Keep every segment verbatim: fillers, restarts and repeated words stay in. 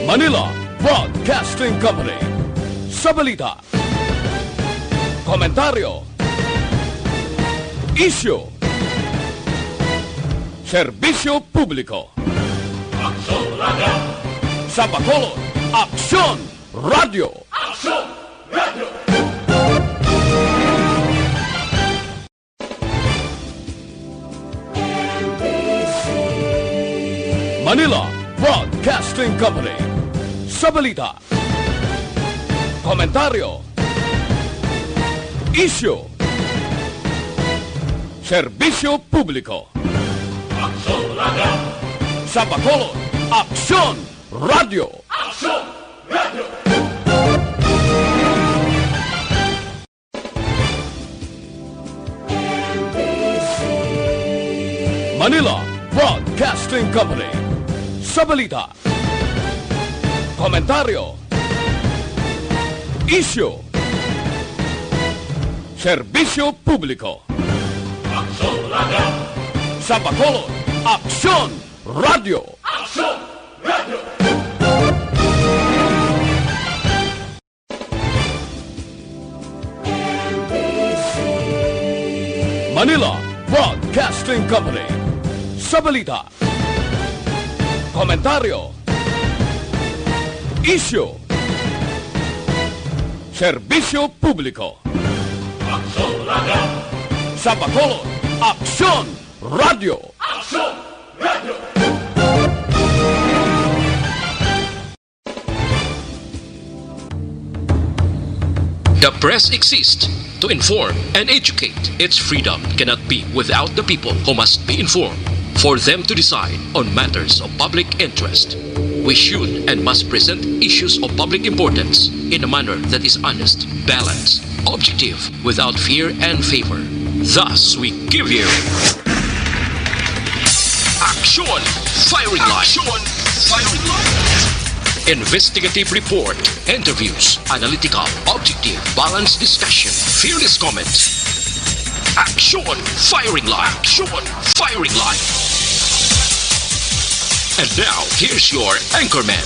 Manila Broadcasting Company. Sa balita, komentaryo, isyu, serbisyo publiko. Aksyon Radio. Sa Bacolod, Aksyon Radio. Aksyon Radio. Manila Broadcasting Company. Sa balita, komentaryo, isyu, serbisyo publiko. Aksyon Radio. Sa Bacolod, Aksyon Radio. Aksyon Radio. Manila Broadcasting Company. Sa balita, komentaryo, isyu, serbisyo publiko. Aksyon Radio. Sa Bacolod, Aksyon Radio. Aksyon Radio. Manila Broadcasting Company. Sa balita, komentaryo, isyu, serbisyo publiko. Aksyon Radio. Sa Bacolod, Aksyon Radio. Aksyon Radio. The press exists to inform and educate. Its freedom cannot be without the people, who must be informed for them to decide on matters of public interest. We should and must present issues of public importance in a manner that is honest, balanced, objective, without fear and favor. Thus, we give you Aksyon Firing Line. Aksyon Firing Line. Investigative report, interviews, analytical, objective, balanced discussion, fearless comments. Aksyon Firing Line. Aksyon Firing Line. And now, here's your anchorman.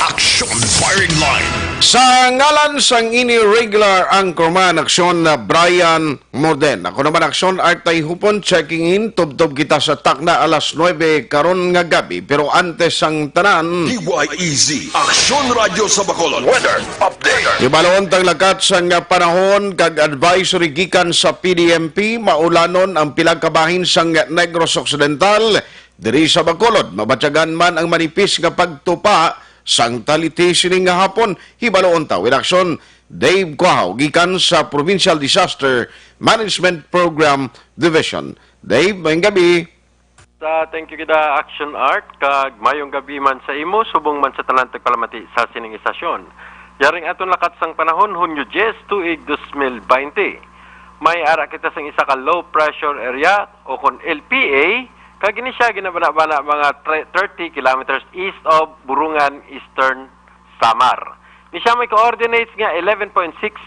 Aksyon Firing Line. Sa ngalan sang ini regular anchorman, Aksyon, na Brian Morden. Ako naman, Aksyon, Art Tayhupon, checking in. Tubtob kita sa takna alas nuebe karon nga gabi. Pero antes sang tanan, D Y E Z, Aksyon Radio sa Bacolod. Weather update. Hibaloon tang lakat sang panahon kag advisory gikan sa P D M P, maulanon ang pila ka bahin sang Negros Occidental. Diri sa Bacolod, mabatyagan man ang manipis nga pagtupa sang taliti sining nga hapon. Hibaloon ta with Aksyon Dave Cuajo gikan sa Provincial Disaster Management Program Division. Dave, maayong gabi. Sa, thank you kita, Aksyon Art, kag mayong gabi man sa imo, subong man sa tanan tagpalamati sa sining istasyon. Yaring aton lakat sang panahon, Hunyo diyes, tuig dos mil baynte. May ara kita sang isa ka low pressure area, o kon L P A, kag ini siya ginabanabana mga tre-, thirty kilometers east of Borongan, Eastern Samar. Ni siya may coordinates nga eleven point six,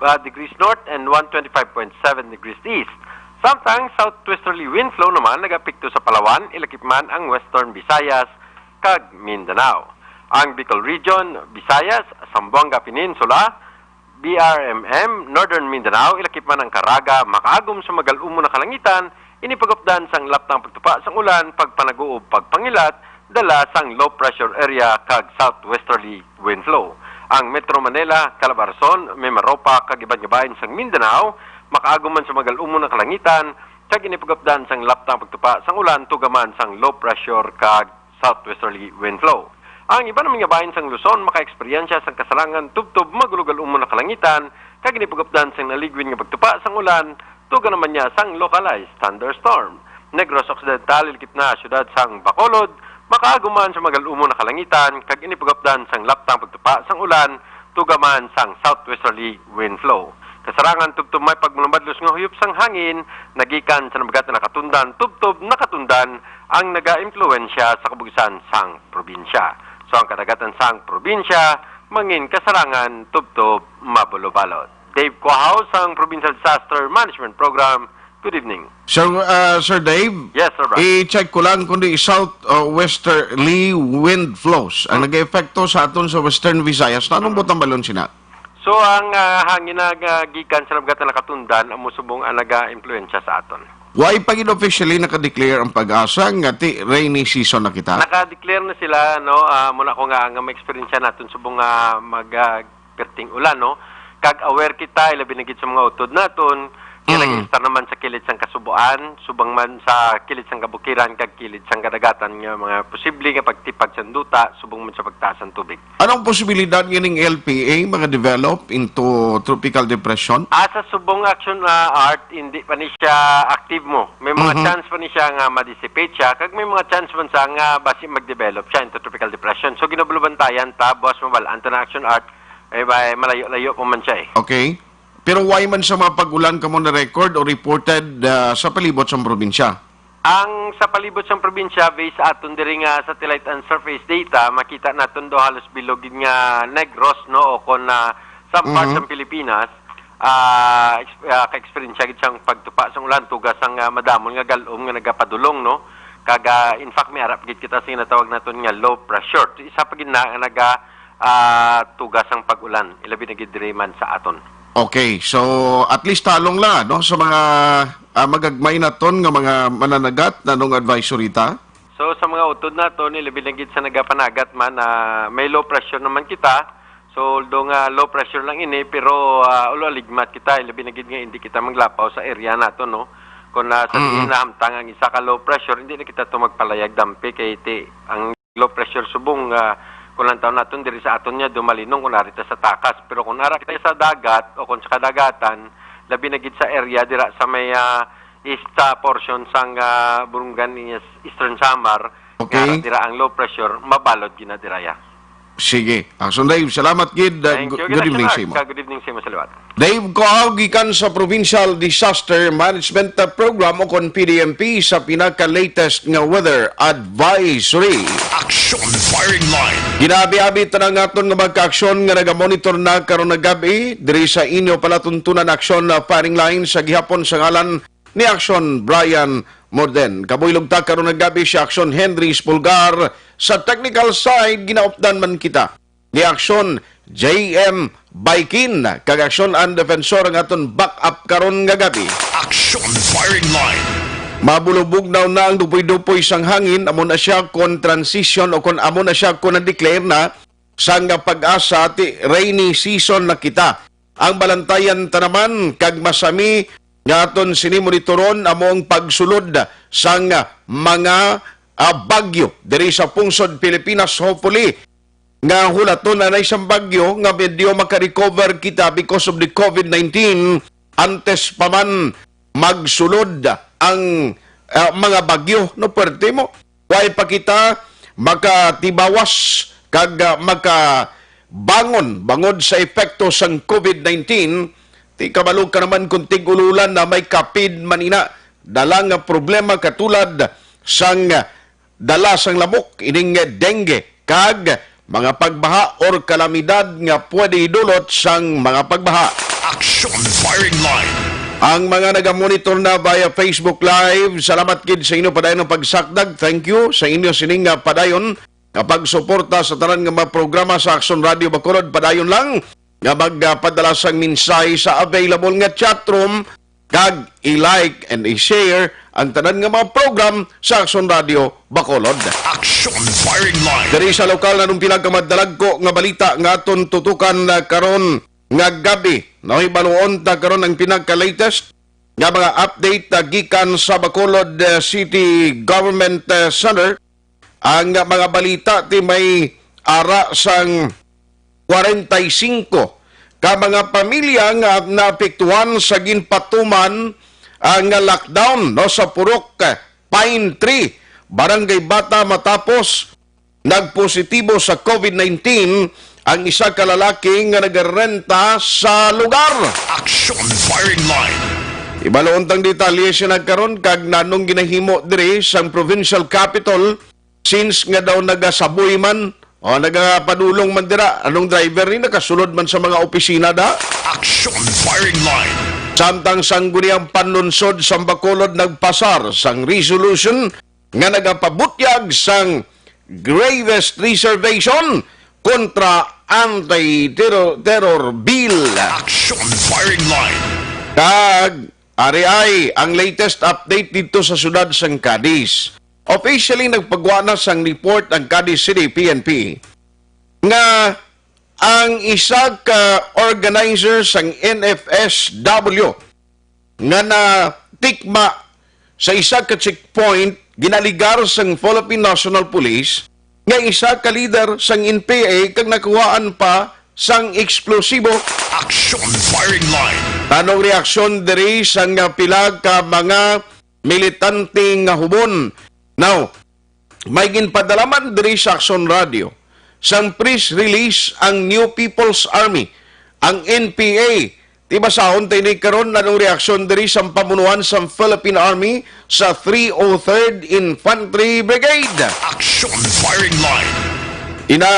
ah, degrees north and one twenty-five point seven degrees east. Samtang southwesterly wind flow naman nagapekto sa Palawan, ilakip man ang Western Visayas kag Mindanao. Ang Bicol Region, Visayas, Zamboanga Peninsula, B R M M, Northern Mindanao, ilakip man ang Caraga, makaagom sa magal-umon nga kalangitan, ini pag-updan sang laptang pagtupa sang ulan, pagpanaguob, pagpangilat, dala sang low pressure area kag southwesterly wind flow. Ang Metro Manila, Calabarzon, Mimaropa, kag iban nga bahin sang Mindanao, makaagom man sa magal-umon nga kalangitan, kag ini pag-updan sang laptang pagtupa sang ulan, tuga man sang low pressure kag southwesterly wind flow. Ang iban naman nga bahin sang Luzon makaeksperyensya sang kasarangan tubtob magulogal-umon nga kalangitan, kag ini pag-updan sang naligwin nga pagtupa sang ulan, tuga naman niya sang localized thunderstorm. Negros Occidental, ilakip na siyudad sang Bacolod, makaagom man sa magal-umon nga kalangitan, kag ini pag-updan sang laptang pagtupa sang ulan, tuga man sang southwesterly wind flow. Kasarangan tubtob may pagmalumabadlos nga huyop sang hangin, nagikan sa nabagat nga nakatundan tubtob nakatundan ang nagaimpluwensya sa kabugisan sang probinsya. So, ang kadagatan sang probinsya mangin kasarangan tubtob mabulobalot. Dave Cuajo sang Provincial Disaster Management Program, Good evening. Sir, uh, Sir Dave, Yes, Sir Brad. I-check ko lang kundi south uh, westerly wind flows ang nag-epekto sa aton sa Western Visayas. Anong butang balon sina? So, ang ah, hangin na ah, gikan sa nabagat na nakatundan amo subong ang naga-impluwensya sa aton. Why pa gid officially naka-declare ang PAGASA nga ti rainy season na kita? Naka-declare na sila, no? Ah, muna ko nga nga may eksperyensya naton subong nga mag ah, perting ulan, no? Kag aware kita, ilabi na gid sa mga utod naton, nga Mm. nag-istar naman sa kilid sang kasubuan, subong man sa kilid sang kabukiran, kag kilid sang kadagatan nga mga posible nga pagtipag sang duta, subong man sa pagtaas sang tubig. Anong posibilidad nga ning L P A mga develop into tropical depression? Asa subong action na art, hindi pa ni siya active mo. May mga Mhm. chance pa ni siya nga ma-dissipate siya, kag may mga chance man sa nga basi mag-develop siya into tropical depression. So, ginabulubantayan ta, buwas mabalaan ta na action art, eh, ba, eh, malayo-layo pa man siya eh. Okay. Pero why man sa mga pag-ulan kamo na-record o reported ah, sa palibot sa probinsya? Ang sa palibot sang probinsya, based sa aton diri nga satellite and surface data, makita naton do halos bilog gid nga Negros, no, o kon na sa part Mhm. sang Pilipinas, ah, ex- ah, ka-eksperyensya gid sang pagtupa sang ulan, tugas sang ah, madamon nga galom nga nagapadulong, no. Kag ah, in fact, may arap gid kita sa ginatawag naton nga low pressure. So, isa pa gid na nga naga ah, tugas sang pag-ulan, ilabi na gid diri man sa aton. Okay, so at least talong la no sa mga ah, magagmay naton nga mga mananagat na nung advisory ta. So sa mga utod naton, ilabi na gid sa nagapanagat man, ah, may low pressure naman kita. So although nga low pressure lang ini, pero ah, ulo aligmat kita, ilabi na gid nga hindi kita maglapaw sa area naton, no. Kung nasa Mm. diin nahamtang ang isa ka low pressure, hindi na kita to magpalayag dampi kay ti ang low pressure subong nga kung lantaw naton diri sa aton niya dumalinong kung ari ta sa takas, pero kung ara kita sa dagat o kung sa kadagatan, labi na gid sa area dira sa may ah, east ah, portion sang ah, Borongan, Eastern Samar, Okay. Nga ara dira ang low pressure, mabalod gid na dira ya. Sige. Action Dave, salamat gid. Uh, Thank you. Good evening sa imo. Good evening sa imo sa liwat. Dave Coao gikan sa Provincial Disaster Management Program o kon P D M P sa pinaka-latest nga weather advisory. Action Firing Line. Ginabi-abi tanan nga aton nga magkaaksyon nga nagamonitor na karon nga gab-i diri sa inyo palatuntunan Action Firing Line sa gihapon sa ngalan ni Action Brian Morden. Kabuylog ta karon nga gab-i si Action Henry Spulgar. Sa technical side, ginaupdan man kita ni Action J M Baikin, kag Action ang defensor ang aton backup karon nga gab-i. Action Firing Line. Mabulubog na na ang dupoy-dupoy sang hangin, amo na siya kon transition o kon amo na siya kon na-declare na sang PAGASA ti rainy season na kita. Ang balantayan ta naman kag masami nga aton sini monitoron amo ang pagsulod sang mga ah, bagyo diri sa pungsod Pilipinas. Hopefully, nga hulaton anay sang bagyo nga medyo maka-recover kita because of the COVID nineteen antes pa man magsulod ang ah, mga bagyo, no, puwerte mo. Way pa kita makatibawas kag ah, makabangon bangod sa epekto sang COVID nineteen. Ti kabalo ka naman kung tig-ululan na may kapid man ina dala nga problema katulad sang dala sang lamok, ining dengue, kag mga pagbaha or kalamidad nga pwede idulot sang mga pagbaha. Action Firing Line. Ang mga nagamonitor na via Facebook Live, salamat gid sa inyo padayon nga pagsakdag. Thank you sa inyo sining nga padayon nga pagsuporta sa tanan nga mga programa sa Action Radio Bacolod. Padayon lang nga magpadala sang mensahe sa available nga chat room kag i-like and i-share ang tanan nga mga program sa Action Radio Bacolod. Action Firing Line. Diri sa lokal, nanong pila ka madalagko nga balita nga aton tutukan na karon nga gabi. Nahibaluon ta karon ang pinaka-latest nga mga update na gikan sa Bacolod uh, City Government uh, Center. Ang mga balita ti may ara sang kwarenta y singko ka mga pamilya nga naapektuhan sa ginpatuman ah, nga lockdown, no, sa Purok ah, Pine Tree, Barangay Bata, matapos nagpositibo sa COVID nineteen ang isa ka lalaki nga nagarenta sa lugar. Action Firing Line. Ibaloon tang detalye siya nagkaron kag nanong ginahimo diri sang provincial capital. Since nga daw nagasaboy man o nagapadulong man dira, anong driver ni nakasulod man sa mga opisina da? Action Firing Line. Samtang Sangguniang Panlunsod sa Bacolod nagpasar sang resolution nga nagapabutyag sang gravest reservation kontra anti-terror terror bill. Action Firing Line. Kag ari ay ang latest update dito sa siyudad sang Cadiz. Officially nagpagwa na sang report ang Cadiz City P N P nga ang isa ka organizer sang N F S W nga natikma sa isa ka checkpoint ginaligar sang Philippine National Police nga isa ka leader sang N P A kag nakuhaan pa sang eksplosibo. Action Firing Line. Anong reaksyon diri sang pila ka mga militante nga hubon? Now, may ginpadala man diri sa Action Radio sang press release ang New People's Army, ang N P A. Ti basahon ta ini karon, anong reaksyon diri sa pamunuan sa Philippine Army sa three oh third Infantry Brigade? Action Firing Line. Ina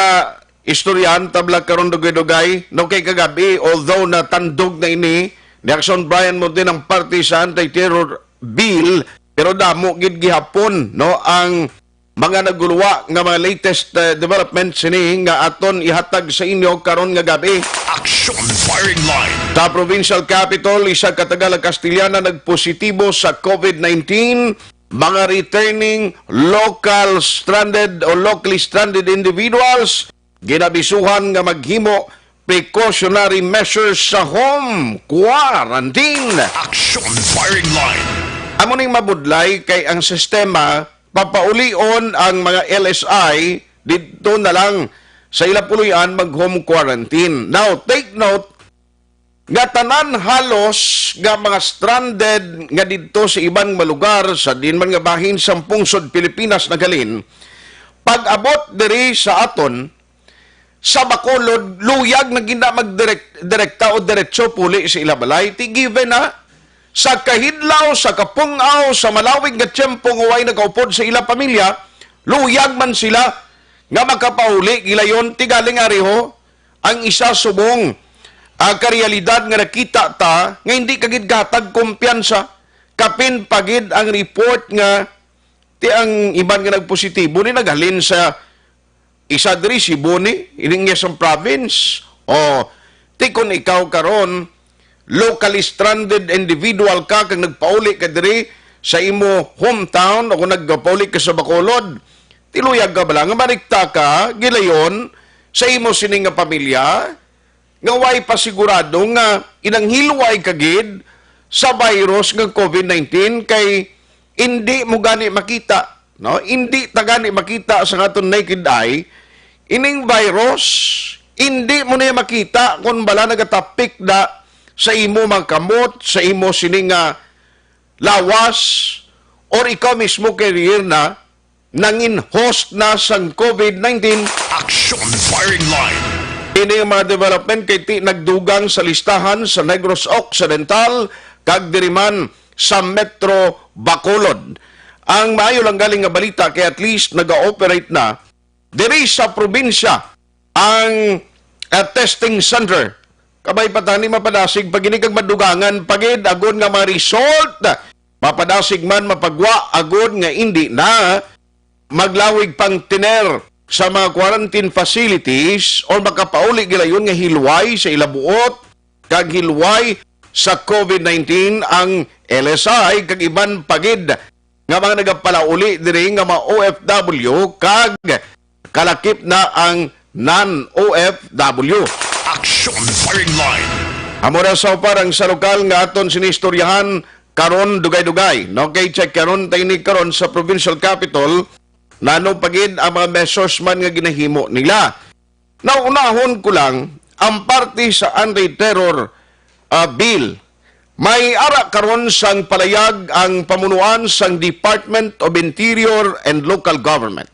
istoryahan tabla karon dugay-dugay, no, kay kagabi, although natandog na ini ni Action Brian Mundin ang parte sa anti-terror bill, pero damo gid gihapon, no, ang mga naguluwa nga mga latest, eh, developments sini nga aton ihatag sa inyo karon nga gabi. Action Firing Line. Sa provincial capital, isa ka taga La Castellana nagpositibo sa COVID nineteen. Mga returning local stranded o locally stranded individuals ginabisuhan nga maghimo precautionary measures sa home quarantine. Action Firing Line. Amo ning mabudlay kay ang sistema papaulion ang mga L S I didto na lang sa ila puloy-an mag-home quarantine. Now, take note nga tanan halos nga mga stranded nga didto sa iban nga lugar sa diin man nga bahin sang pungsod Pilipinas naghalin, pag-abot diri sa aton, sa Bacolod, luyag na gid na magdirek-, direkta o diretso puli sa ila balay. Ti given na, sa kahidlaw, sa kapung-aw, sa malawig nga tiyempo nga way nakaupod sa ila pamilya, luyag man sila nga makapauli gilayon. Ti galing ari ho, ang isa subong, ah, karealidad nga nakita ta nga hindi ka gid kahatag kumpiyansa, kapin pa gid ang report nga ti ang iban nga nagpositibo ni naghalin sa isa diri, Cebu ni, ining iya sa province. O, ti kon ikaw karon, locally stranded individual ka kag nagpauli ka diri sa imo hometown o kung nagpauli ka sa Bacolod, ti luyag ka bala nga marikta ka gilayon sa imo sini nga pamilya nga way pa sigurado nga inanghilway ka gid sa virus nga COVID nineteen, kay indi mo gani makita, no? Indi ta gani makita sa aton naked eye ining virus. Indi mo niya makita kung bala nagatapik na sa imo mga kamot, sa imo sini nga lawas, or ikaw mismo carrier na, nangin host na sang COVID nineteen. Action Firing Line. Ini nga mga development kay ti nagdugang sa listahan sa Negros Occidental kag diri man sa Metro Bacolod. Ang maayo lang galing nga balita kay at least naga-operate na diri sa probinsya ang, ah, testing center. Kabay pa tani mapadasig pa gid ni kag madugangan pa gid agod nga mga result. Mapadasig man mapagwa agod nga indi na maglawig pang tener sa mga quarantine facilities or makapauli gilayon nga hilway sa ila buot kag hilway sa COVID nineteen ang L S I kag iban pa gid nga mga nagapalauli diri nga mga O F W kag kalakip na ang non-O F W. Action Firing Line. Amo na sa upar ang sa lokal nga aton sinistoryahan karon dugay-dugay. No, kay check karon ta ini karon sa provincial capital, nano pa gid ang mga measures man nga ginahimo nila. Naunahon ko lang ang parte sa anti-terror, ah, bill. May ara karon sang palayag ang pamunuan sang Department of Interior and Local Government,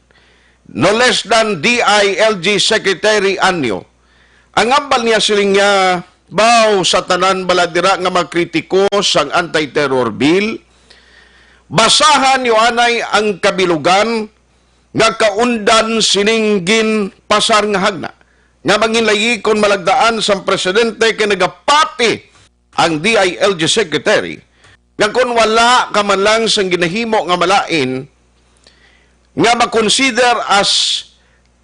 no less than D I L G Secretary Anyo. Ang ambal niya siling niya, baw sa tanan bala dira nga makritiko sang anti-terror bill, basahan niyo anay ang kabilugan nga kaundan sining ginpasar nga hagna nga manginlayi kon malagdaan sang presidente kay nagapati ang D I L G secretary nga kon wala ka man lang sang ginahimo nga malain nga ma-consider as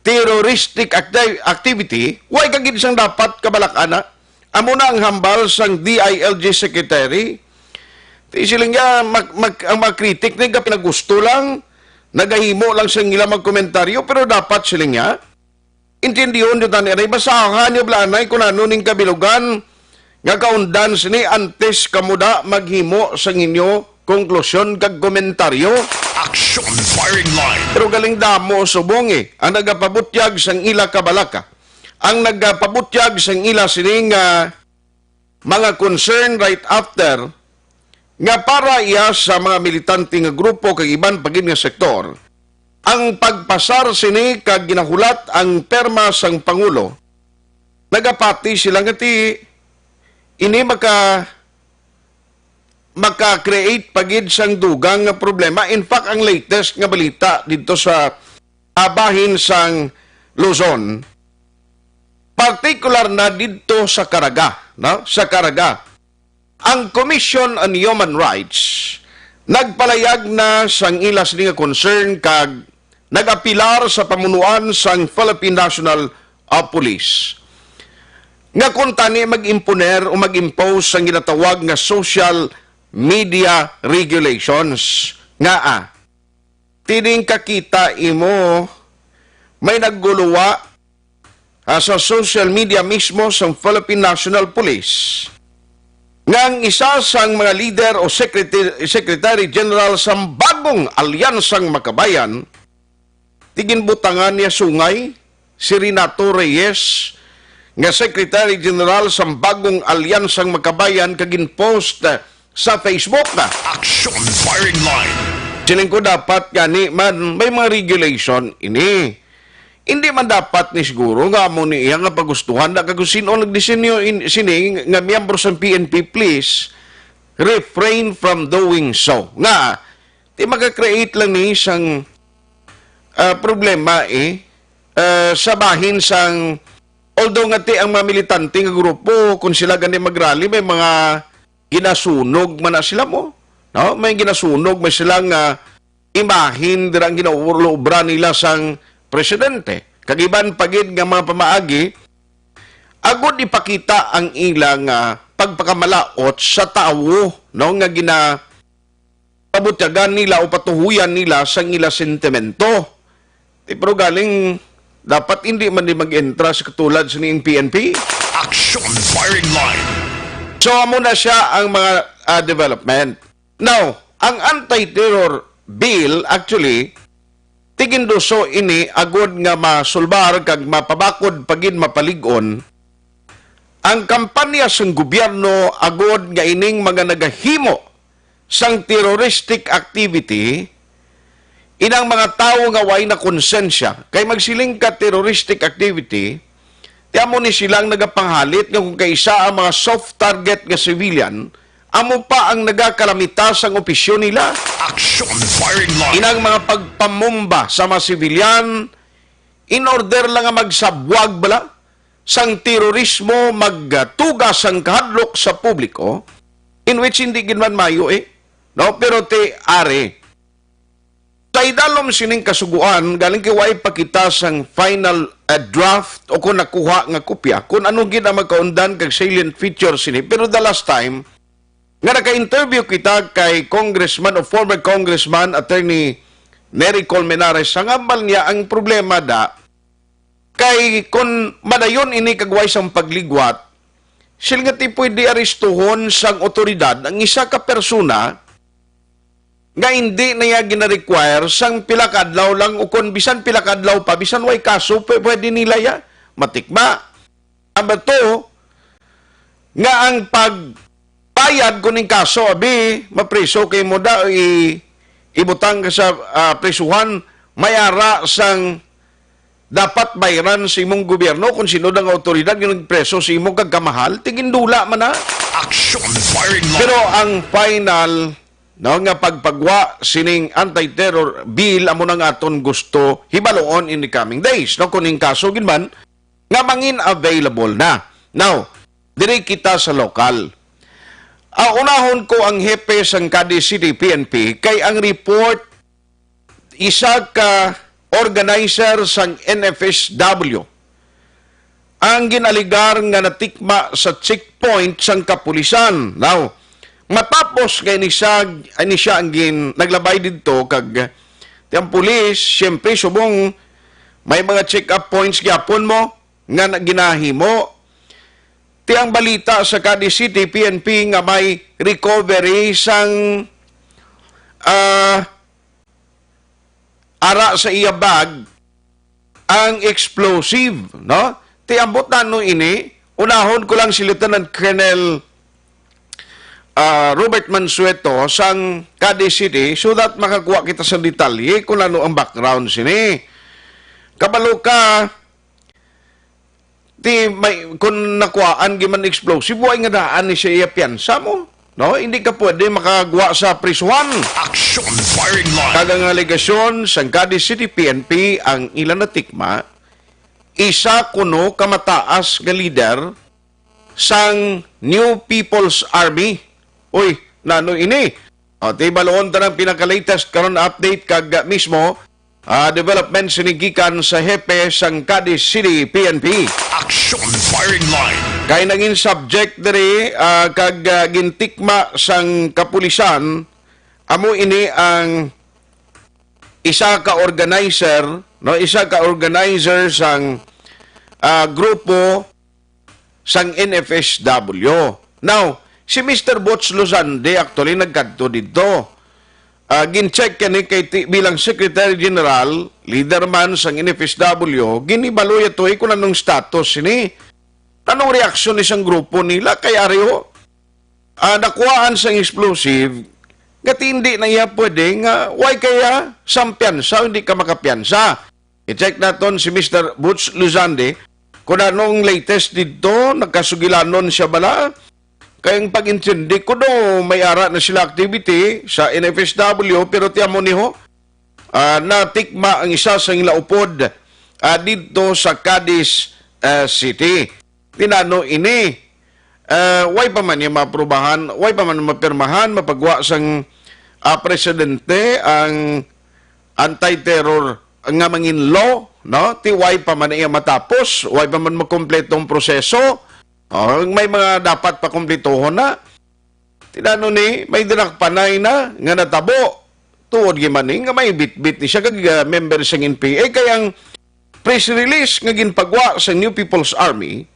terroristic acti-, activity, way ka gid sang dapat kabalak-an na. Amo na ang hambal sang D I L G secretary. Ti siling niya, mag, mag, ang mga kritik ni pinagusto lang, nagahimo lang sa ila mga komentaryo, pero dapat siling niya, intindihon niyo tani, anay, basahan niyo bala anay kung ano ning kabilugan nga kaundan sini antes kamo da maghimo sang inyo konklusyon kag komentaryo. Action firing line. Pero galing damo subong eh, ang nagapabutyag sang ila kabalaka. Ang nagapabutyag sang ila sining, ah, mga concern right after nga para iya sa mga militante nga grupo kag iban pa gid nga sektor. Ang pagpasar sini kag ginahulat ang perma sang Pangulo, nagapati sila nga ti ini maka-, maka-create pa gid sang dugang nga problema. In fact, ang latest nga balita didto sa, ah, bahin sang Luzon, partikular na didto sa Caraga, no? Sa Caraga. Ang Commission on Human Rights nagpalayag na sang ila sini nga concern kag nag-apilar sa pamunuan sang Philippine National, ah, Police nga kuntani mag-imponer o mag-impose sang ginatawag nga social media regulations. Ngaa? Tining kakita imo, may nagguluwa, ah, sa social media mismo sang Philippine National Police nga ang isa sang mga leader o secretary, secretary general sang bagong Alyansang Makabayan, ti ginbutangan niya sungay si Renato Reyes, nga Secretary General sang bagong Alyansang Makabayan, kag gin-post, ah, sa Facebook. Action firing line. Siling ko, dapat gani man may mga regulation ini. Hindi man dapat ni siguro nga amo ni iya nga pagustuhan na kag kung sino nagdisenyo in-, sini nga miyembro sang P N P, please refrain from doing so. Nga, ti maka-create lang ni sang, ah, problema, eh, ah, sa bahin sang, although nga ti ang mga militante nga grupo, kung sila gani mag-rally, may mga ginasunog man na sila mo, no? May ginasunog man sila nga imahin dira ang ginaubra nila sang presidente. Kag iban pa gid nga mga pamaagi, agud ipakita ang ilang, ah, pagpakamalaot sa tawo, no, nga gina-, pabutyagan nila o patuhuyan nila sang ila sentimento. Ti, pero galing, dapat hindi man di mag-entra sa katulad sa ning P N P. Action firing line. So, amo na siya ang mga, ah, development. Now, ang anti-terror bill, actually, ti ginduso ini agud nga masulbar kag mapabakod pa gid mapalig-on ang kampanya sang gobyerno agud nga ining mga nagahimo sang terroristic activity, inang mga tawo nga way na konsensya, kay magsiling ka terroristic activity, ti amo ni silang nagapanghalit nga kung kaisa ang mga soft target nga civilian, amo pa ang nagakalamita sang opisyon nila. Action firing line. Inang mga pagpamumba sa mga sibilyan, in order lang nga magsabwag bala sang terorismo, magtuga sang kahadlok sa publiko, in which hindi gid man mayo, eh. No? Pero ti ari, sa idalom sining kasuguan, galing kay way pa kita sang final, ah, draft o kung nakuha nga kopya, kung ano gid ang magkaundan kag salient feature sini. Pero the last time, nga naka-interview kita kay Congressman o former Congressman Attorney Nery Colmenares, ang hambal niya, ang problema da, kay kun madayon ini kag way sang pagligwat, siling nga ti pwede arestuhon sang otoridad ang isa ka persona nga hindi na iya gina-require sang pila ka adlaw lang, o kon bisan pila ka adlaw pa, bisan way kaso, pwe-, pwede nila iya matikma. Number two, nga ang pagbayad kuning kaso, abi, mapriso kay mo da, i-, ibutang ka sa, ah, prisuhan, may ara sang dapat bayran sa imong gobyerno kung sino nga awtoridad nga nagpreso sa imo kag kamahal, ti gindula man na. Action firing line. Pero ang final, no, nga pagpagwa sining anti-terror bill amo nang aton gusto hibaluon in the coming days, no, kung ning kaso gid man nga mangin available na. Now, diri kita sa lokal. Ah, unahon ko ang hepe sang Cadiz City P N P kay ang report, isa ka organizer sang N F S W ang ginaligar nga natikma sa checkpoint sang kapulisan. Now, matapos nga ini siya, ini siya ang gin-, naglabay didto kag, eh, ti ang pulis, siyempre, subong may mga check-up points gyapon mo nga na-, ginahimo. Ti ang balita sa Cadiz City P N P nga may recovery sang, ah, ara sa iya bag ang explosive, no? Ti ambot na, no, ini, unahon ko lang si Lieutenant Colonel, ah, Robert Mansueto sang Cadiz City so that makakuha kita sa detalye kung ano ang background sini. Kabalo ka, ti may, kung nakuhaan giman explosive, way nga daan ni siya iya piyansa mo. No, hindi ka pwede makagwa sa prisuhan. Action Firing Line. Kag ang alegasyon sang Cadiz City P N P ang ila natikma, isa kuno ka mataas nga leader sang New People's Army. Uy, nano ini? O, ti baluon ta ang pinaka-latest karon update kag, ah, mismo, ah, development sini gikan sa hepe sang Cadiz City P N P. Action Firing Line. Kay nangin subject diri, ah, kag, ah, gintikma sang kapulisan, amo ini ang isa ka organizer, no, isa ka organizer sang, ah, grupo sang N F S W. Now, si Mister Butch Luzande actually nagkadto didto. Ah, gin-check kani kay ti-, bilang Secretary General, leader man sang N F S W, ginibaloy ato, eh, kung anong status sini. Anong reaksyon ni sang grupo nila kay ari ho? Ah, nakuhaan sang explosive, nga ti hindi na iya pwede nga way kaya sang piyansa o hindi ka makapiyansa. I-check naton si Mister Butch Luzande kung anong latest didto, nagkasugilanon siya bala. Kay ang pag-intindi ko do, may ara na sila activity sa N F S W, pero ti amo ni ho, ah, natikma ang isa sa ila upod, ah, didto sa Cadiz, ah, City. Ti nano ini, ah, way pa man niya maaprubahan, way pa man mapirmahan, mapagwa sang, ah, presidente ang anti-terror nga mangin law, no? Ti way pa man iya matapos, way pa man makumpleto ang proseso. Oh, may mga dapat pakumplituhon na. Ti nano ni, may dinakpanay na nga natabo. Tuod gyud man ni nga may bitbit ni siya kag, ah, member sang N P A. Kay ang press release nga ginpagwa sa New People's Army,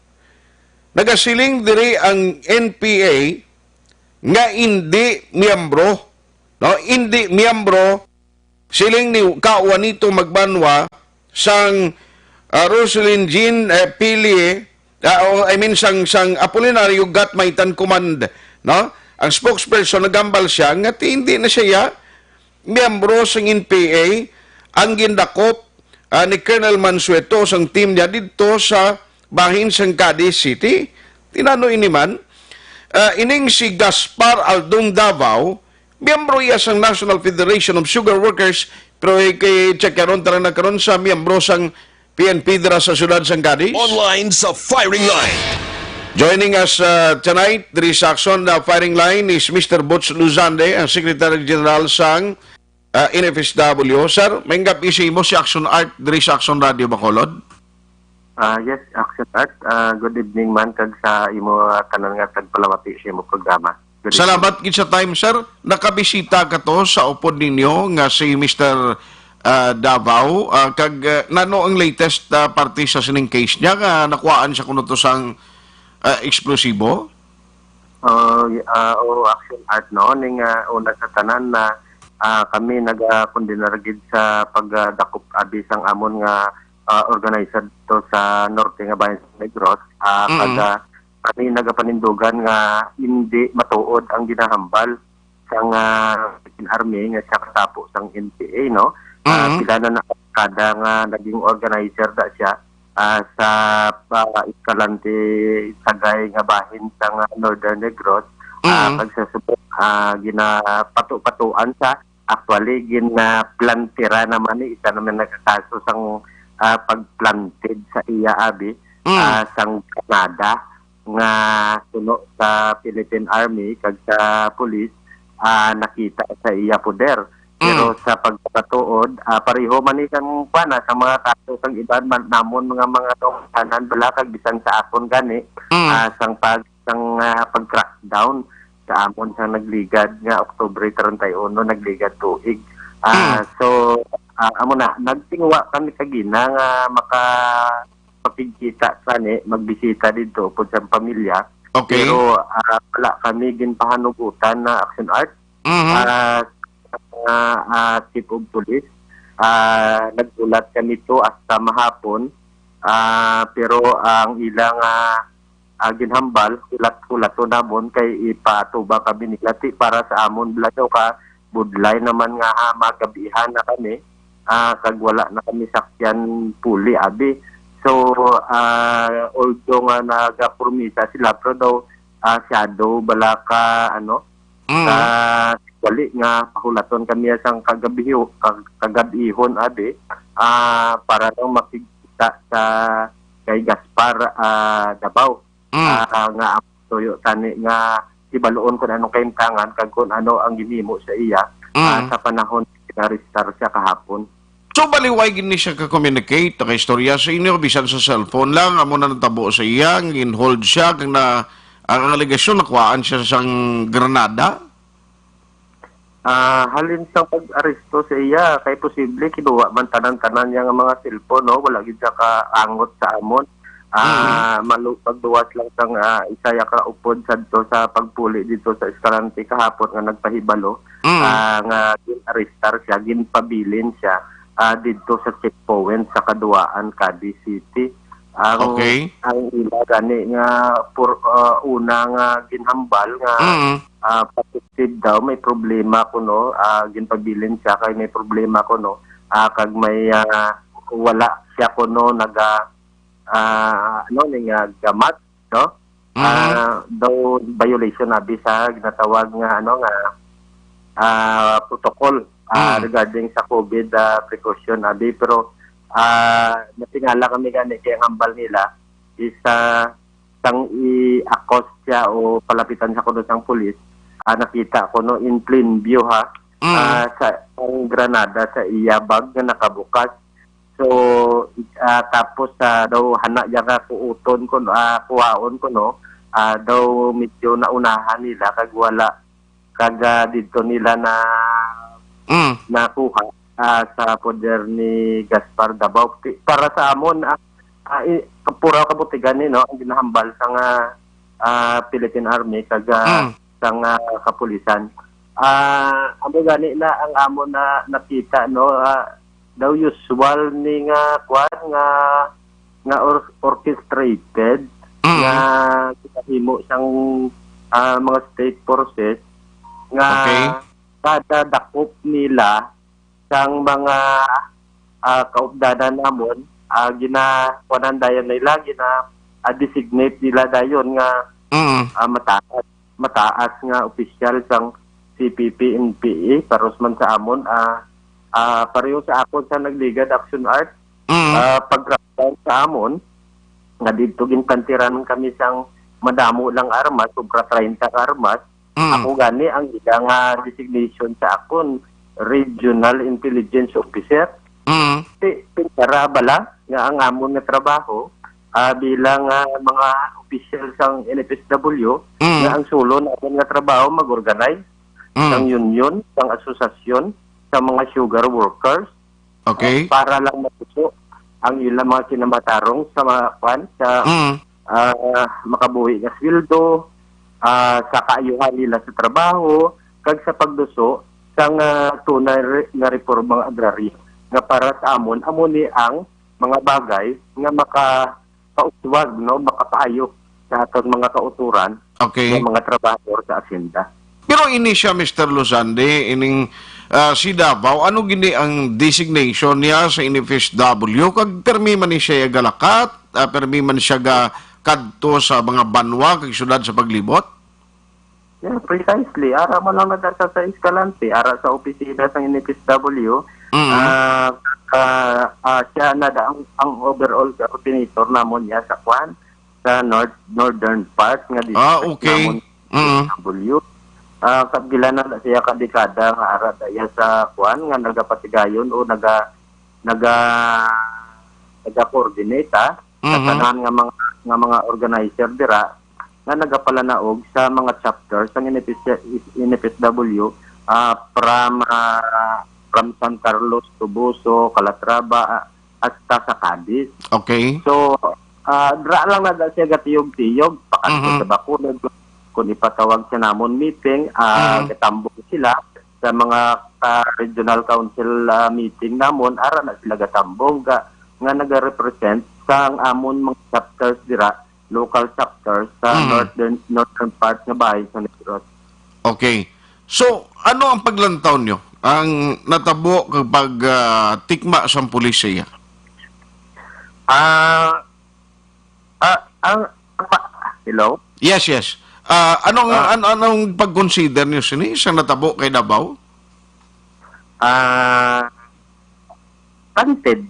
nagasiling diri ang N P A nga indi miyembro, no? Indi miyembro, siling ni ka Juanito Magbanwa, sang, ah, Roselyn Jean, eh, Pili, ah, o, I mean, sang, sang Apolinario Gatmaitan Command, no? Ang spokesperson, nagambal siya nga ti-, hindi na siya miyembro sang N P A ang gindakop, ah, ni Colonel Mansueto sang team niya didto sa bahin sang Cadiz City. Ti nano ini man, ah, ining si Gaspar Aldong Davao, miyembro iya sang National Federation of Sugar Workers, pero i-check karon, tara na karon sa miyembro sang P N P dira sa siyudad sang Cadiz. Online sa firing line. Joining us, uh, tonight diri sa Action, uh, Firing Line is Mister Butch Luzande, ang Secretary General sang, uh, N F S W. Sir, may gabi sa imo, si Action Art diri sa Action Radio Bacolod. Ah, yes, Action Art. Ah, good evening man kag sa imo, ah, tanan nga tagpalamati sa imo programa. Good evening. Salamat gid sa time, sir. Nakabisita ka to sa upod ninyo nga si Mister, ah, Davao, ah, kag, ah, nano ang latest, ah, parte sa sining case niya nga nakuhaan siya kuno to sang, ah, eksplosibo? Oh, y-, ah, oo, Action Art, no? Ning, ah, una sa tanan na, ah, kami nagakondenar gid sa pagdakop abi sang amon nga, ah, organizer to sa norte nga bahin sa Negros. Ah, Mm. kag, ah, kami nagapanindugan nga hindi matuod ang ginahambal sang, ah, Philippine Army nga siya katapo sang N P A, no? Ah, Mm. pila na na kada nga naging organizer da siya, ah, sa, ah, Escalante Sagay nga bahin sang Northern Negros, ah, Mm. kag sa subong, ah, ginapato-patuan sa, actually, ginaplantiran naman ni isa naman nagkakaso sang, ah, pagplanted sa iya abi, Mm. ah, sang granada. nga suno sa Philippine Army kag sa police, ah, nakita sa iya poder. Pero Mm. sa pagpakatuod, ah, pareho man ni sang kuan, ah, sa mga kaso sang iban man namon nga mga kaungsanan bala kag bisan sa akon gani, Mm. ah, sang pag-, sang, ah, pag-crackdown sa amon sang nagligad nga Oktubre treinta y uno, nagligad tuig. Ah, Mm. so, ah, amo na, nagtinguha kami kagina nga maka-, makigkita kani, magbisita didto upod sa pamilya. Okay. Pero, ah, wala kami ginpahanugutan na action art. Mhm. Ah, ah, ah, Chief of Police, ah, naghulat kami to hasta mahapon. Ah, pero ang ilang, ah, ah, ginhambal, hulat-hulaton namon kay ipatubang kami nila ti para sa amon bala daw ka budlay naman nga, ah, magabihan na kami, ah, kag wala na kami sakyan puli, abi. So, ah, although nga nagapromisa sila, pero daw, ah, shadow bala ka, ano, Mm. ka wali nga pahulaton kami sang kagabiho-, kag-, kagabihon, abi, ah, para lang makigkita sa kay Gaspar, ah, Davao. Mm. Ah, nga ang tuyo tani nga hibaluon kung anong kahimtangan kag kung ano ang ginhimo sa iya, ah, Mm. sa panahon nga ginarestar siya kahapon. So, baliway gid ni siya ka-communicate, nakaistorya sa inyo, bisan sa cellphone lang, amo na natabo sa iya, nga gin-hold siya, kag na, ang alegasyon, nakuhaan siya sang granada? Ah, halin sa pag-aresto sa iya, kay posible kinuha man tanan-tanan niya nga mga cellphone, no? Wala gid siya kaangot sa amon. Ah, Mm. malu-, pagluwas lang sang, ah, isa ya ka upod sadto sa pagpuli dito sa Escalante kahapon nga nagpahibalo, Mm. ah, nga gin-arestar siya, ginpabilin siya, ah, didto sa checkpoint sa Caduaan, Cadiz City. Ang, Okay. ang ila gani nga pur-, ah, una nga ginhambal nga, Mm. ah, positive daw, may problema kuno, ah, ginpabilin siya kay may problema kuno, ah, kag may, ah, wala siya kuno naga, ah, ano ni nga gamat, no? Mhm. Ah, daw violation abi sa ginatawag nga, ano, nga, ah, protocol, ah, Mm. regarding sa COVID, ah, precaution abi. Pero, ah, natingala kami gani kay ang hambal nila is, ah, sang i-accost siya o palapitan sa kuno sang pulis, ah, nakita ko, no, in plain view, ha, Mm. ah, sa ang granada sa iya bag nga nakabukas. So, ah, tapos, ah, daw hana niya nga kuuton kuno, ah, kuhaon kuno, ah, daw medyo naunahan nila kag wala, kag, ah, didto nila na Mm. nakuha, ah, sa poder ni Gaspar Davao. Ti-, para sa amon, ah, ah, i-, pura kabutigan ni, no, ang ginahambal sa nga, ah, Philippine Army kag, ah, Mm. sa nga kapulisan. Ah, amo gani na ang amon na nakita, no, ah, daw usual ni nga kwan nga, nga or-, orchestrated Mm. nga ginahimo sang, ah, mga state forces nga Okay. kada dakop nila sang mga, ah, kaupdanan namon, ah, gina-, kuwanan dayon nila, gina, ah, designate nila dayon nga, Mm. ah, mataas, mataas nga opisyal sang C P P, N P A, paros man sa amon, ah, ah, pareho sa akon sa nagligad, Action Art, Mm. ah, pag-crackdown sa amon, nga didto ginpantiran kami sang madamo lang armas, sobra treinta ka armas. Mm. Ako gani ang ila nga designation sa akon, Regional Intelligence Officer. Mm. Ti, pinara bala nga ang amon nga trabaho, ah, bilang, ah, mga opisyal sang N F S W, Mm. nga ang sulon amon nga trabaho mag-organize Mm. sang union, sang asosasyon, sa mga sugar workers, Okay. ah, para lang matuso ang ilang mga kinamatarong sa mga kwan, sa, Mm. ah, makabuhi nga sweldo, ah, sa kaayuhan nila sa trabaho, kag sa pagduso sang, ah, tunay re-, nga reformang agraryo nga para sa amon, amo ni ang mga bagay nga maka-, kauswag, no, makapaayo sa aton mga kautoran Okay. nga mga trabahador sa asyenda. Pero ini siya, Mister Luzande, ining, ah, si Davao, ano gini ang designation niya sa N F S W? Kag permi man ni siya galakat, ah, permi man siya ga kadto sa mga banwa kag syudad sa paglibot? Yeah, precisely. Ara man lang na sa, sa Escalante, ara sa opisina sa N F S W, Mm. ah, ah, ah, siya na da ang, ang overall coordinator namon niya sa kwan, sa north, northern part nga district Ah, okay. namon, Mm. W. Ah, kabilan na siya ka dekada nga ara daya sa kuan nga nagapatigayon o naga-, naga-, naga-coordinate, ah, sa Mhm. tanan nga mga, nga mga organizer dira nga nagapalanaog sa mga chapters sang N F S, N F S W, ah, from, ah, from San Carlos, Toboso, Calatrava, ah, hasta sa Cadiz. Okay. So, ah, dira lang na siya gatiyog-tiyog, pakadto Mhm. sa Bacolod. Kung ipatawag sa namon meeting, ah, Mhm. gatambong sila sa mga, ah, regional council, ah, meeting namon, ara na sila gatambong ga, nga nagarepresent sa ang amon mga chapters dira, local chapters sa Mhm. northern, northern part nga bahin sa Negros. Okay. So, ano ang paglantaw nyo? Ang natabo kag pag, ah, tikma sang pulis sa iya? Ah, ah, ang, pa-, hello? Yes, yes. Ah, anong, Ah. an-, anong pag-consider nyo sini sa natabo kay Davao? Ah, planted.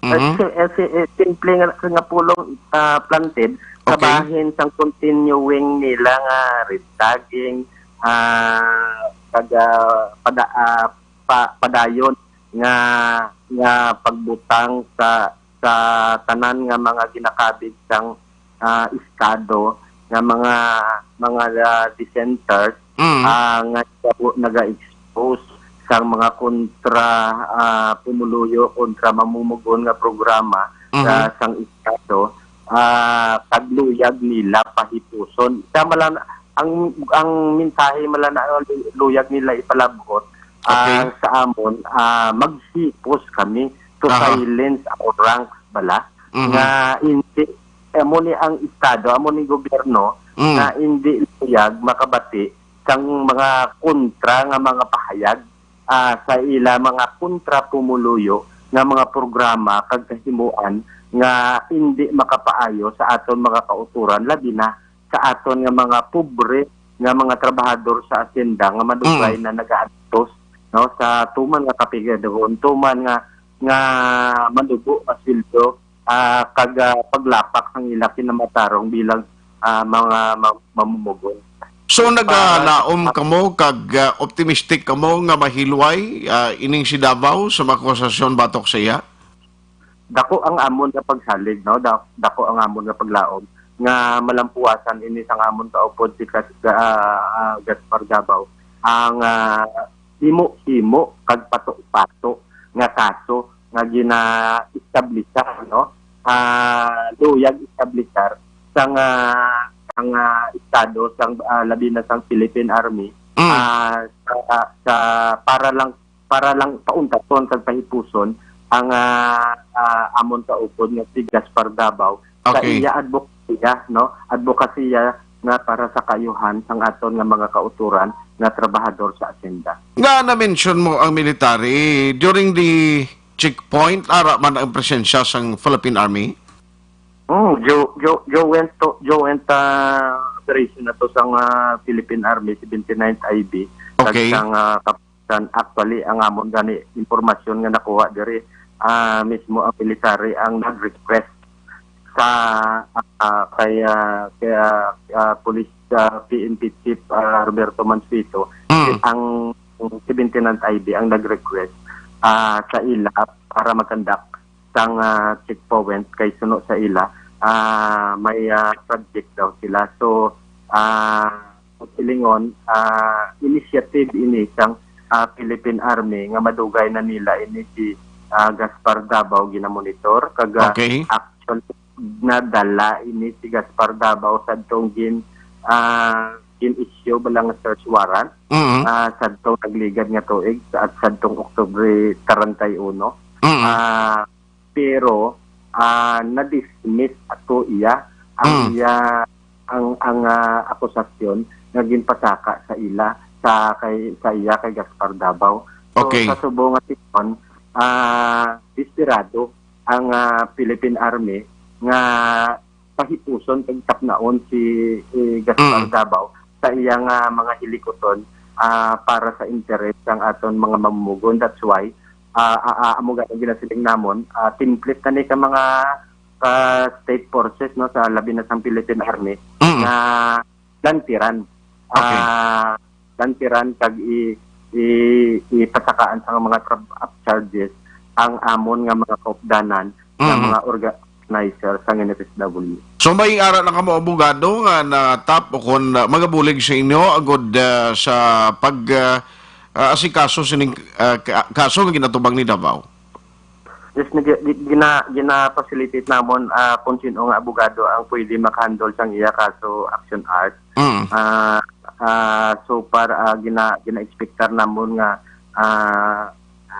Mhm. As, as, eh, simple nga, nga pulong, ah, planted sa Okay. bahin sang continuing nila nga red tagging, ah, taga, pada-, ah, pa-, padayon nga, nga pagbutang sa, sa tanan nga mga ginakabig sang, ah, estado nga mga, mga, ah, dissenters, Mm. ah, nga naga-expose sang mga kontra, ah, pumuluyo, kontra mamumugon nga programa Mhm. sa sang estado, ah, kag luyag nila pahipuson. Sa malan-, ang, ang mensahe malan-, ang luyag nila ipalabot, ah, Okay. sa amon, ah, maghipos kami to Aha. silence our ranks bala Mhm. nga hindi, amo ni ang estado, amo ni gobyerno Mm. nga hindi luyag makabati sang mga kontra nga mga pahayag, ah, sa ila mga kontra pumuluyo nga mga programa kag kahimuan nga hindi makapaayo sa aton mga kautoran, labi na sa aton nga mga pobre nga mga trabahador sa asyenda nga madugay Mm. na nagaantos, no, sa tuman nga kapigaduhon, tuman nga, nga manubo nga sweldo, ah, kag, ah, paglapak sang ila kinamatarong bilang, ah, mga ma-, mamumugon. So, Para nagalaom sa kamo kag, ah, optimistic kamo nga mahilway, ah, ining si Davao sa mga akusasyon batok sa iya? Dako ang amon nga pagsalig, no? Da-, dako ang amon nga paglaom nga malampuasan ini sang amon kaupod si Kas-, ah, ah, Gaspar Davao ang, ah, himo-himo kag pato-pato nga kaso nga gina-establisar, no? Ah, luyag establisar sang, ah, sang, ah, estado, sang, ah, labi na sang Philippine Army, Mm. ah, sa, sa para lang para lang pauntaton kag pahipuson ang, ah, ah, amon kaupod nga si Gaspar Davao sa Okay. iya advokasya, no? Advokasya nga para sa kaayuhan sang aton nga mga kautoran nga trabahador sa asyenda. Nga na-mention mo ang military, during the checkpoint, ara man ang presensya sang Philippine Army? Mm, jo-, jo-, joint to, joint, ah, operation na to sang, ah, Philippine Army, seventy-ninth I B, kag Okay. sang, ah, kap-, San, actually, ang amon gani impormasyon nga nakuha diri, ah, mismo ang military ang nag-request sa, ah, kay, ah, kay, ah, ah, Police, ah, P N P Chief, ah, Roberto Mansueto, Mm. ang seventy-ninth I B ang nag-request, ah, sa ila para mag-conduct sang, ah, checkpoint kay suno sa ila, ah, may, ah, project daw sila. So, ah, silingon, ah, initiative ini sang, ah, Philippine Army nga madugay na nila ini si, ah, Gaspar Davao ginamonitor kag, ah, Okay. actually nadala ini si Gaspar Davao sa tong gin, ah, gin-issue bala nga search warrant, Mm. ah, sadtong nagligad nga tuig sa, at sadtong Oktubre treinta y uno. Mm. Ah, pero, ah, na-dismiss ato iya ang Mm. iya, ang, ang, ah, akusasyon nga ginpasaka sa ila, sa kay, sa iya kay Gaspar Davao. So, Okay. sa subong nga tion, ah, desperado ang, ah, Philippine Army nga pahipuson kag tapnaon si, eh, Gaspar Mm. Davao sa iya nga mga hilikuton, ah, para sa interes sang aton mga mamumugon. That's why, ah, ah, ah, amo gani ginasiling namon, ah, template na ni ka mga sa state forces, no, sa labi na sang Philippine Army, Mm. nga lantiran. Okay. Ah, lantiran kag i-, i-, ipasakaan sa mga trap-up charges ang amon nga mga kaupdanan nga Mm. mga organizer sang N F S W. So, may ara na kamo abogado nga natap o kon, ah, magabulig sa inyo agud, ah, sa pag, ah, ah, asikaso sining, ah, ka-, kaso nga ginatubang ni Davao? Yes, nag-, gi-, gina-, gina-facilitate namon, ah, kung sino nga abogado ang pwede makahandle sang iya kaso, Action Art. Mm. Ah, ah, so far, ah, gina-, gina-expectar namon nga, ah,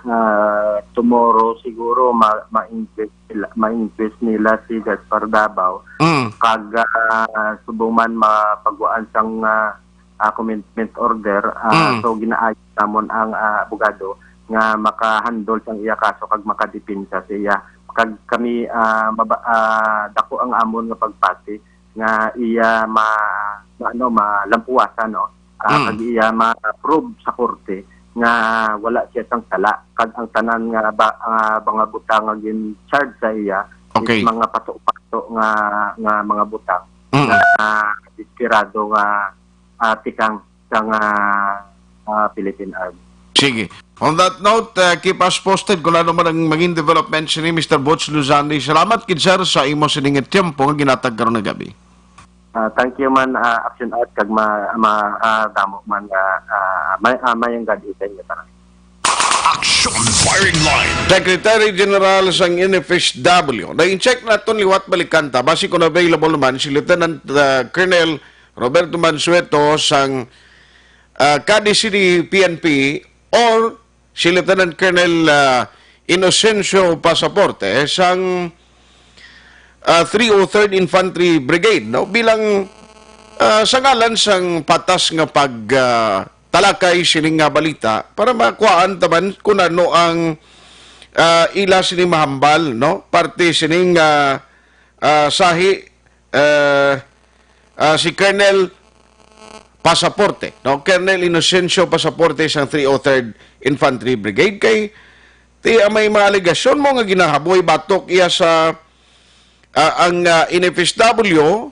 ah, tomorrow siguro ma-, ma-inquest nila, ma-inquest nila si Gaspar Davao. Mm. Kag, ah, subong man mapagwaan sang, ah, ah, commitment order, ah, Mm. so ginaayos namon ang, ah, abogado nga makahandle sang iya kaso kag makadepensa sa iya. Kag kami, ah, maba-, ah, dako ang amon nga pagpati nga iya ma-, ma-, ano, malampuwasan, no? Ah, Mm. kag iya ma-prove sa korte nga wala siya sang sala, kag ang tanan nga ba-, nga mga butang nga gin-charge sa iya Okay. is mga pato-pato nga, nga mga butang Mm. nga, ah, desperado nga, ah, tikang sang, ah, ah, Philippine Army. Sige. On that note, uh, keep us posted kung ano man ang maging development sini, Mister Butch Luzande. Salamat gid, sir, sa imo sining tiyempo nga ginatag karon nga gabi. Ah, thank you man, ah, Action Art, kag ma-, ma-, ah, damo man, ah, ah, may, ah, mayong gabi sa inyo tanan. Action Firing Line. Secretary General sang N F S W. Na-check naton liwat balikan ta. Basi kung available naman si Lieutenant, ah, Colonel Roberto Mansueto sang, ah, Cadiz City P N P or si Lieutenant Colonel, ah, Inocencio Pasaporte sang, ah, three oh third Infantry Brigade, no? Bilang, ah, sa ngalan sang patas nga pag, ah, talakay sining nga balita para makuhaan taman kung ano ang, ah, ila sini mahambal, no? Parte sining, ah, ah, sahi, ah, ah, si Colonel Pasaporte, no? Colonel Inocencio Pasaporte sang three oh third Infantry Brigade kay ti, ah, may mga alegasyon mo nga ginahaboy batok iya sa, ah, ang, ah, N F S W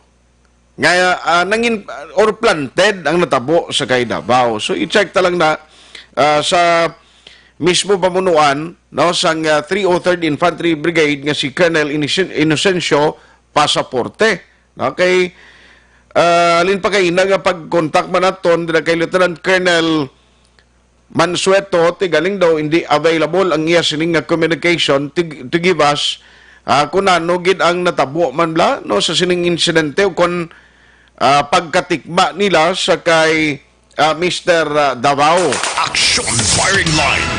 nga, ah, nangin-, or planted ang natabo sa kay Davao. So, i-check ta lang na, ah, sa mismo pamunuan, no, sang, ah, three oh third Infantry Brigade nga si Colonel Inoc-, Inocencio Pasaporte. Okay. Ah, halin pa kay ina nga pag-contact man naton dira kay Lieutenant Colonel Mansueto, ti galing daw hindi available ang iya sining nga communication to, to give us, ah, kung ano gid ang natabo man bala, no, sa sining insidente o kung, ah, pagkatikma nila sa kay, ah, Mister, ah, Davao. Action Firing Line.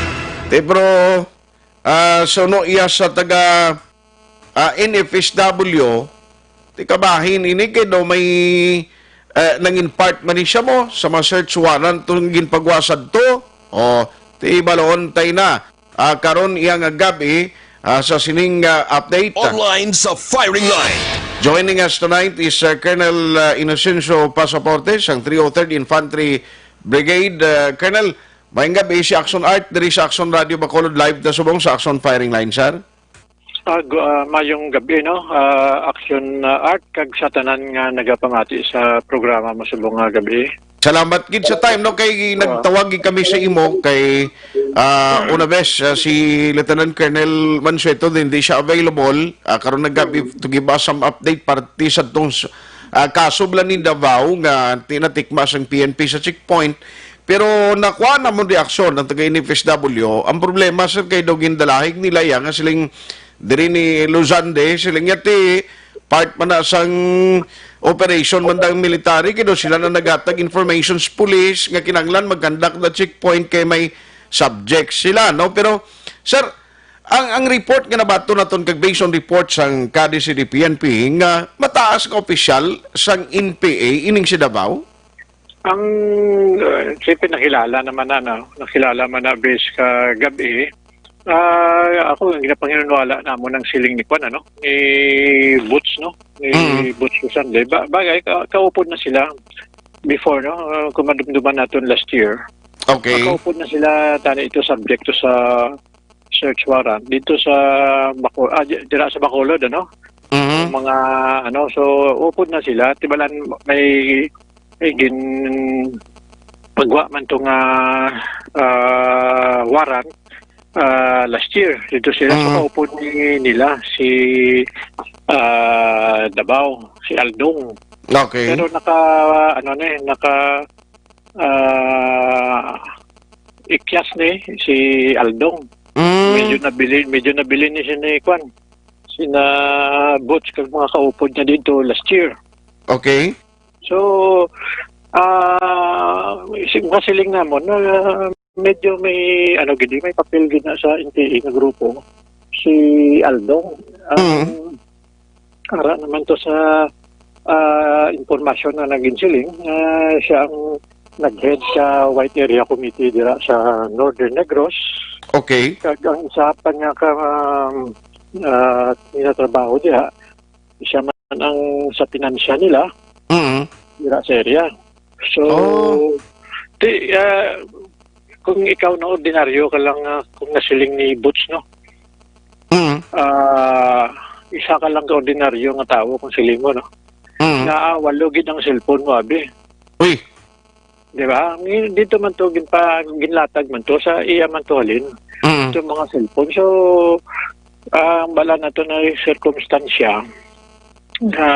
Ti, pero, ah, suno iya sa taga, ah, N F S W, ti kabahin ini kay daw may, eh, nang-impart man ni siya mo sa mga search warrant tong ginpagwasad to. O, ti baloon tay na. Ah, karon iya nga gab-i, ah, sa sining, ah, update. Online sa Firing Line. Joining us tonight is, uh, Colonel, uh, Inocencio Pasaporte sang three oh third Infantry Brigade. Uh, Colonel, maayong gab-i, si Action Art diri sa Action Radio Bacolod, live ta subong sa Action Firing Line, sir. Ah, gu-, ah, mayong gab-i, no? Ah, Action, ah, Art, kag sa tanan nga nagapamati sa programa mo subong nga gab-i. Salamat gid sa time, no, kay nagtawag gid kami sa imo kay, ah, una bes, ah, si Lieutenant Colonel Mansueto din, di siya available. Ah, karon naggabi to give us some update parte sa tong, ah, kaso bala ni Davao nga tinatikma sang P N P sa checkpoint. Pero nakuha na mo reaksyon ang taga N F S W. Ang problema, sir, kay daw gindalahig nila iya nga siling diri ni Luzande, siling niya ti part man na sang operation man dang military, kay daw sila na naghatag information sa police nga kinahanglan mag-conduct na checkpoint kay may subject sila, no? Pero, sir, ang, ang report nga nabaton naton kag based on report sang Cadiz City P N P nga mataas nga opisyal sang N P A ining si Davao? Ang, uh, siyempre, nakilala naman na, no? Nakilala man na base ka gab-i. Ah, ako, ang ginapanginunwala namon ang siling ni Kwan, ano? Ni Boots, no? Ni Mm. Boots Luzande. Ba-, bagay, ka-, kaupod na sila before, no? Uh, kung madumduman naton last year. Okay. Kaupod na sila, tani ito subject to sa search warrant dito sa Baco-, ah, di-, dira sa Bacolod, ano? Mm. Mga ano, so upod na sila. Tibalan may, may gin pagwa man to nga ah, warrant ah, last year. Dito sila sa Mm. kaupod ni nila si ah, Davao, si Aldong. Okay. Pero naka ano na eh, naka ah, ikyas ni si Aldong. Mm. Medyo nabilin, medyo nabilin ni sina Kwan. Sina Butch kag mga kaupod niya dito last year. Okay. So, ah, si mga siling namon na medyo may ano gid may papel gid na sa N P A nga grupo si Aldong. Ang Mm. ara naman to sa ah, impormasyon na naging siling na siya ang nag-head sa White Area Committee dira sa Northern Negros. Okay. Kag ang isa pa niya ka um, ah, ginatrabaho diha, siya man ang sa pinansya nila Mm. dira sa area. So, Oh. ti, ah, kung ikaw na ordinaryo ka lang ah, kung nasiling ni Boots, no? Mm. Ah, isa ka lang ka ordinaryo nga tawo kung siling mo, no? Mm. Nga ah, walo gid ang cellphone mo, abi. Uy. Di ba? Ngi- Dito man to ginpa, ginlatag man to sa iya man to halin. Mm. Itong mga cellphone. So, ah, ang bala na to na yung circumstansya na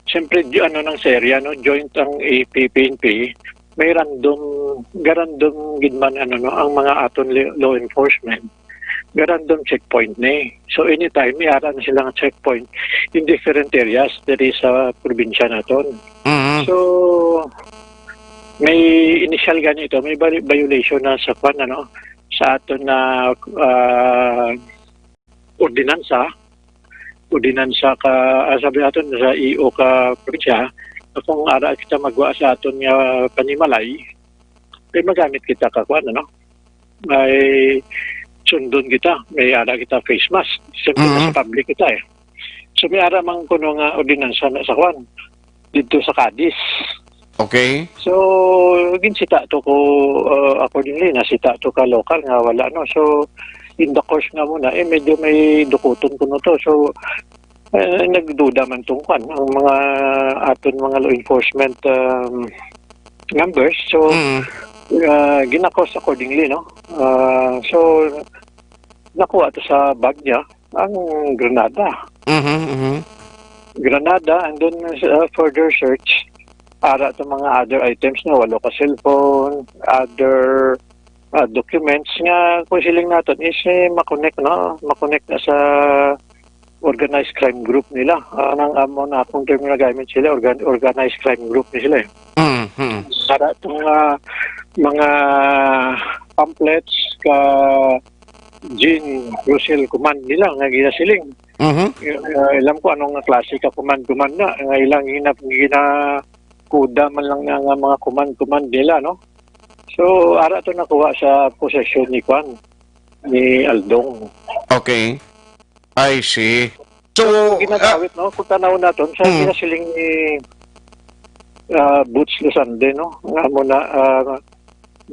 siyempre di- ano ng serya, no, joint ang A P P N P, may random, garandom gid man ano, no, ang mga aton li- law enforcement, garandom checkpoint ni. So anytime may ara na sila nga checkpoint in different areas diri sa probinsya naton. Mhm. So may initial ganito, may vi- violation na sa kwan, ano, sa aton na ah, ordinansa, ordinansa ka, ah, sabi naton sa E O ka probinsya, kung ara kita magwa sa aton nga panimalay, kay magamit kita ka kwan, ano? May sundon kita, may ara kita face mask. Siyempre, Mhm. sa public kita eh. So, may ara man kuno nga ordinansa na sa kwan, dito sa Cadiz. Okay. So, ginsita to ko, uh, accordingly, nasita to ka local nga wala, no? So, in the course nga muna, eh, medyo may dukuton kuno to. So, eh, nagduda man tong kwan, ang mga aton mga law enforcement um, members. So, Mm. uh, ginakos accordingly, no? Uh, so, nakuha to sa bag niya ang granada. Mhm, mhm. Granada, and then uh, further search, ara to mga other items na walo ka cellphone, other uh, documents nga kung siling naton is eh, makonek, no? Makonek na sa organized crime group nila. Anang amo na akong term nga gamit sila, organ, organized crime group ni sila eh. Mm, mm. Para itong uh, mga pamphlets ka Jean Russell Command nila nga ginasiling. Mhm. Uh, alam ko anong klase ka command-command na nga ilang ginap ginakuda man lang nga, nga mga command-command nila, no? So, ara to nakuha sa possession ni Kwan, ni Aldong. Okay. I see. So, So, ah, ginatawit, no? Kung tanaw naton sa Mm. ginasiling ni ah, Boots Lusande, no? Nga mo na ah,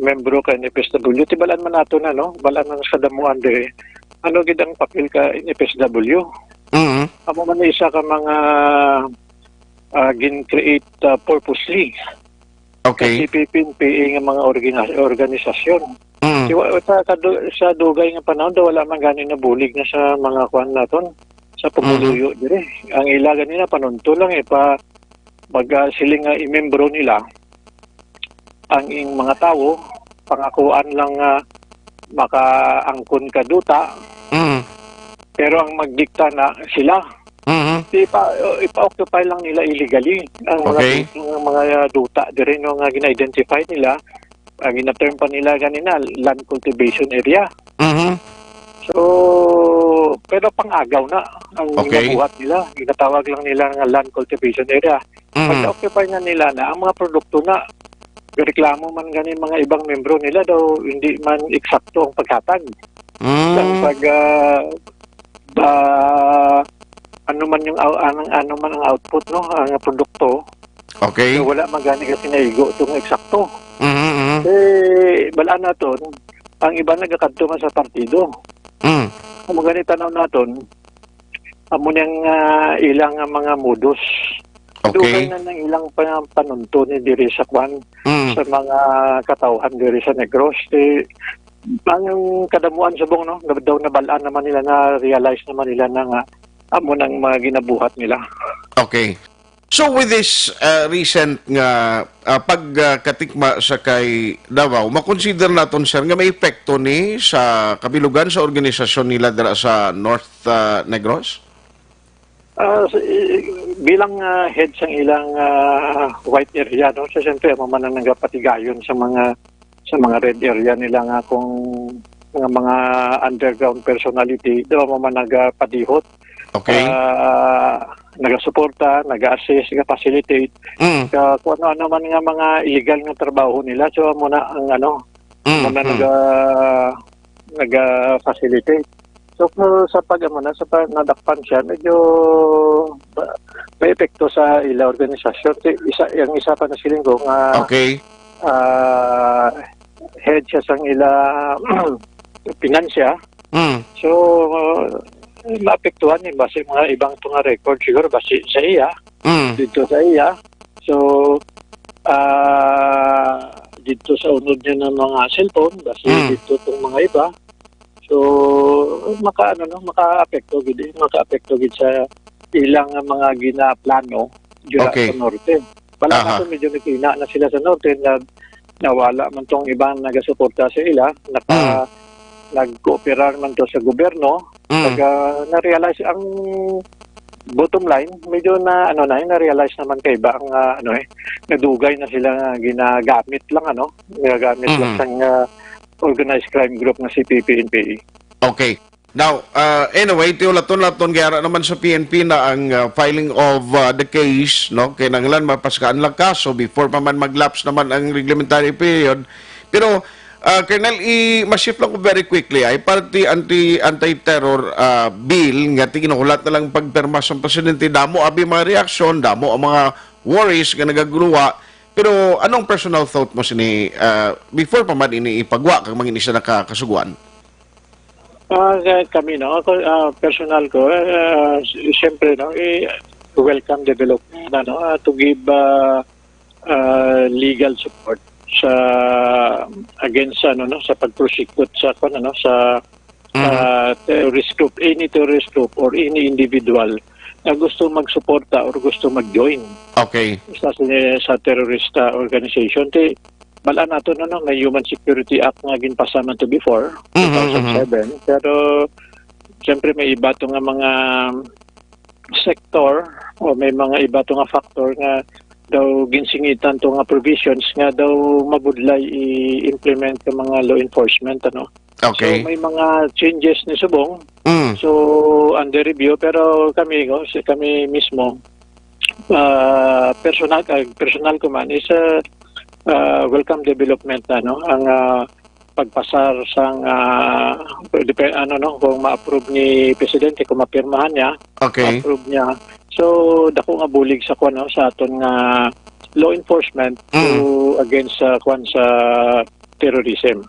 membro ka N F S W. Tibalaan man nato na, no? Balaan man sa damuan diri. Ano gid ang papel ka N F S W? Mhm. Amo man ni isa ka mga ah, gin-create ah, purposely Okay. Sa C P P N P A nga mga orgina- organisasyon. Mm. Di wa- sa, kadu- sa dugay nga panahon, daw wala man gani nabulig na sa mga kwan naton, sa pumuluyo diri. Ang ila gani na panunto lang eh, pa, pag ah, siling nga imembro nila, ang ing mga tawo, pangakuan lang nga makaangkon ka duta, Mm. pero ang magdikta na sila. Mhm. Ipa, ipa-occupy lang nila illegally ang mga Okay. du- ang mga duta diri, no, nga gina-identify nila, ang gina-term pa nila ganina land cultivation area. Mhm. So, pero pang-agaw na ang Okay. ginabuhat nila. Ginatawag lang nila nga land cultivation area. Mhm. Pagka-occupy na nila na, ang mga produkto na, reklamo man gani mga ibang membro nila daw hindi man eksakto ang paghatag. Mm. Ang pag ah, ah, ano man yung out- anong ano man ang output, no, ang produkto, Okay. so wala man gani kasi naigo itong eksakto. Mhm, mhm. Eh, balaan naton, ang iba nagakadto man sa partido. Mm. Kung gani tanaw naton, Amo nang, ah, ilang nga mga modus. Okay. Dugay na nang ilang pa-, panuntunan diri sa kwan, Mm. sa mga katawhan diri sa Negros. Ti, ang kadamuan subong, no, na-, daw nabal-an naman nila, na-realize naman nila na nga amo nang mga ginabuhat nila. Okay. So with this, uh, recent nga, uh, pagkatikma sa kay Davao, makonsider naton, sir, nga may epekto ni sa kabilugan sa organisasyon nila dira sa North, uh, Negros? Ah, sa, i-, i-, bilang, ah, head sang ilang, ah, white area, no? So, siyempre, amo man ang nagapatigayon sa mga, sa mga red area nila nga kung nga mga underground personality, daw amo man nagapadihot, Okay. ah, nagasuporta, naga-assist, naga-facilitate. Mm. Sa kung ano-ano man nga mga illegal nga trabaho nila. So, amo na ang ano, Mm, amo na mm. naga-, naga-facilitate. So, kung sa pag, amo na, sa pag nadakpan siya, medyo ba-, may epekto sa ila organisasyon. Ti-, isa, ang isa pa na siling ko nga, Okay. ah, head siya sang ila pinansya. Mm. So, maapektuhan ni basi mga ibang tunga record siguro basi sa iya, Mm. dito sa iya. So, ah, dito sa unod niya ng mga cellphone, basi Mm. dito tong mga iba. So, maka-, ano, no, makaapekto gid, eh, makaapekto gid sa ilang mga ginaplano dira Okay. sa norte. Bala Aha. nato, medyo nagkina na sila sa norte, na nawala man tong ibang nagasuporta sa ila, naka-, Mm. nagkooperar man to sa gobyerno. Mm. Pag, ah, na-realize ang bottom line, medyo na, ano na, eh, na-realize naman kay ba ang, ah, ano, eh, nadugay na sila nga ginagamit lang, ano, ginagamit lang Mhm. sang, ah, organized crime group nga si P P N P A. Okay. Now, uh, anyway, tiulaton naton gayara naman sa P N P na ang, uh, filing of, uh, the case, no? Kinahanglan mapaskaan lang kaso before pa man mag-lapse naman ang reglementary period. Pero, uh, Colonel, i-, ma-shift lang ko very quickly, ay parte anti, anti-terror, uh, bill nga tiginulat na lang pagpirma sa presidente, damo abi mga reaksyon, damo ang mga worries nga nagaguluwa. Pero anong personal thought mo sini, uh, before pa man ini ipagwa kag mangin isa na ka kasuguan? Ah, ka-, kami, no? Ako, ah, personal ko, ah, s-, siyempre, no, eh, welcome development, ano, ah, to give, ah, ah, legal support sa, against, ano, no, sa pag-prosecute sa, kung ano, sa, Mhm. ah, terrorist group, any terrorist group or any individual na gusto magsuporta or gusto mag-join Okay. sa, sa terrorist, ah, organization. Ti, bal-an nato, no, no, may Human Security Act nga ginpasa man to before, Mhm, mhm. two thousand seven. Pero, siyempre, may iba to nga mga sector o may mga iba to nga factor nga daw ginsingitan to nga provisions nga daw mabudlay i-implement sa mga law enforcement, ano. Okay. So, may mga changes ni subong. Mm. So, under review, pero kami, no, si, kami mismo, ah, personal, ah, personal ko man is, ah, ah, welcome development na, no, ang, ah, pagpasar sang, ah, depe-, ano, no, kung ma-approve ni Presidente, kung mapirmahan niya, Okay. ma-approve niya. So, dako nga bulig sa, kuwan, no, sa aton nga law enforcement to Mm. against sa, kuwan, sa terrorism.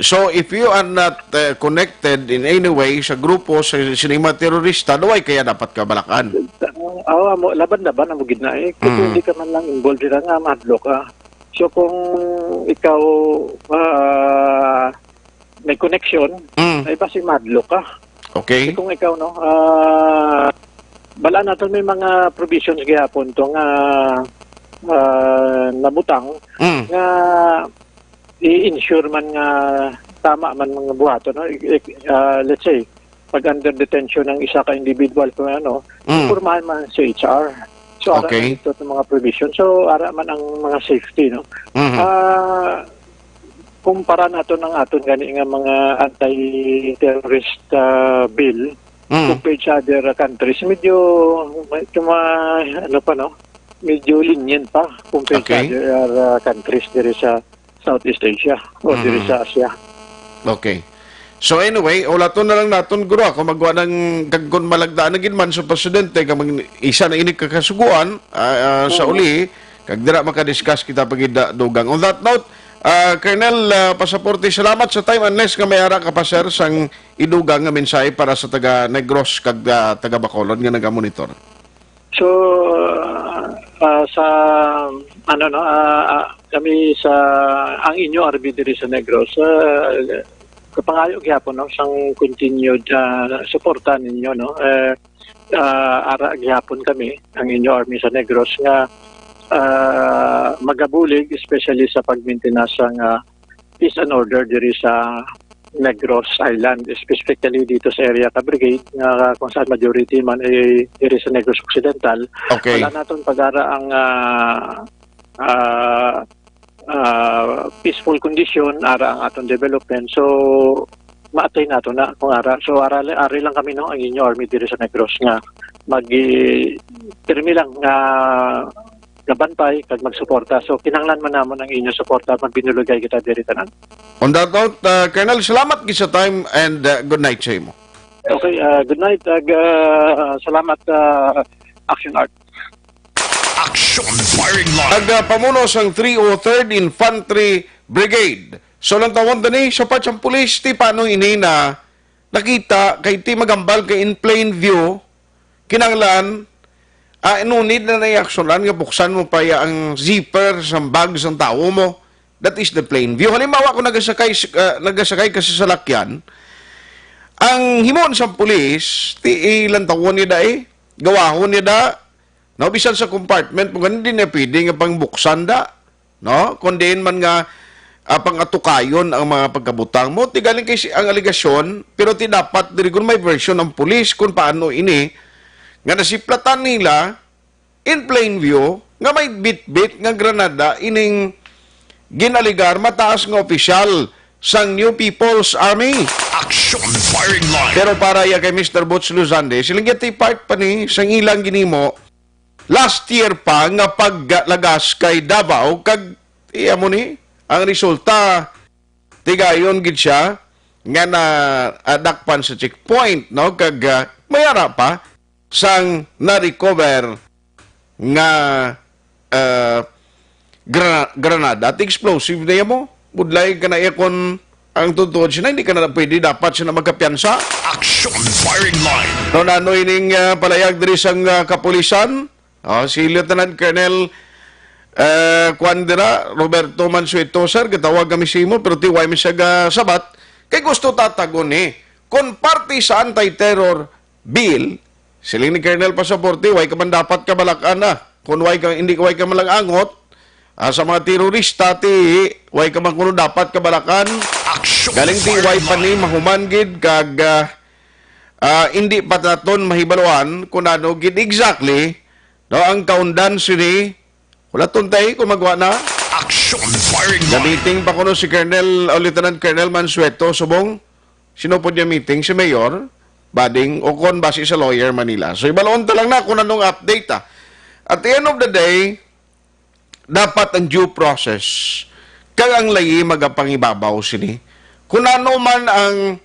So, if you are not, uh, connected in any way sa grupo, sa, sa mga terorista, daw ay kaya dapat ka balakan? Oo, amo, laban-laban amo gid na eh. Kung Mm. hindi ka man lang involved dira nga, mahadlok ka. So, kung ikaw, ah, may connection, Mm. ay basi mahadlok ka. Okay. Kung ikaw, no, ah, bala naton may mga provisions gihapon to nga, ah, nabutang Mm. nga i-ensure man nga tama man mga buhaton, no? I-, i-, ah, let's say, pag under detention ang isa ka individual, kung ano, Mm. pormahan man sa C H R. So, ara Okay. man ito ang mga provision. So, ara man ang mga safety, no? Mhm. Ah, kumpara nato ng aton gani nga mga anti-terrorist, ah, bill, Mm. compared sa other countries, medyo, medyo ma-, ano pa, no? Medyo lenient pa compared sa Okay. other, ah, countries diri sa Southeast Asia o diri Mhm. sa Asia. Okay. So anyway, ulaton na lang naton, guro, kung magwa ng, kag kung malagdaan na gid man sa presidente, kag mag-, isa na ini kakasuguan, ah, ah, sa Mhm. uli, kag dira makadiscuss kita pag ida dugang. On that note, Ah, Colonel, ah, Pasaporte, salamat sa time, unless nga may ara ka pa, sir, sang idugang nga mensahe para sa taga Negros kag, ah, taga Bacolod nga nagamonitor. So, ah, ah, sa, ano, no, ah, ah, kami sa, ang inyo R B diri sa Negros, ah, kapangayo gyapon, no, sang continued, ah, suporta ninyo, no. Eh, ah, ara gyapon kami, ang inyo army sa Negros, nga, ah, magabulig, especially sa pagmintinas sang, ah, peace and order diri sa Negros Island, specifically dito sa area ka Brigade, nga kung saan majority man ay diri sa Negros Occidental. Okay. Wala naton pag-ara ang, ah, ah, ah, peaceful condition, ara ang aton development. So, maatay nato na kung ara. So, ara, ari lang kami, no, ang inyo army diri sa Negros nga mag-, pirmi lang nga gabantay kag magsuporta. So, kinahanglan man namon ang inyo suporta, magbinulugay kita diri tanan. On that note, uh, Colonel, salamat gid sa time and, uh, good night sa imo. Okay, uh, good night. Ag, uh, salamat, uh, Action Art. Action Firing Line. Ag, uh, pamuno sang three oh third Infantry Brigade. So, lang tawon tani sa part sang pulis, ti paano ini na nakita kay ti magambal kay in plain view, kinahanglan, ah, no need na naiaksyonan nga buksan mo pa ya ang zipper sang bag sang tawo mo. That is the plain view. Halimbawa, kung nagasakay, ah, nagasakay ka sa salakyan, ang himuon sang pulis, ti ilantawon niya da eh, gawahon niya da, no, bisan sa compartment mo, hindi na pwede nga pangbuksan da, no? Kung diin man nga, ah, pangatukayon ang mga pagkabutang mo, ti galing kay si, ang alegasyon, pero ti dapat diri kung may version ang pulis kung paano ini, nga nasiplatan nila in plain view nga may bitbit nga granada ining ginaligar mataas nga opisyal sang New People's Army. Action Firing Line. Pero para ya kay Mister Boots Luzande, siling ti part pa ni sang ilang ginimo last year pa nga paglagas kay Davao, kag iya mo ni ang resulta, tigayon gid siya nga nadakpan sa checkpoint, no? Kag, ah, may ara pa sang na-recover nga, ah, gra-, granada at explosive na mo. Budlay ka na iya kon ang tutuod siya na, hindi ka na pwede dapat siya na magkapiyansa. Action Firing Line. No, nano ining, ah, palayag diri sang, ah, kapulisan? Oh, si Lieutenant Colonel, eh, kuwan dira, Roberto Mansueto, sir, gatawag kami sa imo, pero ti way mi siya gasabat, kay gusto tatagon ni, kung parte sa anti-terror bill, siling ni Colonel Pasaporte, way ka man dapat kabalak-an na. Kung way ka, hindi ka, way ka malang angot, ah, sa mga terorista, ti, way ka man kuno dapat kabalakan. Action Galing ti way pa ni mahuman gid, kag, ah, ah, hindi pa naton mahibaluan kung ano gid exactly, no, ang kaundan sini. Wala tuntay kung magwa na. Action Firing Line. Namiting pa kuno si Colonel, o Lieutenant Colonel Mansueto subong. Sino po niya meeting? Si Mayor Bading o kon basi sa lawyer Manila. So, ibalon ta lang na kung anong update, ah. At the end of the day, dapat ang due process kag ang layi magapangibabaw sini. Kung ano man ang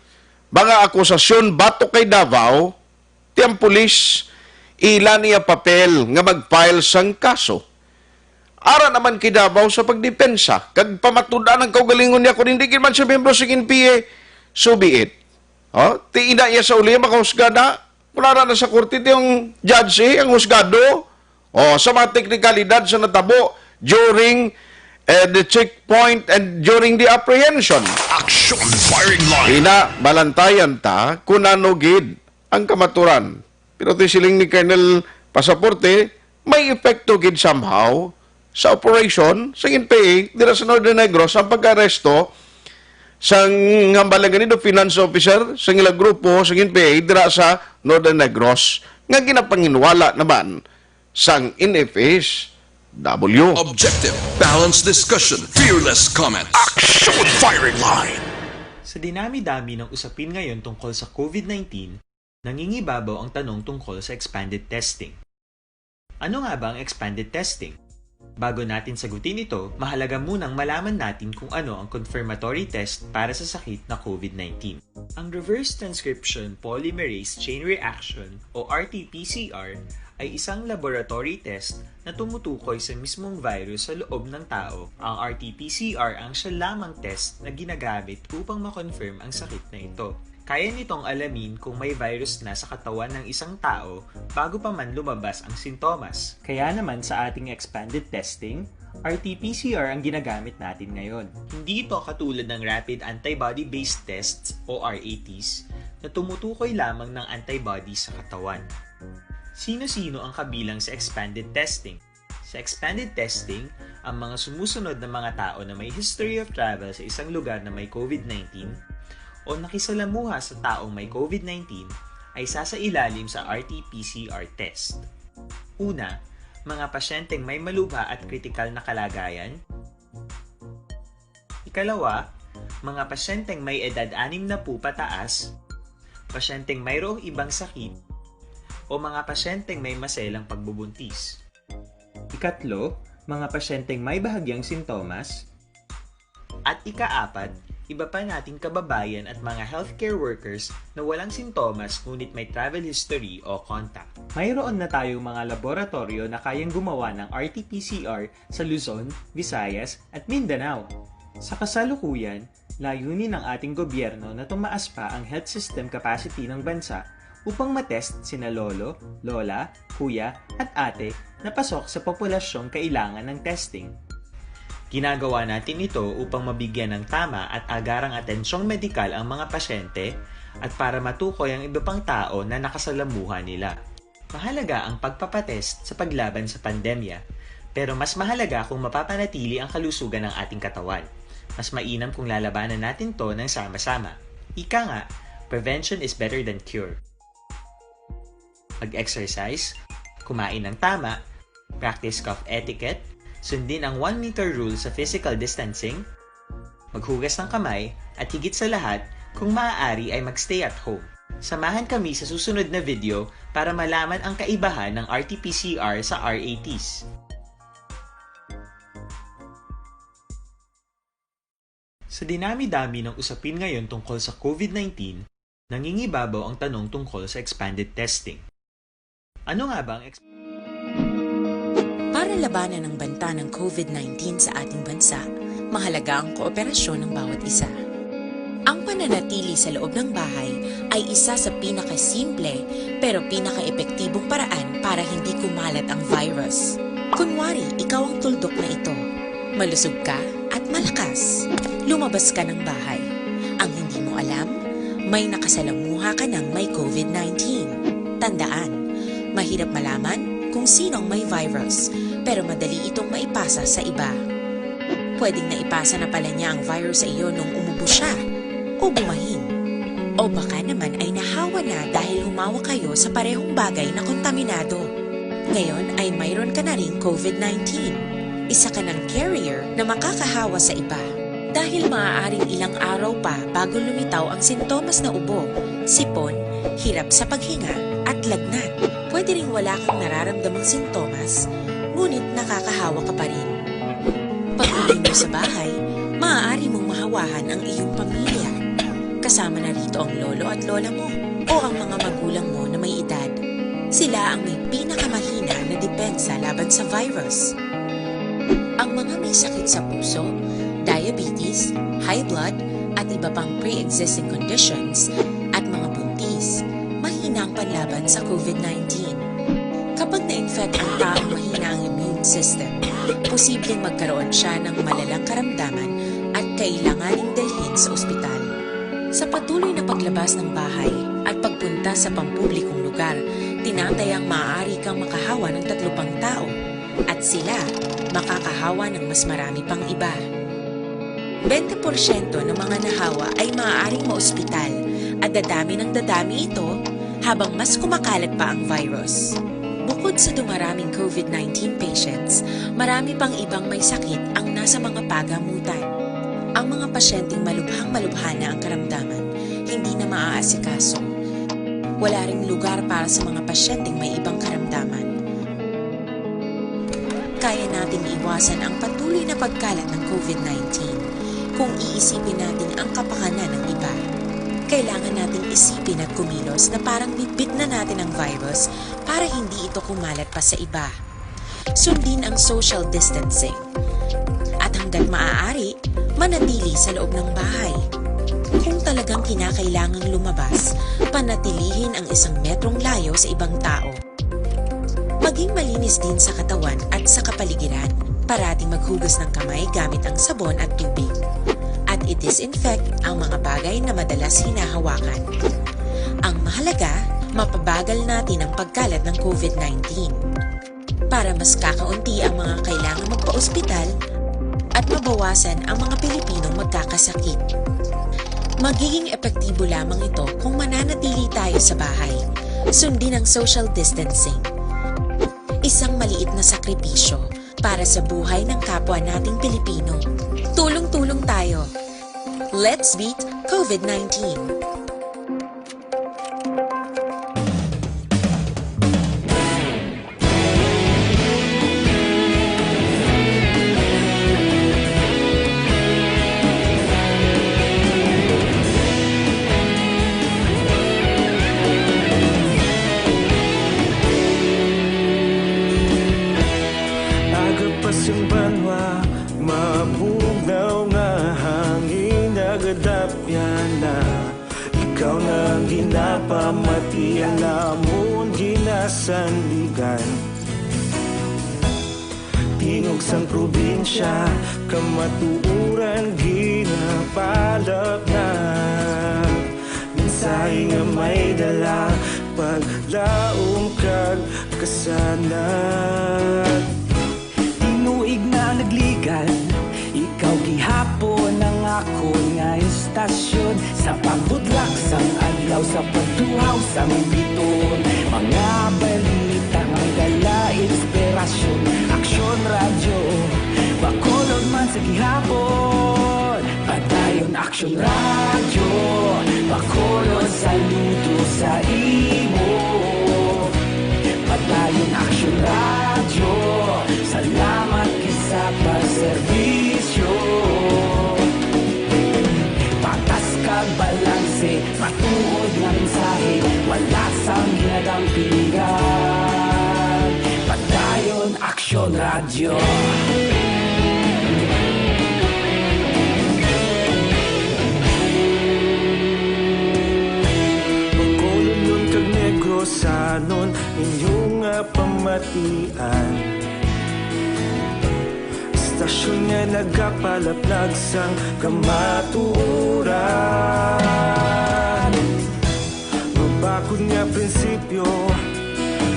mga akusasyon batok kay Davao, ti ang pulis, ila niya papel nga mag-file sang kaso. Ara naman kay Davao sa pagdepensa, kag pamatud-an ang kaugalingon niya kung hindi gid man siya miyembro sa N P A, so be it. Oh, ti ina iya sa uli, makahusga na. Kung ara na sa korte, ti ang judge, eh, ang husgado. Oh, sa mga teknikalidad sa natabo during, eh, the checkpoint and during the apprehension. Action Firing Line. Ina, balantayan ta kung ano gid ang kamaturan. Pero ti siling ni Colonel Pasaporte, may epekto gid somehow sa operation sa N P A dira sa Northern Negros ang pag-aresto sang hambalangan ni finance officer sa ilang grupo sa N P A dira sa Northern Negros nga ginapanginwala naman sang N F S W. Objective, balanced discussion, fearless comment. Action Firing Line. Sa dinami-dami ng usapin ngayon tungkol sa COVID nineteen, nangingibabaw ang tanong tungkol sa expanded testing. Ano nga ba ang expanded testing? Bago natin sagutin ito, mahalaga munang malaman natin kung ano ang confirmatory test para sa sakit na COVID nineteen. Ang reverse transcription polymerase chain reaction o R T P C R ay isang laboratory test na tumutukoy sa mismong virus sa loob ng tao. Ang R T P C R ang siya lamang test na ginagamit upang ma-confirm ang sakit na ito. Kaya nitong alamin kung may virus na sa katawan ng isang tao bago pa man lumabas ang sintomas. Kaya naman sa ating expanded testing, R T P C R ang ginagamit natin ngayon. Hindi ito katulad ng rapid antibody-based tests o R A Ts na tumutukoy lamang ng antibody sa katawan. Sino-sino ang kabilang sa expanded testing? Sa expanded testing, ang mga sumusunod na mga tao na may history of travel sa isang lugar na may COVID nineteen o nakisalamuha sa taong may COVID nineteen ay sasailalim sa R T P C R test. Una, mga pasyenteng may malubha at kritikal na kalagayan. Ikalawa, mga pasyenteng may edad anim na po pataas, pasyenteng mayroong ibang sakit, o mga pasyenteng may maselang pagbubuntis. Ikatlo, mga pasyenteng may bahagyang sintomas. At ikaapat, iba pa nating kababayan at mga healthcare workers na walang sintomas ngunit may travel history o contact. Mayroon na tayong mga laboratoryo na kayang gumawa ng R T P C R sa Luzon, Visayas, at Mindanao. Sa kasalukuyan, layunin ng ating gobyerno na tumaas pa ang health system capacity ng bansa upang matest sina lolo, lola, kuya, at ate na pasok sa populasyong kailangan ng testing. Ginagawa natin ito upang mabigyan ng tama at agarang atensyong medikal ang mga pasyente at para matukoy ang iba pang tao na nakasalamuha nila. Mahalaga ang pagpapatest sa paglaban sa pandemya, pero mas mahalaga kung mapapanatili ang kalusugan ng ating katawan. Mas mainam kung lalabanan natin 'to ng sama-sama. Ika nga, prevention is better than cure. Mag-exercise, kumain ng tama, practice cough etiquette, sundin ang one meter rule sa physical distancing, maghugas ng kamay, at higit sa lahat, kung maaari ay mag-stay at home. Samahan kami sa susunod na video para malaman ang kaibahan ng R T P C R sa R A Ts. Sa dinami-dami ng usapin ngayon tungkol sa COVID nineteen, nangingibabaw ang tanong tungkol sa expanded testing. Ano nga ba ang ex- Para labanan ang banta ng COVID nineteen sa ating bansa, mahalaga ang kooperasyon ng bawat isa. Ang pananatili sa loob ng bahay ay isa sa pinakasimple pero pinakaepektibong paraan para hindi kumalat ang virus. Kunwari, ikaw ang tuldok na ito. Malusog ka at malakas. Lumabas ka ng bahay. Ang hindi mo alam, may nakasalamuha ka ng may COVID nineteen. Tandaan, mahirap malaman kung sino ang may virus, pero madali itong maipasa sa iba. Pwedeng naipasa na pala niya ang virus sa iyo nung umubo siya o bumahin. O baka naman ay nahawa na dahil humawak kayo sa parehong bagay na kontaminado. Ngayon ay mayroon ka na ring COVID nineteen. Isa ka ng carrier na makakahawa sa iba. Dahil maaaring ilang araw pa bago lumitaw ang sintomas na ubo, sipon, hirap sa paghinga, at lagnat. Pwede ring wala kang nararamdamang sintomas, ngunit nakakahawa ka pa rin. Pag-uwi mo sa bahay, maaari mong mahawahan ang iyong pamilya. Kasama na rito ang lolo at lola mo o ang mga magulang mo na may edad. Sila ang may pinakamahina na depensa laban sa virus. Ang mga may sakit sa puso, diabetes, high blood, at iba pang pre-existing conditions, at mga buntis, mahina ang panlaban sa COVID nineteen. Kapag na-infect ang taong mahina ang immune system, posibleng magkaroon siya ng malalang karamdaman at kailanganing dalhin sa ospital. Sa patuloy na paglabas ng bahay at pagpunta sa pampublikong lugar, tinatayang maaari kang makahawa ng tatlo pang tao at sila makakahawa ng mas marami pang iba. Bente porsyento ng mga nahawa ay maaaring maospital at dadami ng dadami ito habang mas kumakalat pa ang virus. Bukod sa dumaraming COVID nineteen patients, marami pang ibang may sakit ang nasa mga pagamutan. Ang mga pasyenteng malubhang-malubha na ang karamdaman, hindi na maaasikaso. Wala ring lugar para sa mga pasyenteng may ibang karamdaman. kaya nating iwasan ang patuloy na pagkalat ng covid nineteen kung iisipin natin ang kapakanan ng iba. Kailangan nating isipin at kumilos na parang bitbit na natin ang virus para hindi ito kumalat pa sa iba. Sundin ang social distancing. At hanggat maaari, manatili sa loob ng bahay. Kung talagang kinakailangang lumabas, panatilihin ang isang metrong layo sa ibang tao. Maging malinis din sa katawan at sa kapaligiran. Parating maghugas ng kamay gamit ang sabon at tubig. At i-disinfect ang mga bagay na madalas hinahawakan. Ang mahalaga, mapabagal natin ang pagkalat ng covid nineteen para mas kakaunti ang mga kailangang magpa-ospital at mabawasan ang mga Pilipinong magkakasakit. Magiging epektibo lamang ito kung mananatili tayo sa bahay. Sundin ang social distancing. Isang maliit na sakripisyo para sa buhay ng kapwa nating Pilipino. Tulong-tulong tayo. Let's beat covid nineteen. Agapas ang banwa, mabugnaw nga hangin, nagadapyan na. Ikaw na ang ginapamatian namon ginasandigan. Tingog sang probinsya, kamatuoran ginapalapnag. Mensahe nga may dala, paglaom kag kasanag. Tinuig na nagligan, ikaw gihapon ang akon nga istasyon. Sa pagbutlak sang adlaw, sa pagtuhaw sang bituon, mga balita nga may dala inspirasyon. Aksyon Radyo, Bacolod man sa gihapon. Padayon Aksyon Radyo, Bacolod, saludo sa imo. Padayon Aksyon Radyo, salamat gid sa pagserbisyo. Patas kag balanse, matuod nga mensahe, wala sang ginadampingan. Padayon Aksyon Radyo. Bacolodnon kag Negrosanon, inyo nga pamatian. Istasyon nga nagapalapnag sang kamatuoran. Mabakod nga prinsipyo,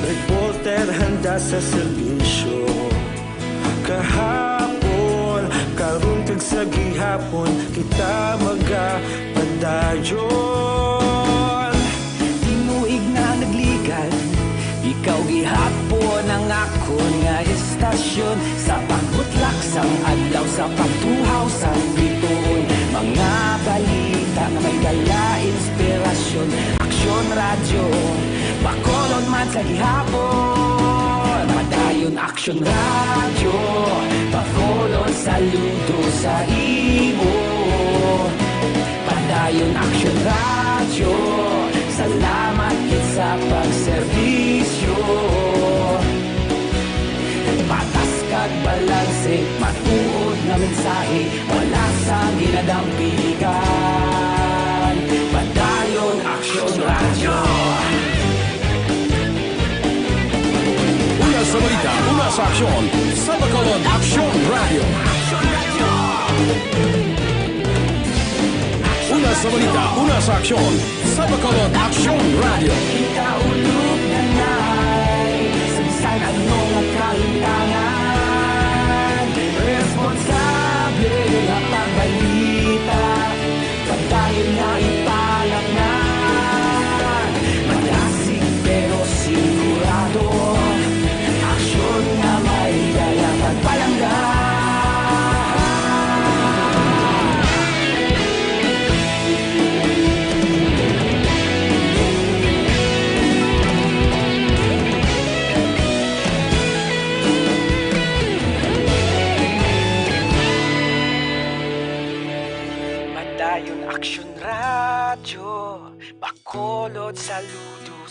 reporter handa sa serbisyo. Kahapon, karon kag sa gihapon, kita magapadayon. Tinuig na nagligan, ikaw gihapon ang akon nga istasyon. Sa pagbutlak sang adlaw, sa pagtuhaw sang bituon, mga balita nga may dala inspirasyon. Aksyon Radyo, Bacolod man sa gihapon. Padayon Aksyon Radyo, Bacolod, saludo sa imo. Padayon Aksyon Radyo, salamat gid sa pagserbisyo. Patas kag balanse, matuod nga mensahe, wala sang ginadampingan. Padayon Aksyon Radyo. Una sa balita, una sa aksyon, sa Bacolod Aksyon Radyo. Una sa balita, una sa aksyon, sa Bacolod Aksyon Radyo. Kita ulog na nay, sa bisan ano nga kalintangan, responsable nga pagbalita, padayon na ipalapngan. Madasig pero sigurado, aksyon nga may dala pagpalangga.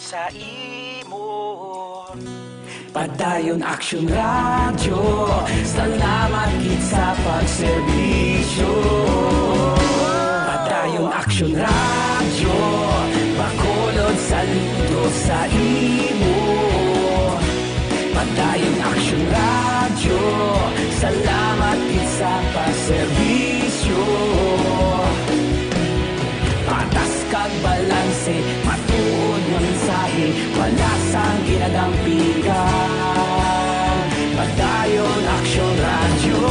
sa imo. Padayon Action Radio, salamat gid sa pagserbisyo. Padayon Action Radio, Bacolod, saludo sa imo. Padayon Action Radio, salamat gid sa pagserbisyo. Patas kag balanse, matuod nga mensahe, wala sang ginadampigan. Padayon Action Radio.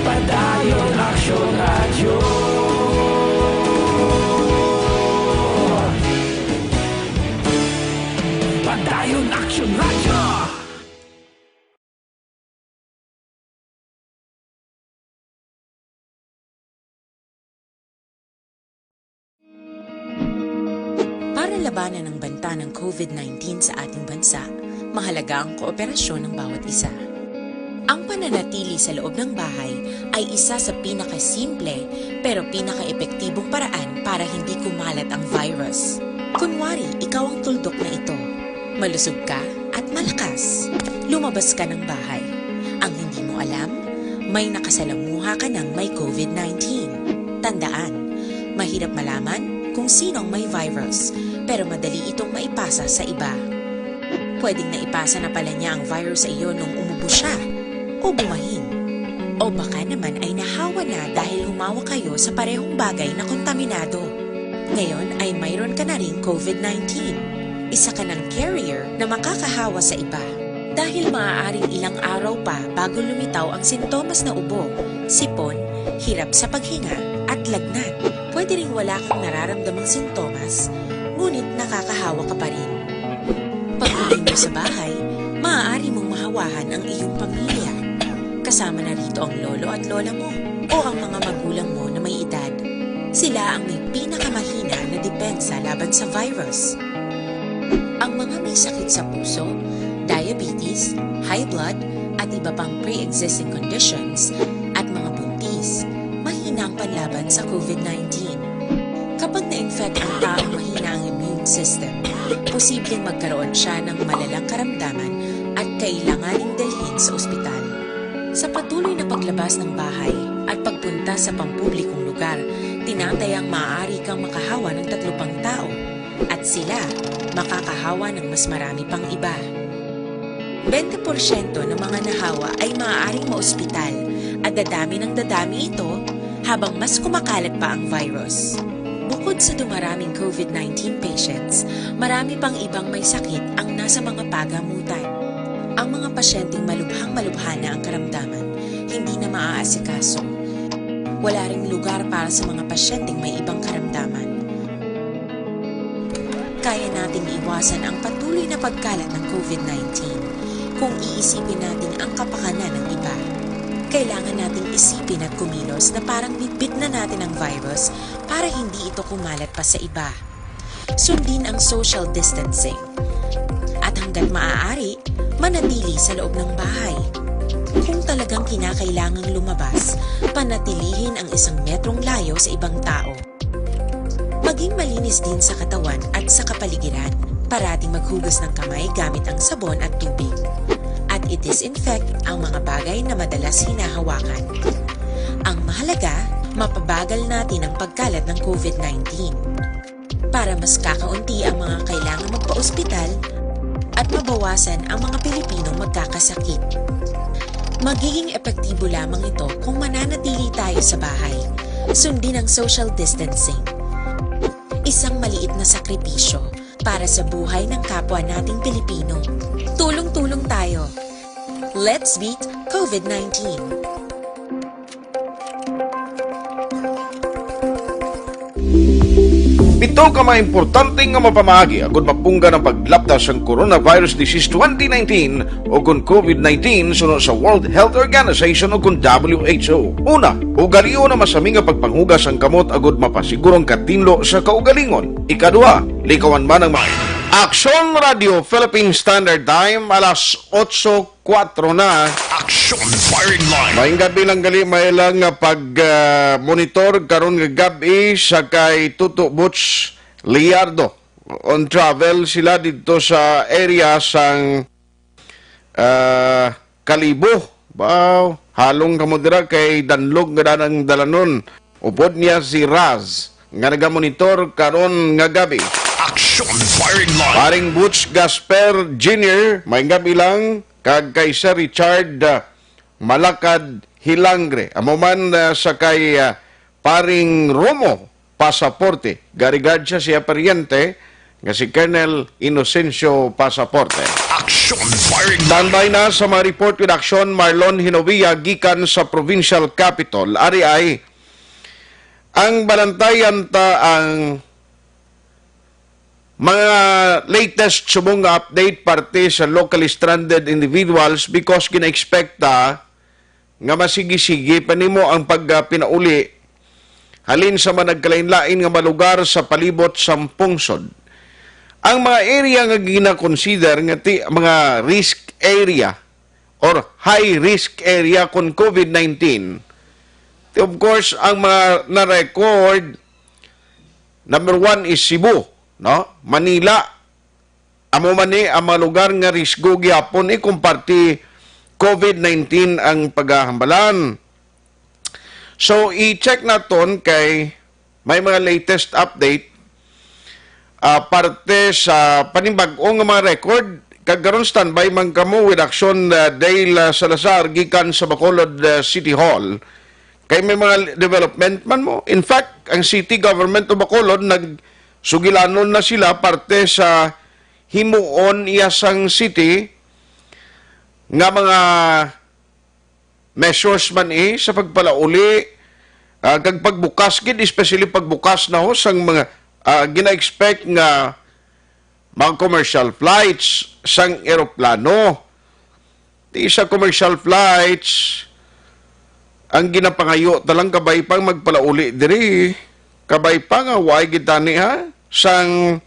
Padayon Action Radio. Padayon Action Radio. Para labanan ang banta ng COVID nineteen sa ating bansa, mahalaga ang kooperasyon ng bawat isa. Ang pananatili sa loob ng bahay ay isa sa pinakasimple pero pinakaepektibong paraan para hindi kumalat ang virus. Kunwari, ikaw ang tuldok na ito. Malusog ka at malakas. Lumabas ka ng bahay. Ang hindi mo alam, may nakasalamuha ka ng may COVID nineteen. Tandaan, mahirap malaman kung sino ang may virus, pero madali itong maipasa sa iba. Pwedeng naipasa na pala niya ang virus sa iyo nung umubo siya, o bumahin. O baka naman ay nahawa na dahil humawak kayo sa parehong bagay na kontaminado. Ngayon ay mayroon ka na ring COVID nineteen. Isa ka ng carrier na makakahawa sa iba. Dahil maaaring ilang araw pa bago lumitaw ang sintomas na ubo, sipon, hirap sa paghinga, at lagnat. Pwede ring wala kang nararamdamang sintomas, ngunit nakakahawa ka pa rin. Pag-uwi mo sa bahay, maaari mong mahawahan ang iyong pamilya. Kasama na rito ang lolo at lola mo o ang mga magulang mo na may edad. Sila ang may pinakamahina na depensa laban sa virus. Ang mga may sakit sa puso, diabetes, high blood, at iba pang pre-existing conditions, at mga buntis, mahina ang panlaban sa COVID nineteen. Kapag na-infect ang taong mahina ang immune system, posibleng magkaroon siya ng malalang karamdaman at kailanganing dalhin sa ospital. Sa patuloy na paglabas ng bahay at pagpunta sa pampublikong lugar, tinatayang maaari kang makahawa ng tatlo pang tao at sila makakahawa ng mas marami pang iba. Bente porsyento ng mga nahawa ay maaaring maospital at dadami ng dadami ito habang mas kumakalat pa ang virus. Bukod sa dumaraming COVID nineteen patients, marami pang ibang may sakit ang nasa mga pagamutan. Ang mga pasyenteng malubhang-malubha na ang karamdaman, hindi na maaasikaso. Wala ring lugar para sa mga pasyenteng may ibang karamdaman. Kaya nating iwasan ang patuloy na pagkalat ng COVID nineteen kung iisipin natin ang kapakanan ng iba. Kailangan nating isipin at kumilos na parang bitbit na natin ang virus para hindi ito kumalat pa sa iba. Sundin ang social distancing. At hanggat maaari, manatili sa loob ng bahay. Kung talagang kinakailangang lumabas, panatilihin ang isang metrong layo sa ibang tao. Maging malinis din sa katawan at sa kapaligiran. Parating maghugas ng kamay gamit ang sabon at tubig. At i-disinfect ang mga bagay na madalas hinahawakan. Ang mahalaga, mapabagal natin ang pagkalat ng COVID nineteen. Para mas kakaunti ang mga kailangang magpa-ospital at mabawasan ang mga Pilipinong magkakasakit. Magiging epektibo lamang ito kung mananatili tayo sa bahay. Sundin ang social distancing. Isang maliit na sakripisyo para sa buhay ng kapwa nating Pilipino. Tulong-tulong tayo. Let's beat COVID nineteen. Pito ka mga importante nga mapamaagi agud mapunggan ang paglapda sang coronavirus disease twenty nineteen o kon COVID nineteen suno sa World Health Organization o kon W H O. Una, ugalion ang masami nga pagpanghugas sang kamot agud mapasiguro ang katinlo sa kaugalingon. Ikaduha, likawan man ang mga Aksyon Radio Philippine Standard Time, alas otso kuwatro na. Action firing line. Maayong gabi lang gali, may lang nga pag, ah, monitor karon nga gab-i sa kay Tuto Butch Liardo. On travel sila dito sa area sang, ah, Kalibo. Wow, halong kamo dira kay Danlog nga danang dalanon. Upod niya si Raz nga nagamonitor karon nga gabi. Action firing line. Paring Butch Gasper Junior, may gabi lang, kag kay Sir Richard, ah, Malakad Hilangre. Amo man, ah, sa kay, ah, Paring Romo Pasaporte. Garigad siya siya paryente nga si Colonel Inocencio Pasaporte. Action firing line. Standby na sa mga report with action, Marlon Hinovia gikan sa Provincial Capitol. Ari ay ang balantayan ta ang mga latest subong nga update parte sa locally stranded individuals because gina-expect ta nga masigi-sige pa nimo ang pagpinauli halin sa mga nagkalain-lain nga mga lugar sa palibot sang pungsod. Ang mga area nga gina-consider nga ti-, mga risk area or high risk area kon COVID nineteen, ti, of course, ang mga na-record, number one is Cebu, no? Manila, amo man ni ang mga lugar nga risgo gihapon ni kung parte COVID nineteen ang pagahambalan. So, i-check naton kay may mga latest update, ah, parte sa panibag-o nga mga record. Kag karon standby man kamo with action, ah, Dale, ah, Salazar gikan sa Bacolod, ah, City Hall. Kay may mga development man mo. In fact, ang city government of Bacolod nagsugilanon na sila parte sa himuon iya sang city nga mga measures man, eh, sa pagpalauli, ah, kag pagbukas gid, especially pagbukas na ho sang mga, ah, gina-expect nga mga commercial flights sang eroplano. Di sa commercial flights, ang ginapangayo ta lang kabay pang magpalauli diri, kabay pa nga way gid tani, ha, sang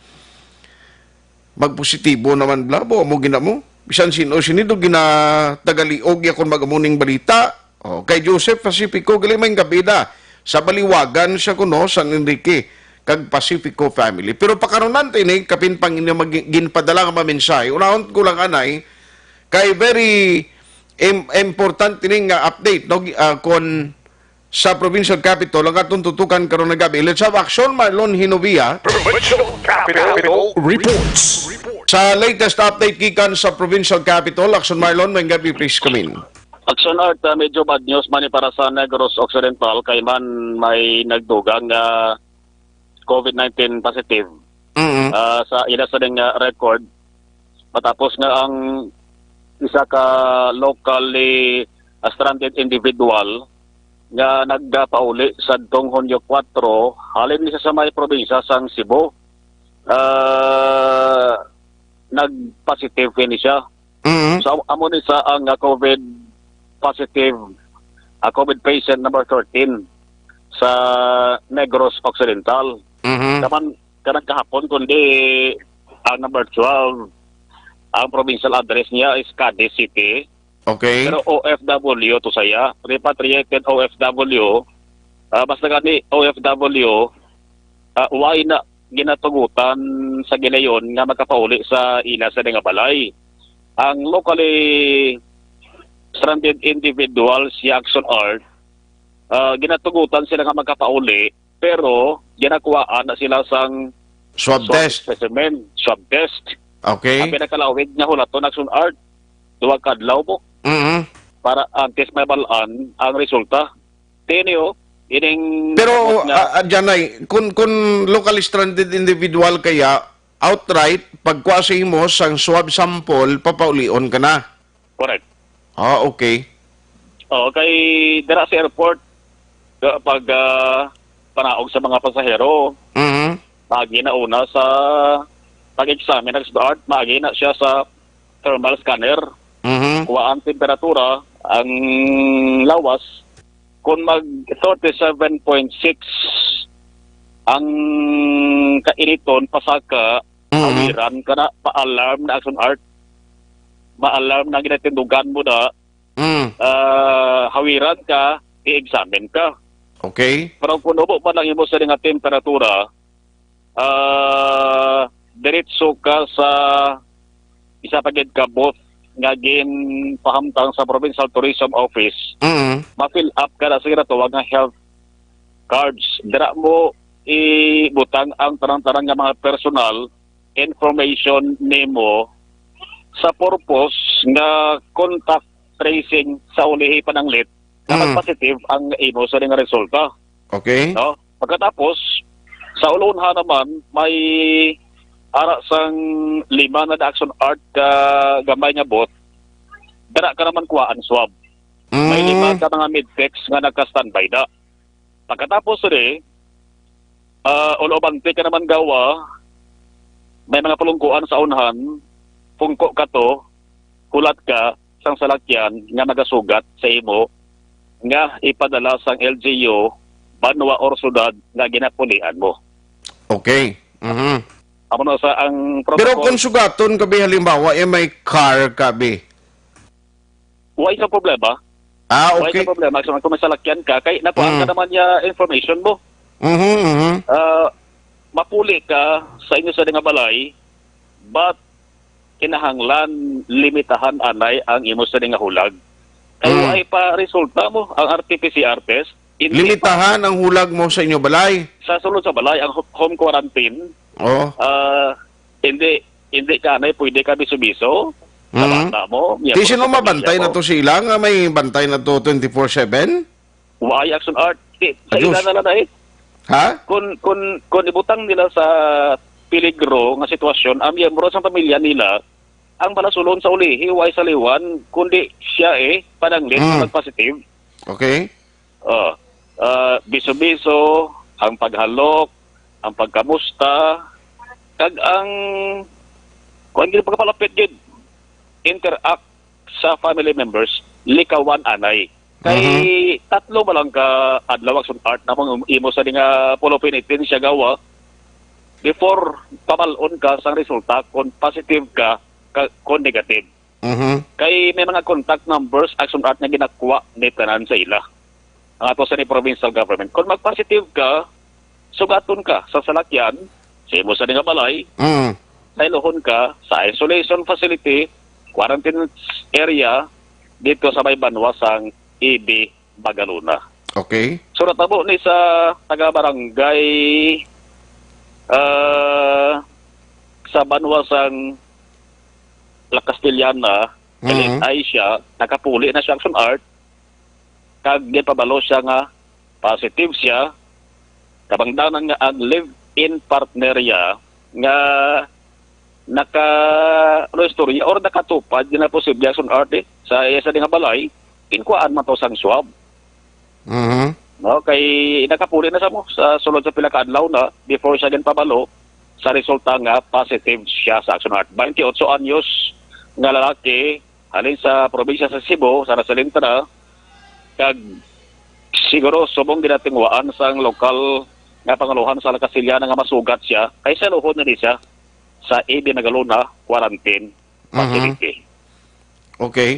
magpositibo naman, bla, bo, amo gina mo. Bisan sino sini do ginatagaliog ya kon mag-amo ning balita. Oh, kay Joseph Pacifico, gali may gabi na sa Baliwagan siya kuno, San Enrique, kag Pacifico family. Pero pakarunan tini, kapin pang inyo mag-, ginpadala nga mga mensahe. Unahon ko lang anay, kay very im-, important ini nga update, no? Gi-, ah, kon sa provincial capital, ang atong tutukan karon nga gabi. Let's have action, Marlon Hinovia. Provincial Capital Reports. Sa latest update gikan sa provincial capital, action, Marlon, may gabi, please come in. Action Art, ah, medyo bad news man ni para sa Negros Occidental kay man may nagdugang nga COVID nineteen positive, Mm-hmm. ah, sa ila sa ning, ah, record. Matapos nga ang isa ka locally, ah, stranded individual nga nagpauli sa dong Hunyo kuwatro, halin ni siya sa may probinsya sang Cebu. Ah, nag-positive ni siya. Mm-hmm. So, amo ni sa ang, ah, COVID positive, ah, COVID patient number thirteen sa Negros Occidental. Mm-hmm. Kaman, kanang kahapon, kundi ang number twelve, ang provincial address niya is Cadiz City. Okay. Pero O F W to saya, repatriated O F W. Ah, basta gani O F W, ah, why na ginatugutan sa gilayon nga makapauli sa ila sa nga balay. Ang locally stranded individuals, si Action Art, ah, ginatugutan sila nga makapauli, pero ginakuhaan na sila sang Swab swab test. specimen, swab test. Okay. Ang pinakalawig nga hulaton, Action Art, duha ka adlaw po Mm-hmm. para antes may balaan ang resulta. Tini, oh, ining Pero, report nga ah, ah, Janay, kung, kung locally stranded individual kaya, outright, pagkuha sa imo sang swab sample, papaulion ka na. Correct. Ah, okay. Oh, kay dira sa airport, ga-, pag, ah, panaog sa mga pasahero, Mhm. maagi na una sa pag-examine ng Action Art, maagi na siya sa thermal scanner. Mhm. Kuha ang temperatura, ang lawas, kung mag thirty-seven point six ang kainiton, pasaka, Mhm. awiran ka na, pa-alarm na, Action Art. Ma-alarm na, ginatindugan mo na. Mm. ah, hawiran ka, i-examine ka. Okay. Pero kung ubo pa lang imo sa nga temperatura, ah, diretso ka sa isa pa gid ka booth nga ginpahamtang sa Provincial Tourism Office, Mm. ma-fill up ka na sa ginatawag nga health cards. Dira mo ibutang ang tanan-tanan nga mga personal information nimo sa purpose nga contact tracing sa ulihi pananglit na Mm. mag-positive ang imo sa nga resulta. Okay. No? Pagkatapos, sa ulunha naman, may ara sang lima na action art ka gamay nga booth. Dara ka naman kuhaan swab. May Mm. lima ka mga medtechs nga nagka-standby na. Pagkatapos ri, ah, ulobante ka naman gawa, may mga pulungkuan sa unhan, pungko ka to, hulat ka sang salakyan nga magasugat sa imo nga ipadala sang L G U, banwa or syudad nga ginapulian mo. Okay. Mhm. Amo na sa ang Pero protocol. Kung sugaton ka, bi, halimbawa, eh, may car ka, bi? Wa sa problema. Ah, Wa okay. sa problema. So, kung may salakyan ka, kay nakuha ka Mm. naman niya information mo. Mhm, mhm. Ah, mapuli ka sa inyo sa nga balay, but kinahanglan limitahan anay ang imo sa nga hulag. Kay Mm. wa pa resulta mo ang R T P C R test. Hindi pa. Limitahan ang hulag mo sa inyo balay? Sa sulod sa balay, ang ho-, home quarantine, Oh. ah, hindi, hindi ka anay pwede ka biso-biso sa Mm. bata mo, miyembro Di sino sa pamilya mabantay mo. na to sila nga may bantay na to twenty-four seven? Why action art? Di, sa Diyos. Ila na lang na eh. Ha? Kung, kung, kung ibutang nila sa peligro nga sitwasyon ang miyembro sa pamilya nila, ang balasulon sa ulihi, why sa liwan, kundi siya eh, pananglit Mm. na nag-positive. Okay. Oh, ah, biso-biso, ang paghalok, ang pagkamusta, kag ang, kuwan gid, pagpalapit gid, interact sa family members, likawan anay. Kay Mhm. tatlo ba lang ka adlaw action art na mong imo sa nga pulupinitin siya gawa before pabalon ka sang resulta kung positive ka, ka kung negative. Mhm. Kay may mga contact numbers action art nga ginakuha ni tanan sa ila. Ang ato sa ni provincial government. Kung mag-positive ka, sugaton ka sa salakyan, sa imo sa nga balay, Mm. sayluhon ka sa isolation facility, quarantine area, dito sa may banwa sang E B Magalona. Okay. So, natabo ni sa taga-barangay, ah, sa banwa sang La Castellana, Mm. L N I siya, nakapuli na siya action art, kag ginpabalo siya nga positive siya, kabangdanan nga ang live-in partner niya nga naka, ano, istorya or nakatupad nga posible action art eh, sa iya sa nga balay, inkuhaan man to sang swab. Mhm. No, kay nakapuli na sa mo sa sulod sa pila ka adlaw na before siya ginpabalo sa resulta nga positive siya sa action art. Twenty-eight anyos nga lalaki halin sa probinsya sa Cebu, sa Nasalintra, kag siguro subong ginatingwaan sang lokal nga pangulohan sa La Castellana nga masugat siya, kay saluhon na ni siya sa A B Magalona quarantine Mhm. facility. Okay.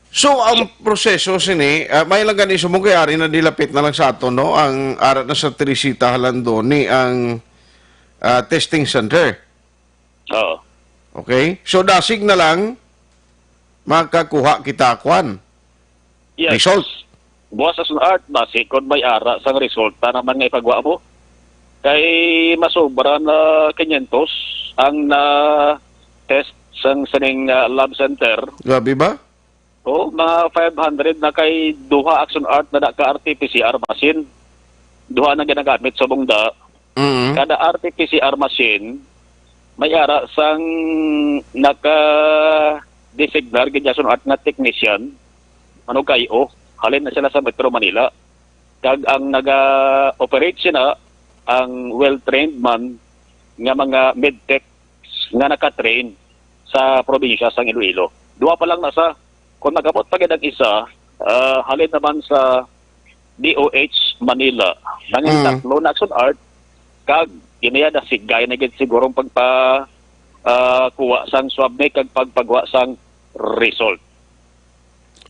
So, ang proseso sini, ah, may lang gani sumong kay ari na dilapit na lang sa ato, no? Ang ara na sa Teresita Halandoni ang, ah, testing center. Oo. Okay? So, dasig na lang makakuha kita, kwan, Yes. result. Buwas sa sun-, art, basi kung may ara sang resulta naman nga ipagwa mo. Kay masobra na quinientos ang na-test sang sining, ah, lab center. Grabe ba? Oh, mga five hundred na kay duha action art na da ka R T P C R machine. Duha na ginagamit sa bungda. Mm. Kada R T P C R machine, may ara sang naka-designar gid action art nga technician, ano kayo, halin na sila sa Metro Manila. Kag ang naga-operate sina, ang well-trained man nga mga medtech nga naka-train sa probinsya sang Iloilo. Duha pa lang na sa, kung magabot pa gid ang isa, ah, halin naman sa D O H Manila, nangin Mm. tatlo na action art, kag iniya na sigay na gid sigurong pagpa, ah, kuha sang swab ni kag pagpagwa sang result.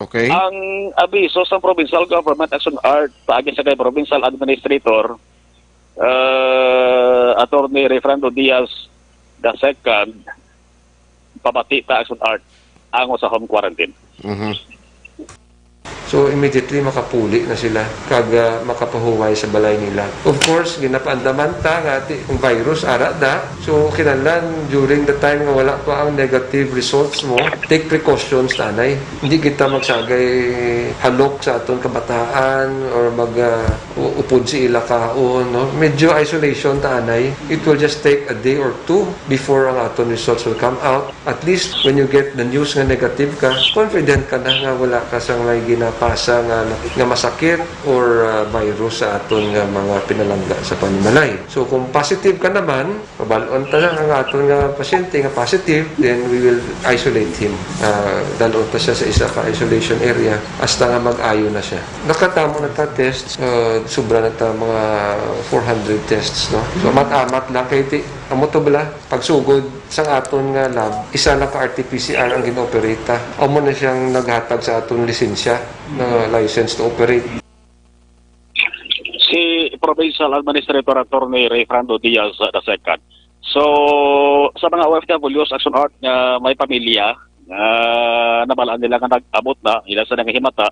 Okay? Ang abiso sa Provincial Government Action Art paagi sa kay Provincial Administrator, uh, Attorney Refrando Diaz the second, pabati ta Action Art ang sa home quarantine. Mhm. So immediately makapuli na sila kag ah, makapahuway sa balay nila. Of course, ginapaandaman ta nga ti ang virus ara da. So kinahanglan during the time nga wala pa ang negative results mo, take precautions tanay. Hindi kita magsagay halok sa aton kabataan or mag ah, u- upod sa ila kaon, no? Medyo isolation tanay. It will just take a day or two before ang aton results will come out. At least when you get the news nga negative ka, confident ka na nga wala ka sang may ginapasa nga nga masakit or ah, virus sa aton nga mga pinalangga sa panimalay. So kung positive ka naman, pabal-on ta ang aton nga pasyente nga positive, then we will isolate him. Ah, dal-on ta siya sa isa ka isolation area hasta nga mag-ayo na siya. Nakatamo na ta tests, ah, sobra na ta mga four hundred tests, no? So amat-amat lang kay ti amo to bala pagsugod sang aton nga lab, isa lang ka R T P C R ang gin-operate. Amo na siyang naghatag sa aton lisensya na license to operate. Si Provincial Administrator Attorney Refrando Diaz the second. So, sa mga O F Ws, Action Art nga may pamilya nga nabalaan nila nga nag-abot na ila sa nangahimata,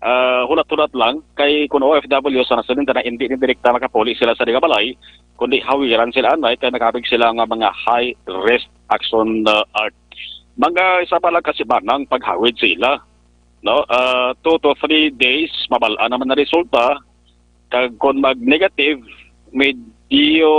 ah, hulat-hulat lang kay kun O F W sa nasunod na hindi ni direkta makapuli sila sa nagabalay, kundi hawiran sila anay kay nakabig sila nga mga high risk Action uh, Art. Mga isa pa lang kasi banang paghawid sila, no? Ah, two to three days mabal-an naman na resulta. Kag kon mag-negative, medyo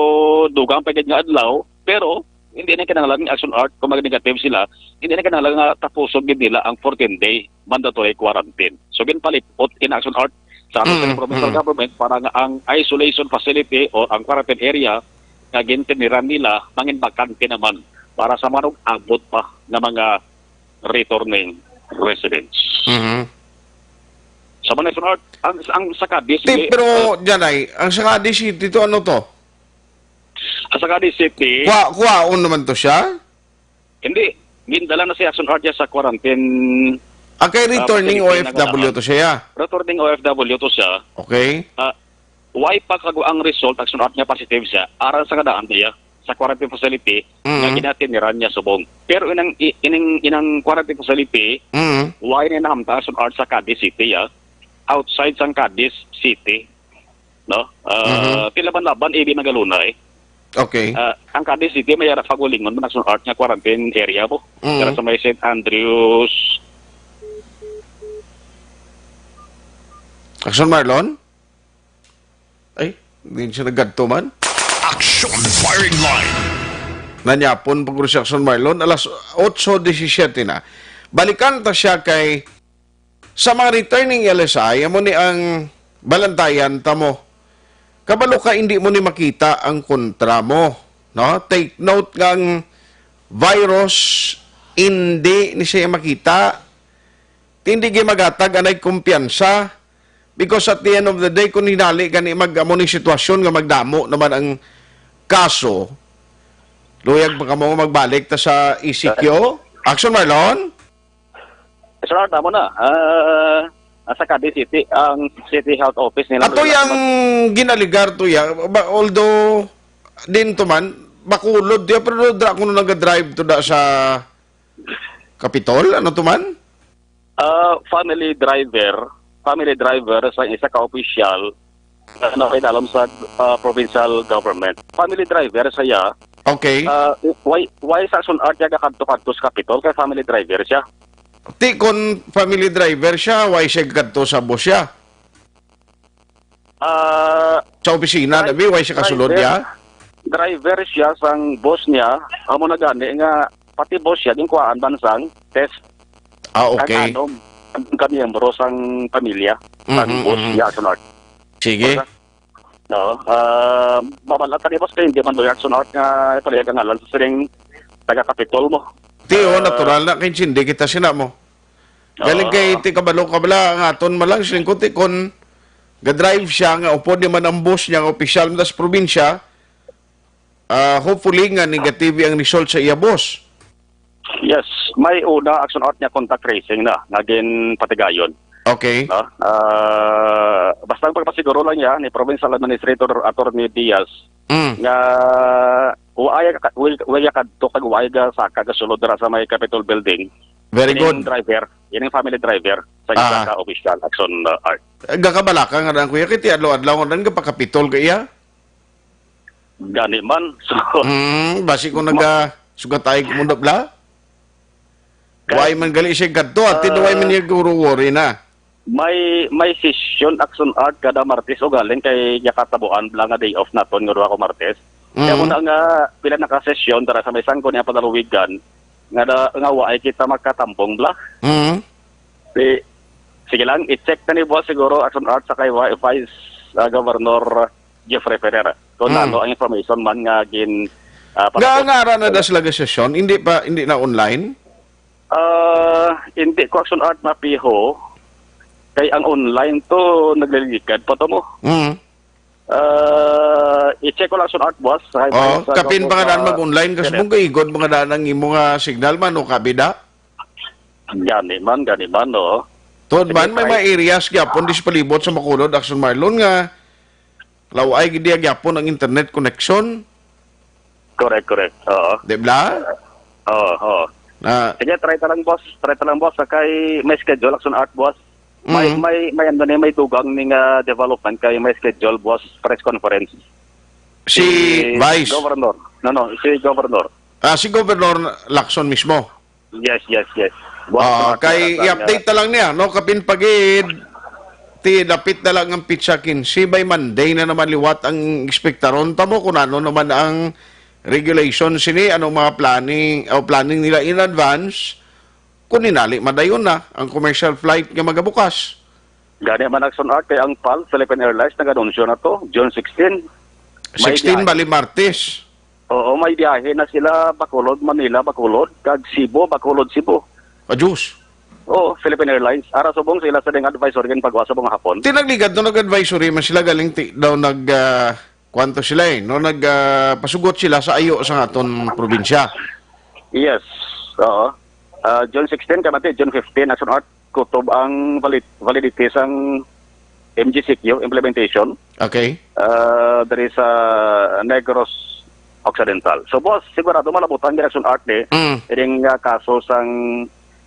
dugang pa gid nga adlaw, pero hindi na kinahanglan nga Action Art kung mag-negative sila, hindi na kinahanglan nga tapuson gid nila ang fourteen day mandatory quarantine. So ginpalipot in Action Art sa aton sa Mm, provincial mm. government para nga ang isolation facility o ang quarantine area nga gintiniran nila mangin bakante naman para sa mga nag-abot pa nga mga returning residents. Mhm. Sa mga Action Art, ang, ang sa Cadiz, Ti, eh, pero Janay, ang sa Cadiz City to ano to? Ang sa Cadiz City, Kuha, kuhaon naman to siya? hindi. Gindala na si Action Art niya sa quarantine. Ah, kay Ah, returning facility O F W na to siya. Returning O F W to siya. Okay? Ah, why pa kag ang result Action Art niya positive siya? Aron sa kadaan niya sa quarantine facility nga Mhm. ginatiniran niya subong. Pero inang i- ining inang quarantine facility, Mhm. why niya nahamtang Action Art sa Cadiz City, ah? Outside sang Cadiz City, no? Ah, Mhm. Tilaban-laban, A B Magalona, eh. Okay. Ah, ang Cadiz City may ara pagulingon man Action Art nga quarantine area po. Mhm. Pero sa may Saint Andrews, Action Marlon? Ay, hindi siya naggadto man. Action Firing Line. Nanyapon pa guro si Action Marlon, alas otso disisiete na. Balikan ta siya kay sa mga returning L S I, amo ni ang balantayan ta mo. Kabalo ka, hindi mo ni makita ang kontra mo, no? Take note nga ang virus, hindi ni siya makita. Hindi gyud magatag anay kumpiyansa. Because at the end of the day, kung hinali gani mag-, amo ning sitwasyon nga magdamo naman ang kaso, luyag pa kamo magbalik ta sa E C Q? Action Marlon? Sir Art, amo na. Ah, sa Cadiz City, ang City Health Office nila. Ato yang ginaligar to ya, ba, although din to man, Bacolod ya, pero dra kuno naga-drive to da sa Capitol, ano to man? Ah, family driver, family driver sa isa ka opisyal na nakaidalom sa ah, provincial government. Family driver siya. Okay. Ah, why why sa Action Art niya kakadto-kadto sa Capitol kay family driver siya? Ti kon family driver siya, why siya kadto sa boss siya? Ah, Sa opisina, Dri- nabi, why siya kasulod driver. niya? Driver siya sang boss niya, amo na gani nga pati boss siya ginkuhaan man sang test. Ah, Ang okay. anom, ang kamiyembro sang pamilya, sang Mhm, boss mhm. niya, Action Art. Sige. No, ah, mabal-an ta ni boss kay hindi man doy Action Art nga ipalihag ang ngalan sa sining taga Capitol mo. Ti, oh, Ah, natural na kay hindi kita sina mo. Galing Oo. Kay ti kabalo ka bala ang aton malang singko ti kon ga-drive siya nga upod ni man ang boss niya nga opisyal man sa probinsya. Ah, hopefully nga negative ang result sa iya boss. Yes, may una, Action Art, nga contact tracing na nga ginpatigayon. Okay. No? Ah, basta ang pagpasiguro lang niya ni Provincial Administrator Attorney Diaz Mm. nga wa ay ka-, wa, wa kadto kag wa ay ga saka gasulod dira sa may Capitol Building. Very Ining good. driver, ining family driver sa isa Ah. ka official, Action, uh, Art. Gakabalaka nga lang, kuya, kay ti adlaw-adlaw nga lang gapakapitol ka iya. Gani man. So, Mm, basi ko Ma- naga sugatay ko muna, bla? Ka- Why man gali siya kadto? At Ah. tinuway man niya guro worry na. May, may session, Action Art, kada Martes o galing kay gakatabuan bla nga day off naton nga duha ka Martes. Kaya Mm. mo na nga pila na ka session dara sa may sangko niya padaluwigan nga da, nga wa ay kita makatambong bla. Mm. Di, sige lang, i-check na ni Boss siguro, Action Art, sa kay Vi-, Vice, ah, Governor Jeffrey Ferrer. Kung Mm. ano ang information man nga gin, ah, Nga, pasabot. nga ara na da sila ga sesyon, hindi pa, hindi na online? Ah, hindi ko, Action Art, mapiho. Kay ang online to, nagliligad pa to mo. Mm. Ah, i-check ko lang, Action Art, boss. Sa Oh, sa kapin Governor, pa nga daan ah, mag-online, kas Senate. Mong gaigod mga daan ang imo nga signal man, o kabida? Gani man, gani man, no? Tuod Sige, man, may try. mga areas gyapon di sa palibot sa Bacolod, Action Marlon, nga law-ay gid diya gyapon ang internet connection. Correct, correct. Oo. Di ba? Oo, oo. Na Sige, try ta lang, boss. Try ta lang, boss. Sa kay may schedule, Action Art, boss. May, Mm. may, may, ano ni, may dugang ning, ah, development kay may schedule, boss, press conference. Si Vice. Governor. No, no, si Governor. Ah, si Governor Lacson mismo. Yes, yes, yes. Boss, Ah, sa kay sa i-update ta lang niya, no? Kapin pagid, ti dapit na lang ang pitsa quince, by Monday na naman liwat ang ekspektaron ta mo kung ano naman ang regulation sini, anong mga planning, o planning nila in advance, kung ninali madayon na ang commercial flight nga magabukas. Gani man, Action Art, kay ang pal, Philippine Airlines, nag-anunsyo na to, June sixteen. May Sixteen, biyahe. Bali Martes. Oo, may biyahe na sila, Bacolod, Manila, Bacolod, kag Cebu, Bacolod, Cebu. Adios. Oo, Philippine Airlines. Ara subong sila sa ding advisory nga pagwa sa mga hapon. Tinagligad no nag-advisory man sila galing ti, daw nag, ah, kwanto sila eh, no? Nag, ah, pasugot sila sa ayo sa aton probinsya. Yes. Oo. Ah, June sixteen, kamati, June fifteen, Action Art, kutob ang valid-, validity sang M G C Q implementation. Okay. Ah, diri sa Negros Occidental. So, boss, sigurado malabutan gid, Action Art, ni Mm. ining, ah, kaso sang,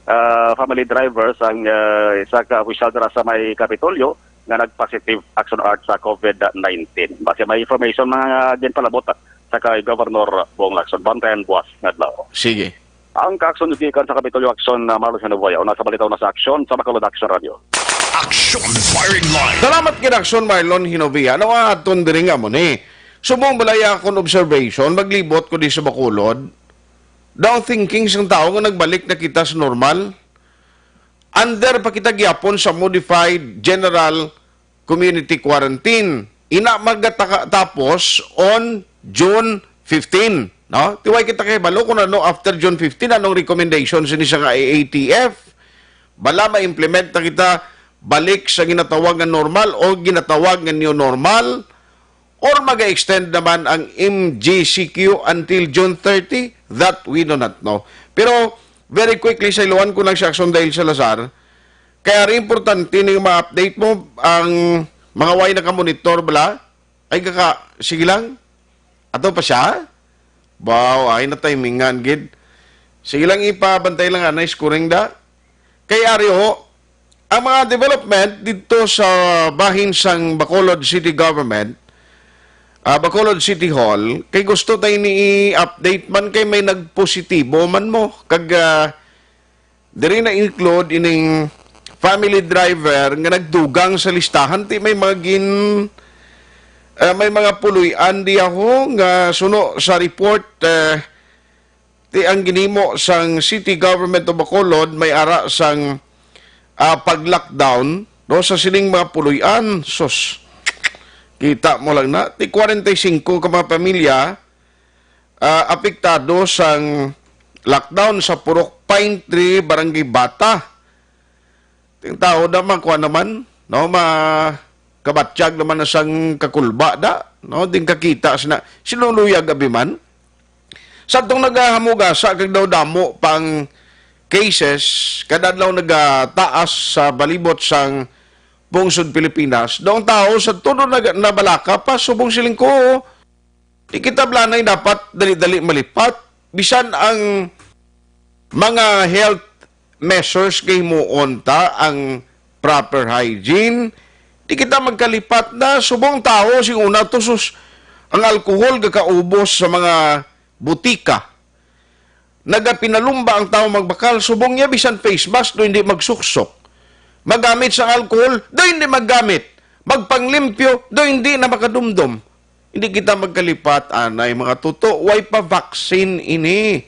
ah, family driver sang, ah, isa ka opisyal dira sa may Kapitolyo nga nag-positive, Action Art, sa COVID nineteen. Basi may information mga ginpalabot sa kay Governor Bong Lacson. Bantayan buwas nga adlaw. Sige. Ang ka-action gikan sa Kapitolyo Action, na Marlon Hinovoya, una sa balita, una sa aksyon sa Bacolod Action Radio. Action Firing Line. Salamat gid, Action Marlon Hinovia. Ano nga aton diri nga mo ni? Subong balay akon observation, maglibot ko di sa Bacolod. Daw thinking sang tao nga nagbalik na kita sa normal. Under pa kita gyapon sa modified general community quarantine. Ina magataka-, tapos on June fifteen, no? Tiway kita kay balo kung ano after June fifteen, anong recommendation sini sa nga A A T F? Bala ma-implement na kita balik sa ginatawag nga normal o ginatawag nga new normal, or maga-extend naman ang M G C Q until June thirty? That we do not know. Pero very quickly, sa iluan ko lang si Action Dale Salazar, kaya rin importante na yung ma-update mo ang mga way nakamonitor bala. Ay, kaka, sige lang. Ato pa siya? Wow, ay na timingan gid. Sige lang, ipabantay lang anay scoring da. Kay Ario, ang mga development dito sa bahin sang Bacolod City Government, ah, Bacolod City Hall, kay gusto tayo ni i-update man kay may nagpositibo man mo. Kag, ah, diri na include ining family driver nga nagdugang sa listahan. Ti may mga gin-, ah, may mga puloy-an diya ho nga suno sa report, eh, ti ang ginimo sang City Government of Bacolod may ara sang, ah, pag-lockdown, no, sa sining mga puloy-an. Sus, kita mo lang na, ti kwarenta y singko ka mga pamilya, ah, apektado sang lockdown sa Purok Pine Tree, Barangay Bata. Ting tao da, makuha naman, no, makabatyag naman na sang kakulba da, no, ding kakita sina, sinuluyag abi man. Sa tong nagahamugasa kag daw damo pang cases, kada adlaw nagataas sa palibot sang pungsod Pilipinas, daw ang tao sa todo nag-, nabalaka pa, subong siling ko, di kita blanay dapat dali-dali malipat. Bisan ang mga health measures nga himuon ta, ang proper hygiene, di kita magkalipat na subong tao sing una to, sus, ang alcohol gakaubos sa mga butika. Nagapinalumba ang tawo magbakal, subong niya bisan face mask do hindi magsuksok. Magamit sang alcohol, do hindi maggamit. Magpanglimpyo, do hindi na makadumdom. Hindi kita magkalipat, anay, mga tuto, way pa vaccine ini.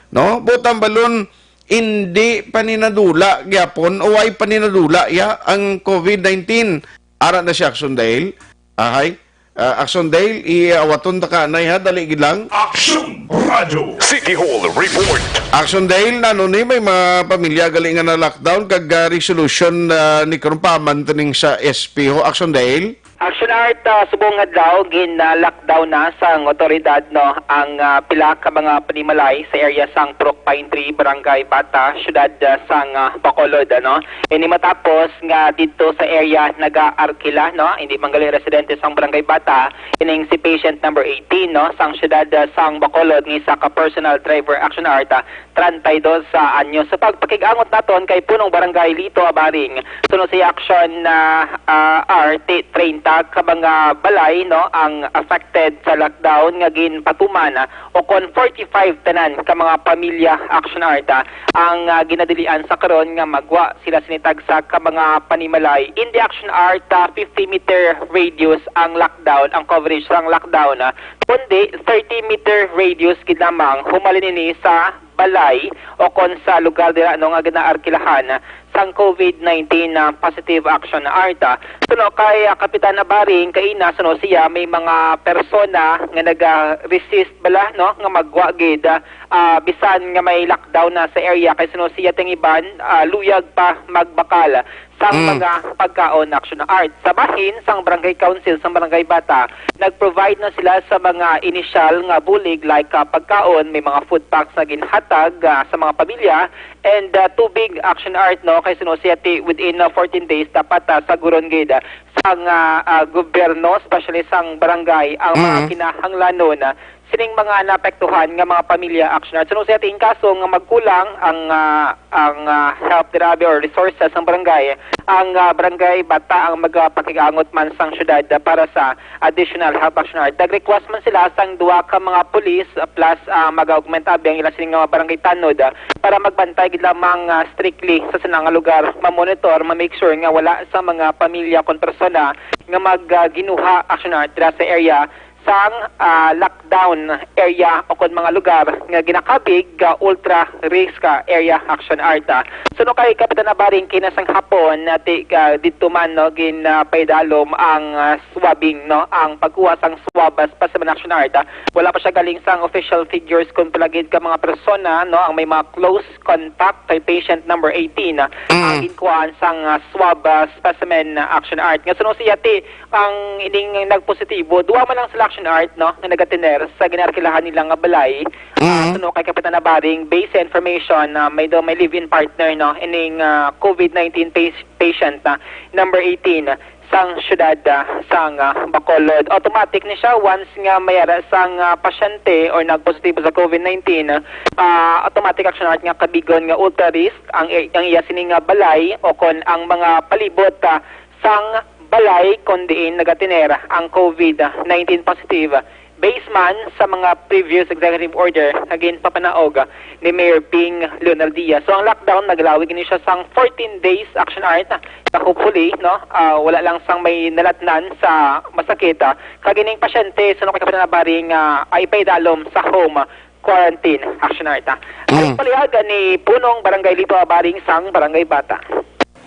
No? Butang balon, hindi pa ninadula gyapon, o way pa ninadula ya ang COVID nineteen. Ara na si Action Dale. Ahay. Ah, Action Dale, iawaton ta ka, anay, ha? Dali gid lang. Action Radio. City Hall Report. Action Dale, nano ni, may mga pamilya gali nga na-lockdown, kag, ah, resolution, ah, ni karon pa man tining sa S P ho. Action Dale? Action Art, ah, subong adlaw gin-lockdown na sang awtoridad, no, ang, ah, pila ka mga panimalay sa area sang Purok Pine Tree, Barangay Bata, siyudad, ah, sang, ah, Bacolod, ano. Ini matapos nga didto sa area nagaarkila, no, hindi man gali residente sang Barangay Bata, ining si patient number eighteen, no, sang siyudad, ah, sang Bacolod, nga isa ka personal driver, Action Art, ah, treinta y dos anyos. Sa pagpakig-angot naton kay Punong Barangay Lito Abaring, suno sa action na, ah, R T treinta ka mga balay, no, ang affected sa lockdown nga ginpatuman, ah, o kon forty-five tanan ka mga pamilya, Action Art, ah, ang, ah, ginadilian sa karon nga magwa sila sini tagsa ka mga panimalay. In the Action Art, ah, fifty meter radius ang lockdown, ang coverage sang lockdown, ah, kundi thirty meter radius gid lamang humalin ini sa balay o kon sa lugar dira, no, nga ginaarkilahan sang COVID nineteen na positive, Action Art. Suno kay, ah, Kapitan Abaring, kaina, suno siya, may mga persona nga naga-resist bala, no, nga magwa gid, ah, bisan nga may lockdown na sa area, kay suno siya, ting iban, ah, luyag pa magbakal sang Mm. mga pagkaon, Action Art. Sa bahin sang Barangay Council sang Barangay Bata, nag-provide na sila sa mga initial nga bulig, like, ah, pagkaon, may mga food packs na ginhatag, ah, sa mga pamilya, and, ah, tubig, Action Art, no, kay suno siya, ti within, ah, fourteen days dapat, ah, saguron gid, ah, sang, ah, ah, gobyerno, especially sang barangay, ang mga Mm. kinahanglanon, ah, sining mga naapektuhan nga mga pamilya, Action Art. Suno siya, ti in kaso nga magkulang ang, ah, ang, ah, help dira abi or resources sang barangay, ang, ah, Barangay Bata ang magapakig-angot man sang syudad, ah, para sa additional help, Action Art. Nag-request man sila sang duha ka mga pulis, ah, plus, ah, mag-augment abi ang ila sining mga barangay tanod, ah, para magbantay gid lamang, ah, strictly sa sina nga lugar, ma-monitor, ma-make sure nga wala sa mga pamilya kon persona nga mag, ah, ginuha, Action Art, dira sa area sang, ah, lockdown area o kon mga lugar nga ginakabig nga ultra risk, ah, area, Action Art. Suno kay Kapitan Abaring, kaina sang hapon, ah, ti-, ah, didto man, no, gin, ah, paidalom ang, ah, swabbing, no, ang pagkuha sang swab, ah, specimen, Action Art. Wala pa siya galing sang official figures kon pila gid ka mga persona, no, ang may mga close contact kay patient number eighteen, ah, ang Mm. ginkuhaan sang, ah, swab, ah, specimen, ah, Action Art. Nga suno siya, ti ang ining nagpositibo, duha man lang sila, Action Art, no, nga nagatener sa ginarkilahan nila nga balay. Ah, Mm. suno kay Kapitan Abaring, based sa information, ah, may daw may live-in partner, no, ining, ah, COVID nineteen pa-, patient na number eighteen sang syudad, ah, sang, ah, Bacolod. Automatic ni siya once nga may ara sang, ah, pasyente or nagpositibo sa COVID nineteen, ah, automatic, Action Art, nga kabigon nga ultra risk ang, ang iya sini nga balay o kon ang mga palibot, ah, sang balay kon diin nagatener ang COVID nineteen positive, based man sa mga previous executive order nga ginpapanaog ni Mayor Ping Leonel Diaz. So, ang lockdown, naglawig ni siya sang fourteen days, Action Art, na hopefully, no, ah, wala lang sang may nalatnan sa masakit, ah, kag ining pasyente, suno kay Kapitan Abaring, ah, ay paidalom sa home quarantine, Action Art, ah. Mm. Ang palihagan ni Punong Barangay Lito Abaring sang Barangay Bata.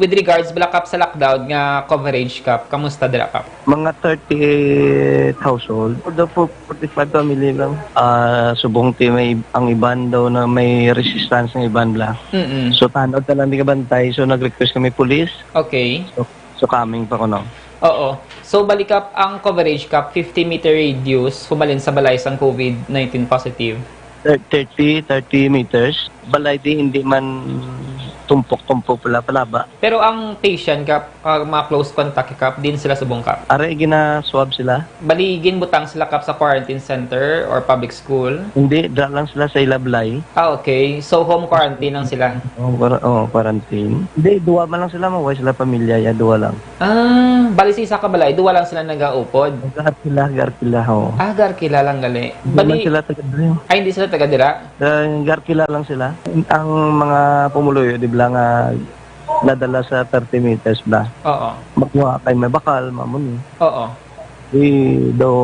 With regards, bala, Kap, sa lockdown nga coverage, Kap, kamusta dira, Kap? Mga thirty-eight household. Although po, forty-five family lang. Ah, subong ti may, ang iban daw na may resistance ng iban, bla. Mm-mm. So, tanod na lang di kabantay. So, nag-request kami police. Okay. So, so coming pa kuno. Oo. So, bali, Kap, ang coverage, Kap, fifty meter radius, hubalin sa balay sang COVID nineteen positive. Thir-, thirty, thirty meters. Balay di, hindi man tumpok-tumpok pala, palaba. Pero ang patient, Kap, ah, mga close contact, Kap, din sila subong, Kap? Are, gina-swab sila. Bali, ginbutang sila, Kap, sa quarantine center or public school? Hindi, dra lang sila sa ila balay. Ah, okay. So, home quarantine lang sila? Oh, quar-, oh, quarantine. Hindi, duwa man lang sila, maway sila pamilya, ya, duwa lang. Ah, bali sa isa ka balay, duwa lang sila nagaupod? Gar sila, gar sila, ho. Ah, gar kila lang gali. Hindi man Bali, sila taga diri. Ay, hindi sila taga dira? Ah, gar kila lang sila. Ang mga pumuluyo, di ba, nga nadala sa thirty meters ba? Oo. Magwa kay may bakal, mamuni. Oo. Di daw,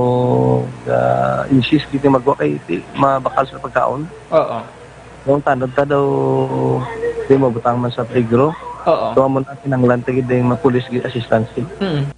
ah, insist dito magwa kay di mabakal sa pagkaon. Oo. Yung tanod ka daw, di mo butang man sa peligro. Oo. So, amo na kinahanglan ta gid ding mapulis gid assistance. Mm.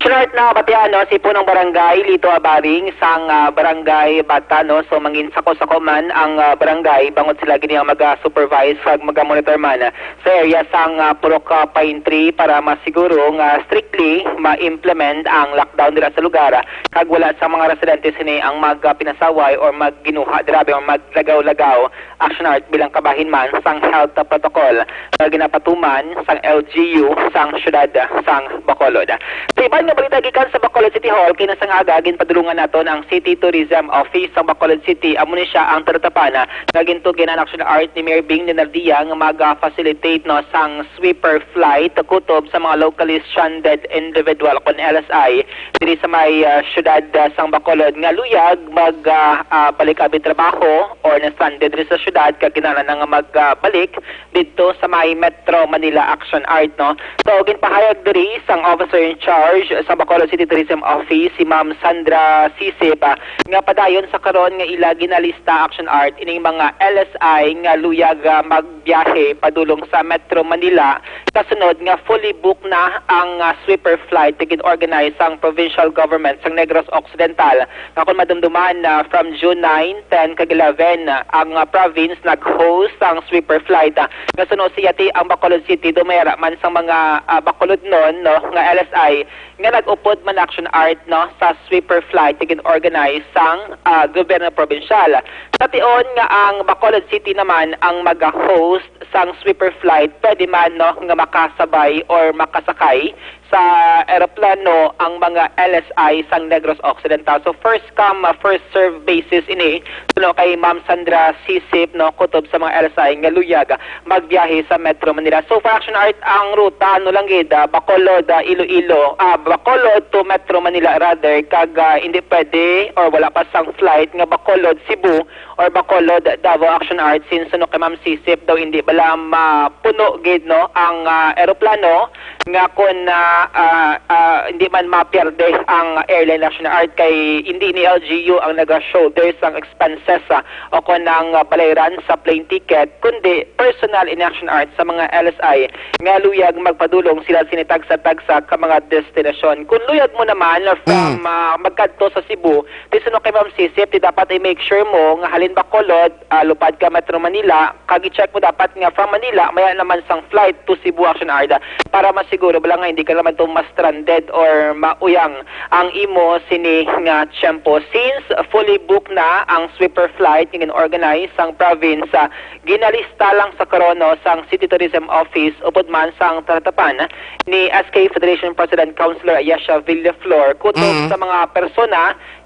Short na batian, no, si punong barangay Lito Abaring sang, ah, barangay Bata, no, so mangin sako-sako man ang, ah, barangay bangod sila gini ang maga-supervise kag maga-monitor man sa area sang, ah, Purok, ah, Pine Tree para masiguro nga strictly ma-implement ang lockdown dira sa lugar, ah, kag wala sa mga residente sini ang magpinasaway or magginuha dira or maglagaw-lagaw, Action Art, bilang kabahin man sang health protocol nga ginapatuman sang L G U sang siyudad sang Bacolod. Sa iban nga balita gikan sa Bacolod City Hall, kay nasang aga ginpadulungan naton ang City Tourism Office sang Bacolod City. Amo ni sia ang talatapan nga gintugian ang Action Art ni Mayor Bing Denardia nga maga-facilitate, no, sang sweeper flight kutob sa mga locally stranded individual kon L S I diri sa may, ah, siyudad, ah, sang Bacolod nga luyag mag, ah, ah, balik abi trabaho or na-stranded diri sa siyudad kag kinahanglan na nga mag, ah, balik didto sa may Metro Manila Action Art, no? So, ginpahayag diri sang officer in charge sa Bacolod City Tourism Office, si Ma'am Sandra Sisip, ah, nga padayon sa karon nga ila ginalista, Action Art, ining mga L S I nga luyag, ah, magbiyahe padulong sa Metro Manila, kasunod nga fully booked na ang, ah, sweeper flight nga gin-organize sang provincial government sang Negros Occidental. Nga kon madumduman, ah, from June nine, ten, kag eleven, ah, ang, ah, province nag-host sang sweeper flight, ah, nga suno siya ti ang Bacolod City, dumayara man sang mga, ah, Bacolodnon, no, nga L S I nga nag-upod man, Action Art, no, sa sweeper flight nga gin-organize sang, ah, gobyerno probinsyal. Sa tion nga ang Bacolod City naman ang maga-host sang sweeper flight, pwede man, no, nga makasabay or makasakay sa eroplano ang mga L S I sang Negros Occidental. So, first come, uh, first serve basis ini, suno kay Ma'am Sandra Sisip, no, kutob sa mga L S I nga luyag magbiyahe sa Metro Manila. So far, Action Art, ang ruta, ano lang gid, ah, Bacolod, ah, Iloilo, ah, Bacolod to Metro Manila rather, kag, ah, hindi pwede or wala pa sang flight nga Bacolod, Cebu or Bacolod, Davao, Action Art, since suno kay Ma'am Sisip daw hindi bala mapuno gid, no, ang, ah, eroplano nga kon, ah, ah, ah, hindi man mapierde ang airline, Action Art, kay hindi ni L G U ang naga-shoulder sang expenses, ah, o kon ang, ah, balayran sa plane ticket, kundi personal in, Action Art, sa mga L S I nga luyag magpadulong sila sini tagsa-tagsa ka mga destinasyon. Kung luyag mo naman from, Mm. ah, magkadto sa Cebu, di suno kay Ma'am Sisip, di dapat i-make sure mo nga halin Bacolod, ah, lupad ka Metro Manila, kag i-check mo dapat nga from Manila, maya naman sang flight to Cebu, Action Art, para masiguro bala nga hindi ka naman to ma-stranded or mauyang ang imo sini nga tiyempo. Since fully booked na ang sweeper flight nga gin-organize sang province, ah, ginalista lang sa karon, no, sang City Tourism Office upod man sang talatapan ni S K Federation President Councilor Ayesha Villaflor kutob Mm. sa mga persona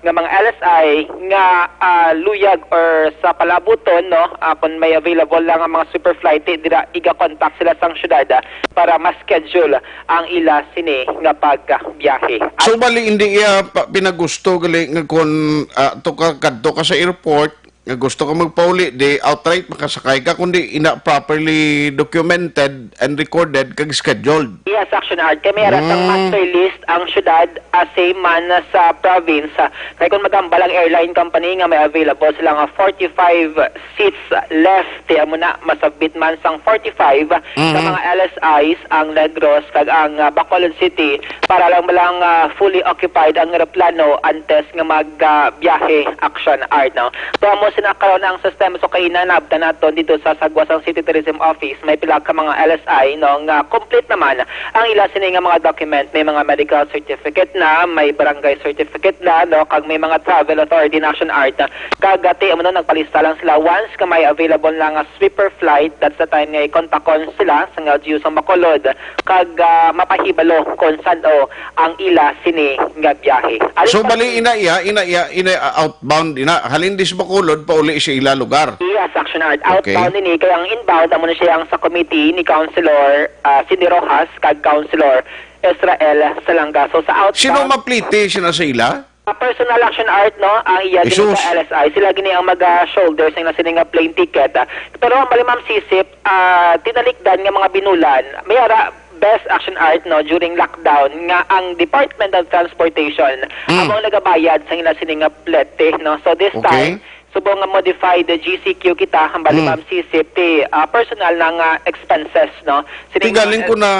nga mga L S I nga, ah, luyag or sa palabuton, no, ah, kung may available lang ang mga sweeper flight, eh, dira iga-contact sila sang syudad, ah, para ma-schedule ang ila sini nga pagbiyahe. So, bali, hindi iya pa-, pinagusto gali nga kung, ah, to ka, kadto ka sa airport, nga gusto ka magpauli, di outright makasakay ka, kundi ina properly documented and recorded kag scheduled. Yes, Action Art. Kay may ara sang Mm. master list ang syudad, ah, same man sa province, ah. Kay kung magambal ang airline company nga may available sila nga forty-five seats left, kaya mo na masabit man sang forty-five sa Mm. mga L S Is ang Negros kag ang, ah, Bacolod City para lang, lang, ah, fully occupied ang eroplano antes nga mag, ah, biyahe, Action Art, no? So, amo Sinakaw na ang sistema, so kaina naabtan naton dito sa sagwa sang City Tourism Office, may pila ka mga L S I, no, nga complete naman ang ila sini nga mga document. May mga medical certificate na, may barangay certificate na, no, kag may mga travel authority na, Action Art. Kag ati, amo na, nagpalista lang sila once nga may available na nga sweeper flight, that's the time nga ikontakon sila sa L G U sa Bacolod, kag ah, mapahibalo kung san-o ang ila sini nga biyahe. Aling So, pa- bali, ina iya, ina iya, ina, ah, outbound, ina, halin di sa Bacolod, pauli sa ila lugar. Yes, Action Art. Okay. Outbound ini, kaya ang inbound, amo na siya ang sa committee ni Councilor ah, Cindy Rojas kag Councilor Israel Salanga. So, sa outbound, Sino mapliti sina sa ila? Ah, personal, Action Art, no, ang iya gini Jesus. Sa L S I. Sila gini ang mag-shoulder sa ila sini nga plane ticket. Ah, pero ang bali, Ma'am Sisip, ah, tinalikdan nga mga binulan, may ara, best, Action Art, no, during lockdown, nga ang Department of Transportation Mm. ang nagabayad sa ila sini nga plete, no. So this Okay. time, subong nga modified G C Q kita, ang bali, Mm. Ma'am Sisip, ti, ah, personal na nga expenses, no. Sini Ti galing nga ko na,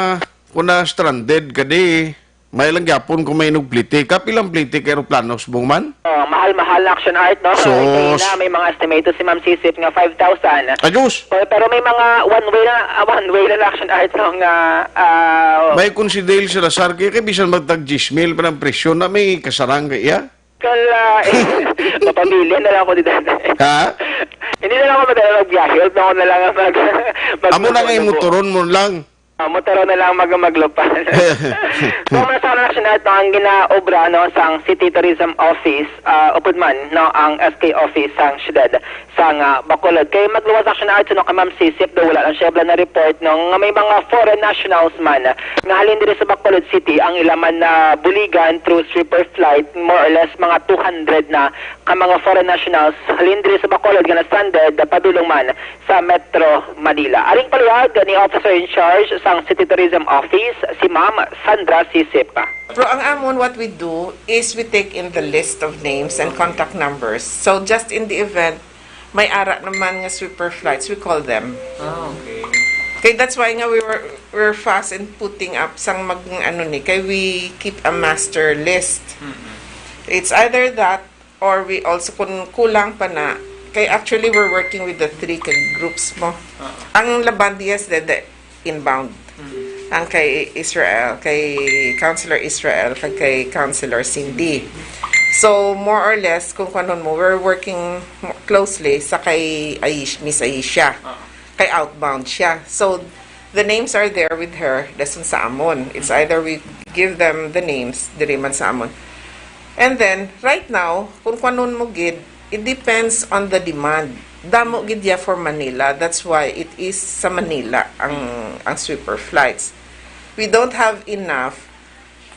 ko na stranded, kadi, may lang gyapon kung may inugpliti. Kapilang pliti ka eroplano, subong man? Oh, mahal-mahal na, Action Art, no? Sus. Kaya na, may mga estimated si Ma'am Sisip nga five thousand. Ayos. Pero, pero may mga one way na, ah, one way na, Action Art, no, nga, ah, May consider sila, sir, kaya, kaya bisan magtag diyes mil pa ng presyo na may kasarang kaya? Kala, eh, mapabilin na lang ako dito. Ha? Hindi na lang ako madala magbiyahe. Huwag na ako na lang mag-, mag- Amo na nga mag- imotoron mo lang. Ah, motor na lang mag-, maglupa. Kung masama na siya nato ang ginaobra, no, sang City Tourism Office, ah, upod man, no, ang S K Office sang siyudad sang, ah, Bacolod. Kay magluwas na siya na, no, kay Ma'am Sisip, do wala lang siya bala na report, no, nga may mga foreign nationals man nga halin diri sa Bacolod City ang ila man na buligan through sweeper flight, more or less mga two hundred na ka mga foreign nationals halin diri sa Bacolod nga na-stranded padulong man sa Metro Manila. Aring palihag ni Officer in Charge sang City Tourism Office, si Ma'am Sandra Sisip. Pero ang amon, what we do is we take in the list of names and contact numbers. So just in the event may ara naman nga sweeper flights, we call them. Ah, okay. Kay that's why nga we were, we're fast in putting up sang mag, ano ni, kay we keep a master list. Mm-mm. It's either that or we also, kung kulang pa na, kay actually we're working with the three kag groups mo. Ah. Ang Labandias, the, the inbound. Mm. Ang kay Israel, kay Councilor Israel, kag kay Councilor Cindy. So, more or less, kung kuwanon mo, we're working mo-, closely sa kay Aish-, Miss Aisha. Ah. Kay outbound siya. So, the names are there with her, dason sa amon. It's either we give them the names, diri man sa amon. And then, right now, kung kuwanon mo gid, it depends on the demand. Damo gid ya for Manila. That's why it is sa Manila ang, ang sweeper flights. We don't have enough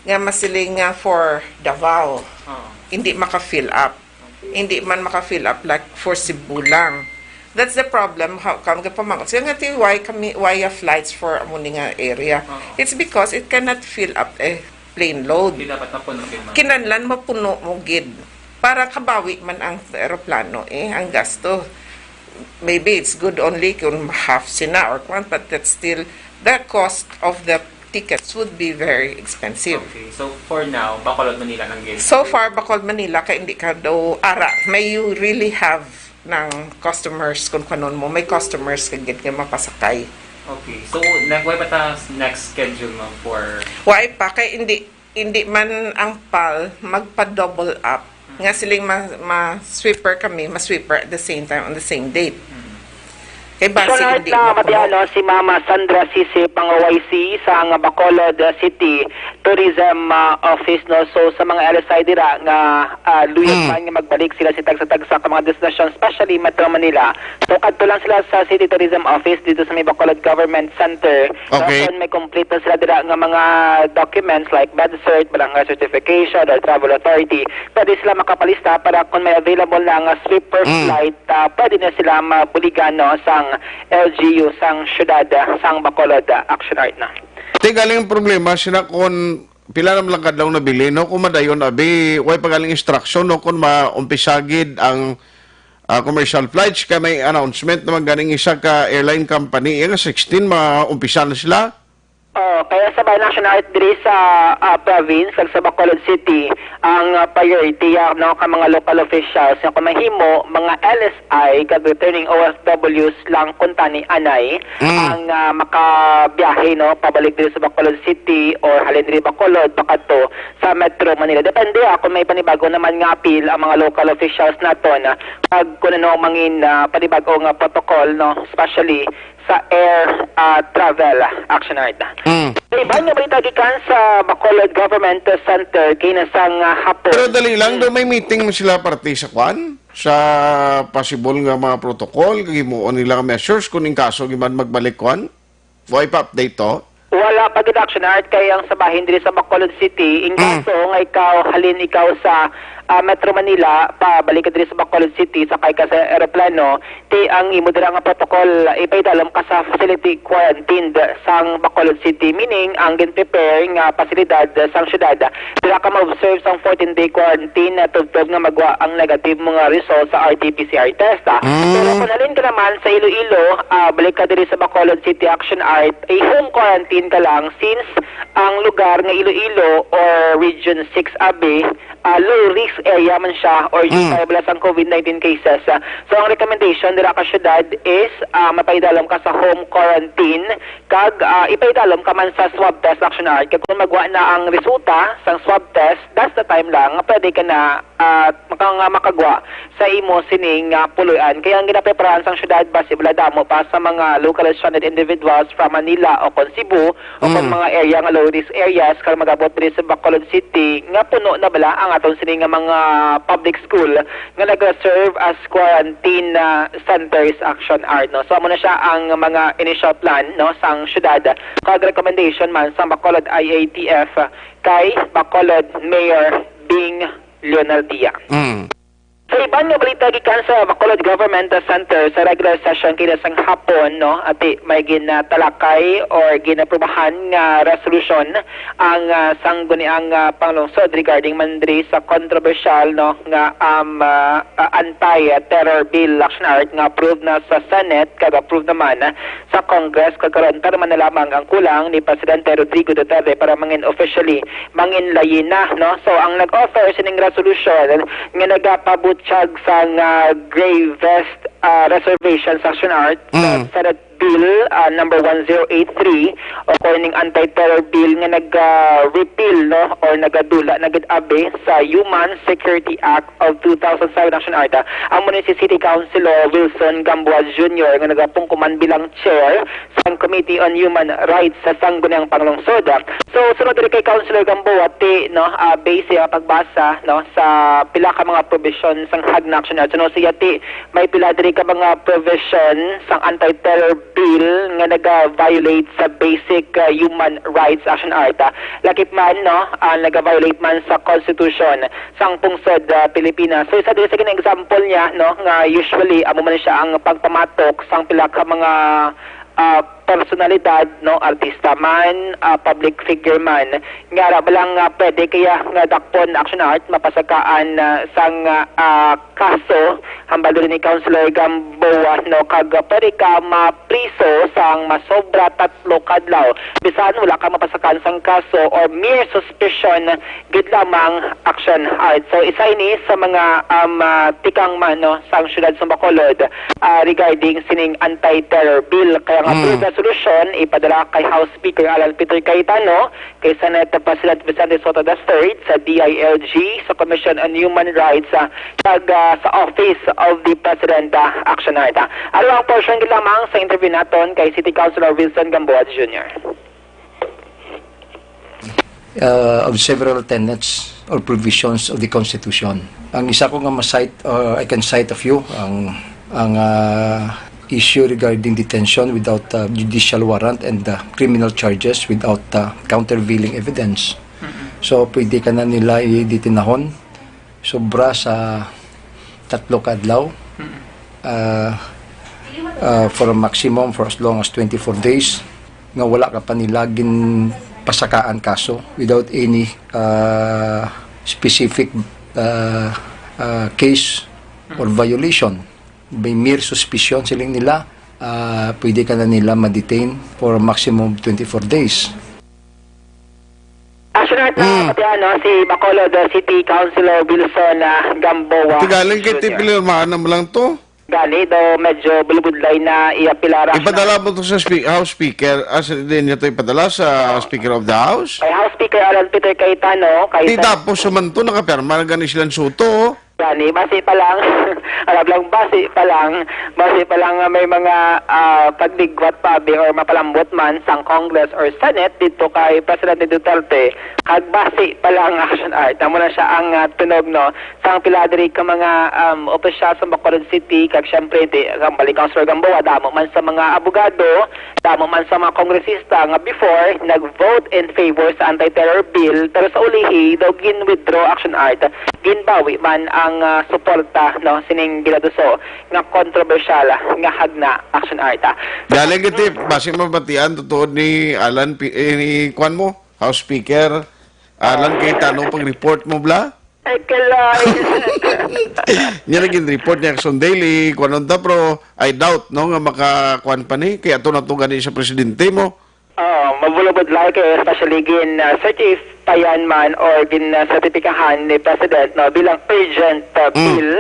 nga masiling nga for Davao. Oo. Hindi maka-fill up. Hindi man maka-fill up like for Cebu lang. That's the problem. How come? Gapamangot siya nga, "Ti, why kami, why a flights for amo ni nga area?" Oo. It's because it cannot fill up a plane load. Hindi dapat mapuno yung mga Kinahanglan mapuno mo gid para kabawi man ang eroplano, eh, ang gasto. Maybe it's good only kung half sina or kwan, but that's still, the cost of the tickets would be very expensive. Okay, so for now, Bacolod, Manila lang gid. So far, Bacolod, Manila, kay hindi ka daw ara. May you really have ng customers kung kanon mo. May customers ka gid nga mapasakay. Okay, so nag-, why ba ta next schedule mo for Why pa? Kay hindi, hindi man ang pal magpa-double up. Nga siling ma-, ma-sweeper kami, ma-sweeper at the same time on the same date. Mm. Kay basi Sunod hindi na mapuno. Matiano si Mama Sandra Sisip, ang Y C sa nga Bacolod, uh, City Tourism, uh, Office, no? So, sa mga L S I dira nga, uh, luyag Mm. man nga magbalik sila sa tagsa-tagsa ka mga destinasyon, especially Metro Manila. So, kadto lang sila sa City Tourism Office dito sa may Bacolod Government Center. Okay. So, kung may complete na sila dira nga mga documents like med cert, barangay certification, or travel authority, pwede sila makapalista para kung may available na nga sweeper Mm. flight, ah, pwede na sila mabuligan, no, sang L G U, sang syudad, ah, sang Bacolod, ah, Action Art na. Ti galing ang problema, sina kon pila na lang kadlaw nabilin, no, kung madayon abi, way pa galing instruction, no, kung maumpisa gid ang, ah, commercial flights, kay may announcement naman ganing isa ka airline company, iya nga sixteen, maumpisa na sila. Oh, kaya sa Banaction Art diri sa ah, province kag sa Bacolod City ang ah, priority ya, no, ka mga local officials nga kung mahimo mga L S I kag returning O F Ws lang kuntani anay Mm. ang ah, makabiyahe, no, pabalik diri sa Bacolod City or halin diri Bacolod pakadto sa Metro Manila. Depende ah, kung may panibago naman nga apil ang mga local officials naton ah, kag kung ano ang mangin ah, panibago nga protocol, no, especially sa air ah, travel, Action Art. Mm. Sa iban nga balita gikan sa Bacolod Government Center kay nasang ah, hapon. Pero dali lang, do may meeting man sila parte sa kwan? Sa possible nga mga protocol, kag himuon nila nga measures kung in kaso giman magbalik kwan? Wa pa update to? Wala pa gid, Action Art, kay ang sa bahin diri sa Bacolod City, in Mm. kaso nga ikaw, halin ikaw sa ah, Metro Manila, pabalik ka diri sa Bacolod City, sakay ka sa eroplano, ti ang imo dira nga protocol, ipaidalom ka sa facility quarantined sang Bacolod City, meaning ang gin-prepare nga pasilidad sang syudad, dira ka ma-observe sang fourteen-day quarantine na tubtob nga magwa ang negative mo nga result sa R T P C R test. Ah. Mm. Pero kung halin ka naman sa Iloilo, ah, balik ka diri sa Bacolod City Action Art, i-home quarantine ka lang since ang lugar nga Iloilo or Region six abi, ah, low risk area man siya or Mm. yung bala sang COVID nineteen cases. Ah, so ang recommendation dira ka syudad is ah, mapaidalom ka sa home quarantine kag ah, ipaidalom ka man sa swab test, Action Art. Kag kung magwa na ang resulta sang swab test, that's the time lang nga pwede ka na ah, maka, nga makagwa sa imo sining ah, puloy-an. Kaya ang ginapreparahan sang syudad, basi bala damo pa sa mga locally stranded individuals from Manila o kon Cebu, o kon Mm. mga area nga low risk areas, kag mag-abot diri sa Bacolod City nga puno na bala ang aton sini nga mga public school nga nag-serve as quarantine ah, centers, Action Art, no? So amo na siya ang mga initial plan, no, sang syudad kag recommendation man sang Bacolod I A T F kay Bacolod Mayor Bing Leonardia. Mm. Sa iban nga balita gikan sa Bacolod Government Center, sa regular session kini sang hapon, no, ati may ginatalakay or ginaprubahan nga resolusyon ang ah, sangguniang ah, panglungsod regarding man diri sa kontrobersyal, no, nga um, ah, ah, anti-terror bill, Action Art, nga approved na sa Senate kag approved naman sa Congress, kag karon tarman na lamang ang kulang ni Presidente Rodrigo Duterte para mangin officially, mangin layi na, no? So ang nag-author sining resolusyon nga nagapabutyag sang ah, gravest ah, reservation sa Action Art, Mm. Senate Bill ah, number one zero eight three, o kung ning anti-terror bill nga nag-repeal, no, or nagadula na gid abi sa Human Security Act of two thousand seven, Action Art, ah, amo ni si City Councilor Wilson Gamboa Junior nga nagapungkuman bilang chair sang Committee on Human Rights sa Sangguniang Panglungsod. So, sunod diri kay Councilor Gamboa, ti, no, ah, base sa pagbasa, no, sa pila ka mga provision sang Hagna, Action Art, no, siya ti may pila diri ka mga provision sang anti-terror bill nga naga-violate sa basic ah, human rights, Action Art. Ah, lakip man, no, ah, naga-violate man sa constitution sang pungsod ah, Pilipinas. So isa diri sa gina-example niya, no, nga usually amo man siya ang pagpamatok sang pila ka mga ah, personalidad, no, artista man, ah, public figure man, nga ara ba lang nga pwede kaya nga dakpon, Action Art, mapasakaan ah, sang ah, kaso hambal diri ni Councilor Gamboa, no, kag pwede ka mapriso sang masobra tatlo ka adlaw bisan wala ka mapasakaan sang kaso or mere suspicion gid lamang, Action Art. So isa ini sa mga um, ah, tikang man, no, sang siyudad sa Bacolod ah, regarding sining anti-terror bill. Kaya nga Mm. through resolution ipadala kay House Speaker Alan Peter Cayetano, kay Senate President Vicente Sotto the third, sa D I L G, sa Commission on Human Rights, ah, kag ah, sa Office of the President, ah, Action Art. Aro ang portion gid lamang sa interview naton kay City Councilor Wilson Gamboa Junior. Uh, of several tenets or provisions of the Constitution. Ang isa ko nga ma-cite, uh, I can cite a few, ang, ang, uh, issue regarding detention without, uh, judicial warrant and, uh, criminal charges without, uh, countervailing evidence. Mm-mm. So, pwede ka na nila i-detainnahon sobra sa tatlo ka adlaw, Mm. ah, ah, for a maximum for as long as twenty-four days, nga wala ka pa nila ginpasakaan kaso without any, ah, specific, ah, ah, case or Mm. violation. May mere suspicion siling nila Ah, pwede ka na nila ma-detain for a maximum of twenty-four days. Action Art na Mm. pati ano, si Bacolod uh, City Councilor Wilson uh, Gamboa. Tigalan kay Junior. Tipilirmahan na mo lang to. Gani daw medyo bulubudlay na iya pilara. Ipadala mo to sa spe- House Speaker. As din niya to ipadala sa Speaker of the House. Kay House Speaker Alan Peter Cayetano, kay Di tapos sa man to, nakapirma na gani silang suto. Oh. Gani, basi pa lang, alam lang, basi pa lang, basi pa lang nga may mga ah, pagligwat pa abi or mapalambot man sang Congress or Senate dito kay Presidente Duterte, kag basi pa lang Action Art. Amo na siya ang ah, tunog, no, sang pila diri ka mga um, opisyal sa Bacolod City, kag syempre, di, ang balik Councilor Gamboa, damo man sa mga abogado, damo man sa mga kongresista nga before nag-vote in favor sa anti-terror bill, pero sa ulihi daw gin-withdraw Action Art, ginbawi man ang ah, suporta, no, sining ginaduso nga kontrobersyal nga hagna Action Art. Dali giti, basi mabatian tutuod ni Alan, Pi- eh, ni kwan mo, House Speaker Alan Cayetano pag-report mo bla? Ay, kalay. Niya naging report niya sa Daily, kwan ta, pero I doubt, no, nga makakuan pa ni, kaya ato na to gani sa presidente mo. Oh, mabulabudlay kay especially gin uh, certified man or gin uh, sertipikahan ni President, no, bilang urgent uh, Mm. bill,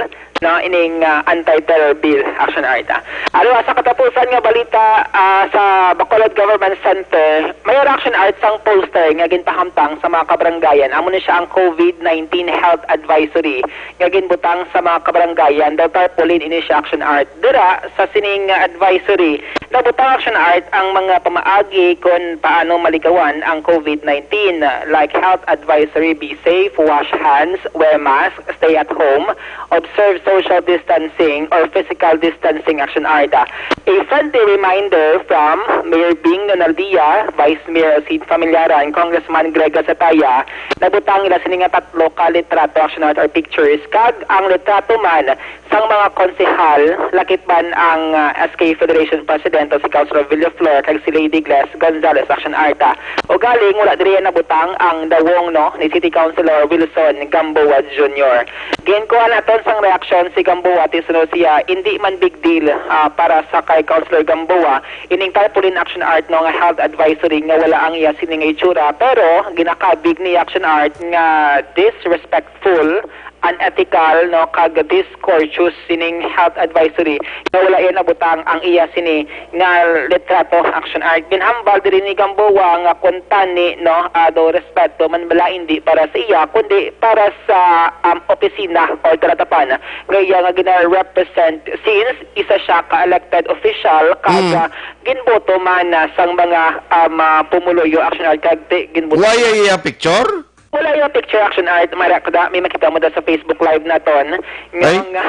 no, ining uh, anti-terror bill Action Art. Ah. Ano sa katapusan nga balita ah, sa Bacolod Government Center, may Action Art sang poster nga ginpahamtang sa mga kabrangayan. Amo ni siya ang COVID nineteen Health Advisory nga ginbutang sa mga kabrangayan. Daw tarpaulin ini siya Action Art. Dira sa sining advisory, nabutang Action Art ang mga pamaagi kon paano malikawan ang COVID nineteen, like health advisory, be safe, wash hands, wear mask, stay at home, observe social distancing or physical distancing Action Art. A friendly reminder from Mayor Bing Nonaldia, Vice Mayor Sid Familiaran, Congressman Greg Gataya, nabutang nila sini nga tatlo ka litrato Action Art or pictures, kag ang litrato man sang mga konsehal, lakip man ang ah, S K Federation President o si Councilor Villaflor kag si Lady Gles Gonzales Action Art. Ugaling wala diri nabutang ang dawong, no, ni City Councilor Wilson Gamboa Junior. Ginkuha naton sang reaksyon si Gamboa, ti suno siya, hindi man big deal ah, para sa kay Councilor Gamboa ining tarpaulin Action Art, no, nga health advisory nga wala ang iya sining itsura, pero ginakabig ni Action Art nga disrespectful, unethical, no, kag discourteous sining health advisory nga wala iya nabutang ang iya sini nga litrato Action Art. Ginhambal diri ni Gamboa nga kung tani, no, ah, daw respeto man bala hindi para sa iya kundi para sa um, opisina o karatapan nga iya nga gina-represent since isa siya ka elected official kag Mm. ah, ginboto man ah, sang mga um, ah, pumuluyo Action Art kag ti ginboto. Why iya picture? Wala yung picture Action Art, mara kada may makita mo da sa Facebook Live naton. Ay? Nga,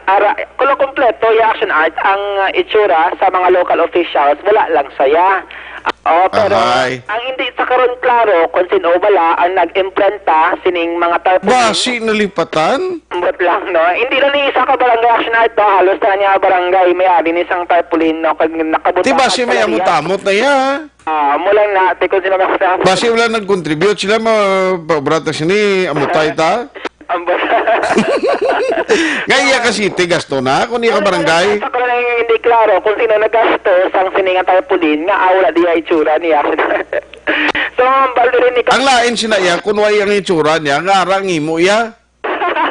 ara, kulo kompleto yung Action Art, ang uh, itsura sa mga local officials, wala lang saya. Oh, pero Ahay. ang hindi sa karon klaro kung sino bala ang nag-imprenta sining mga tarpaulin. Basi nalipatan? Ambot lang, no? Hindi lang ni isa ka barangay Action Art, no? Halos na niya barangay may ari ni isang tarpaulin, no? Kag nakabuta. Ti basi may amot-amot na iya. Ah, mo lang na, ti kung sino may sa. Basi wala nag-contribute sila, mapabrata sini, amutay ta. Ambot. Nga iya ka city, gasto na, kung iya ka barangay. Sa karon hindi klaro kung sino nagasto sang sining tarpaulin nga ah, wala diya itsura niya. So, ang baldo rin ni Ang lain sina iya, kung wala ang itsura niya, nga arang imo iya.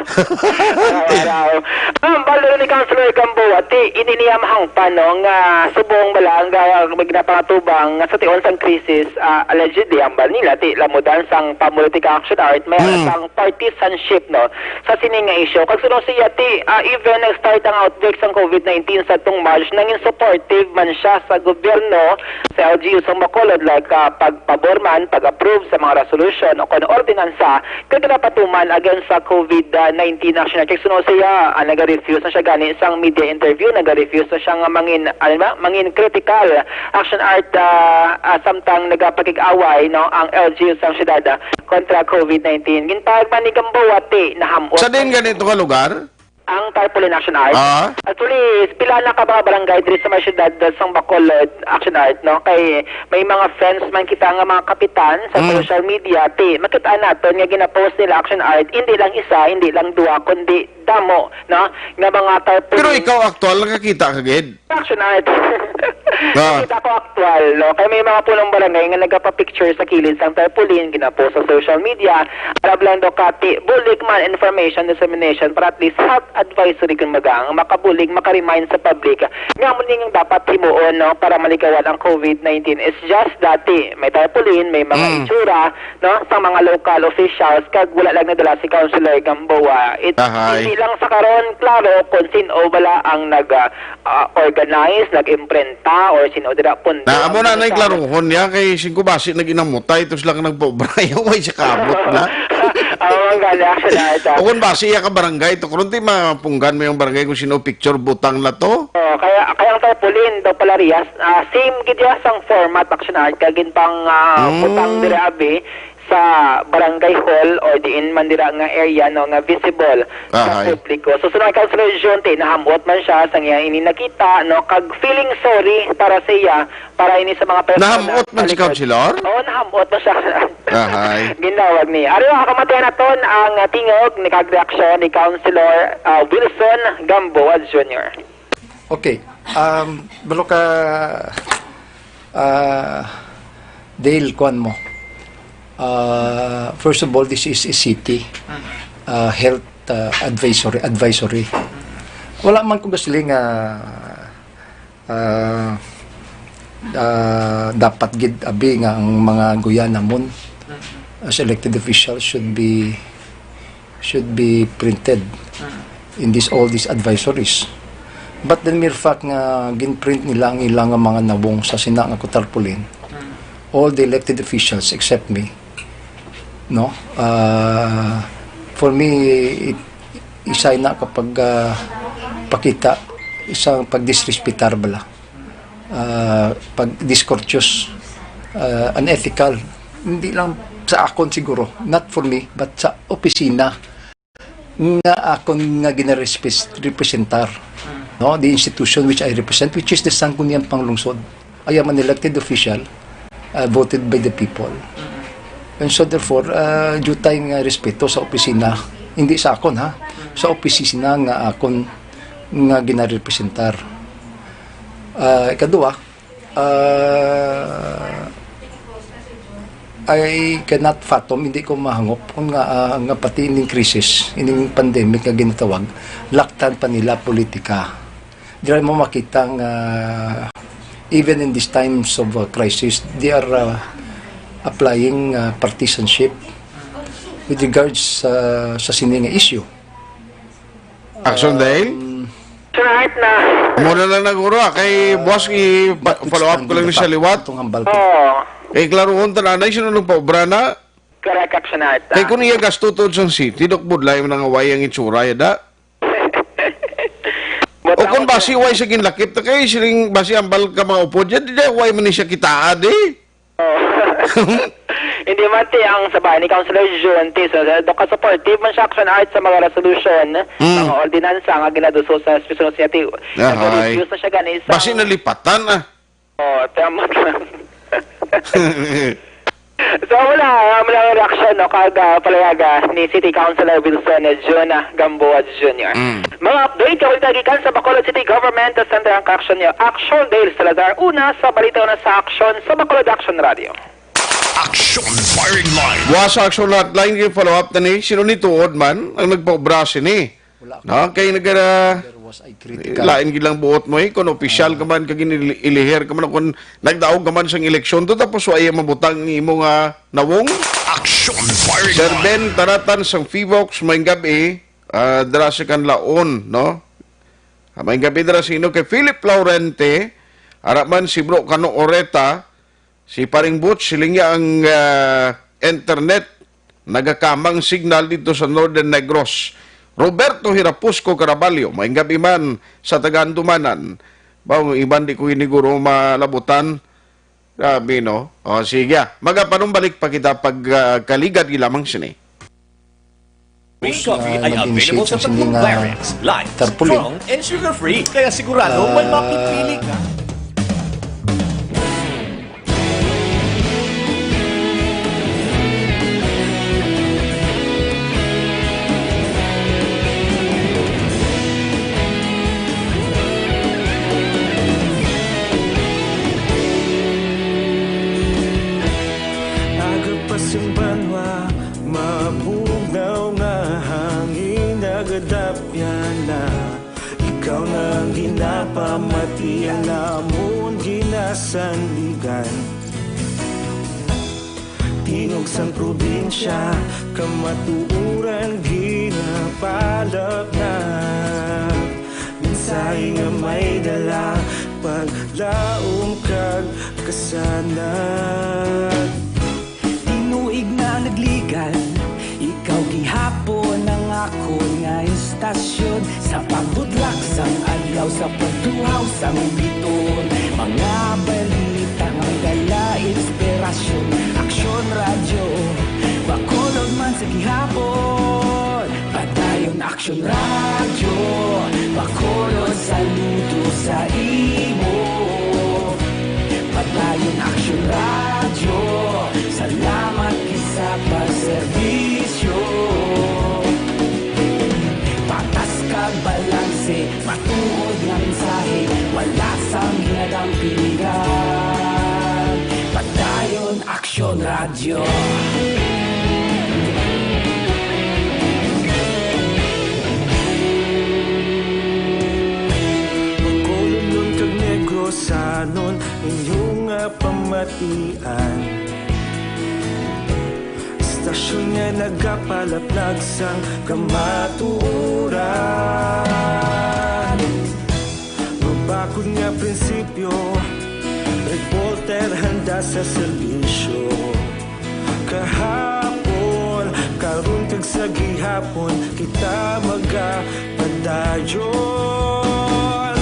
Wow. Ang baldo rin ni Councilor Gamboa, ti ini niya mahangpan, no, nga subong bala ang ga- magnapangatubang nga sa tion sang krisis, ah, allegedly, ang bal nila, ti lamudan sang pamulitika Action Art, may Hmm. sang partisanship, no, sa sini nga isyu. Kag suno siya, ti, ah, even nag-start ang outbreak sang COVID nineteen sa tong March, nangin supportive man siya sa gobyerno, sa L G U sang Bacolod, like ah, pagpabor man, pag-approve sa mga resolution o kon ordinansa kag napatuman against sa COVID nineteen Action Act. Kag suno siya, ah, naga-refuse na siya gani sang media interview, naga-refuse na siya nga mangin, ano ba, mangin critical Action Art ah, ah, samtang nagapakig-away, no, ang L G U sang syudad ah, kontra COVID nineteen. Gintawag man ni Gamboa, ti, nahamot. Sa din ganito ka lugar? Ang tarpaulin, Action Art. Ah? Actually, pila na ka mga barangay diri sa may siyudad, uh, sang Bacolod, Action Art, no? Kay may mga friends man kita nga mga kapitan sa Mm. social media, ti, makita naton nga ginapost nila, Action Art, hindi lang isa, hindi lang duha, kundi damo, no? Nga mga tarpaulin. Pero ikaw, aktual, nakakita ka gid? Action Art. Ah. Nakita ko aktual, no? Kay may mga punong barangay nga nagapa-picture sa kilid sang tarpaulin, ginapost sa social media. Arab lang daw kati, bulig man information dissemination para at least health advisory, kumbaga, ang makabulig, makaremind sa public nga amo ning dapat himuon, no, para maligawan ang covid nineteen. It's just dati, may tarpaulin, may mga Mm. itsura, no, sa mga local officials, kag wala lang nadala si Councilor Gamboa. It, Ahay. Hindi lang sa karon klaro kung sin-o bala ang nag, ah, ah, organize, nag-imprenta, or sin-o dira pundok Na, amo ang na, nay, nagkano. Klaruhon niya, kay singko basi nag-inamutay, tos lang nagpaubra, way siya kaabot na. Oo, ang gani, Action Art, ah. O kung basi iya ka barangay, to, kung di mapunggan mo yung barangay kung sino picture, butang na to. Oh, kaya, kaya ang tarpaulin daw pala, Rias, ah, same gid ya sang format, Action Art, kag ginpang, ah, Mm. butang dira, abi, sa barangay hall or diin man dira nga area, no, nga visible sa Ahay. Publiko. So, sunod kay Councilor Jun, ti, nahamot man siya sa iya ini nakita, no, kag feeling sorry para sa iya, para ini sa mga personal Nahamot na man si balikan. Councilor? Oo, nahamot na siya. Ahay. Ginawag ni. Ari, mga kamatian naton ang, ah, tingog ni kag reaksyon ni Councilor, ah, Wilson Gamboa Junior. Okay. Um, balo ka, ah, Dale, kuan mo. Ah, first of all, this is a city, ah, health, ah, advisory, advisory. Wala man ko gasli nga, ah, ah, dapat gid abi nga ang mga guyanamon as elected officials should be should be printed in this, all these advisories. But the mere fact nga ginprint nila ang ilang nga mga nawong sa sina nga kutarpulin, all the elected officials except me, no? Ah, for me, it, isa na kapag, ah, pakita isang pagdisrespetar bala, ah, pag discourteous, ah, unethical. Hindi lang sa akon siguro, not for me, but sa opisina nga akon nga ginarepresentar, no? The institution which I represent, which is the Sangguniang Panglungsod. I am an elected official, uh, voted by the people. And so therefore, uh, due tayo nga respeto sa opisina, hindi sa akon, ha, sa opisina nga akon nga ginarepresentar. Uh, ikadua, uh, I cannot fathom, hindi ko mahangop kung nga, ah, nga pati ining krisis, ining pandemic nga ginatawag, laktan pa nila politika. Dira mo makita nga even in these times of, uh, crisis, they are, uh, applying, uh, partisanship with regards sa, sa sini nga issue. Action, Dale? Um, Tonight na. Muna lang na, guro, ah, kay buwas i-follow up ko lang ni sa liwat. Itong hambal ko. Oo. Kay klaruhon ta na, nay, sino nagpaobra na? Correct, Action Art, Kay ah. Kung iya gasto tuod sang city, Doc, budlay man nga way ang itsura, ya, da? But O kung ang basi way sa ginlakip, ta kay siling basi ambal ka mga upod, ya, di, di, way man ni siya kitaa, di? Oh. Hindi man, ti, ang sa bahay ni Councilor Jun, ti, sa, sa, doka supportive man siya, Action Art, sa mga resolution, Mm. mga ordinansa nga ginaduso sa Espiritu Santo, ti, Ahay. Nag-refuse na siya gani sa Basi nalipatan, ah. Oh, tama lang. So, wala, wala ang reaksyon, no, kag, ah, palayaga ni City Councilor Wilson Jun, ah, Gamboa Junior. Mm. Mga update, kawil tagikan sa Bacolod City Government Center ang kaaksyon niyo. Action Dale Salazar, una sa balita, una sa aksyon sa Bacolod Action Radio. Action Firing Line. Wa sa Action Hotline, yung follow-up na ni, sino ni tuod man ang nagpaobra sini? Wala. No, kay nagara-, There was a critical lain gid lang buot mo, eh, kung opisyal ka man, kag inili-, ilihir ka man, kung nagdaog ka man sang eleksyon to, tapos wa iya mabutang ang imo nga nawong. Action Firing Sir Line. Ben Taratan sang Fivox, maayong gab-i, ah, dira sa Kanlaon, no? Ah, maayong gab-i dira sa ino kay Philip Laurente, ara man si Bro Kano Oreta, si Paring Butch, siling niya ang, ah, internet, nagakamang signal dito sa Northern Negros. Roberto Hirapusco Caraballo, maayong gab-i man sa taga-Andumanan. Ba, ang iban di ko ini guro malabutan. Grabe, no? O, sige, ah. Magapanumbalik pa kita pag, ah, kaligad lamang sini. Coffee ay available sa tatlong variants, light, strong, and sugar-free. Kaya sigurado may mapipili ka. Aga pa sing banwa, mabugnaw nga hangin nagadapyan na. Ikaw na ang ginapamati, ang amon ginasandigan. Tingog sang probinsya, kamatuoran ginapalapnag. Mensahe nga may dala, paglaom kag kasanag. Tinuig na nagligal, ikaw gihapon ang akon nga istasyon. Sa pagbutlak sang adlaw, sa pagtuhaw sang bituon, mga balita nga may dala inspirasyon. Aksyon Radyo, Bacolod man sa gihapon. Padayon Aksyon Radyo, Bacolod, saludo sa imo. Padayon Aksyon Radyo, salamat gid sa pagserbisyo. Patas kag balanse, matuod nga mensahe, wala sang ginadampigan. Padayon Aksyon Radyo. Bacolodnon kag Negrosanon, inyo nga pamatian. Istasyon nga nagapalaplag sang kamatuoran. Mabakod nga prinsipyo, reporter handa sa serbisyo. Kahapon, karon kag sa gihapon, kita magapadayon.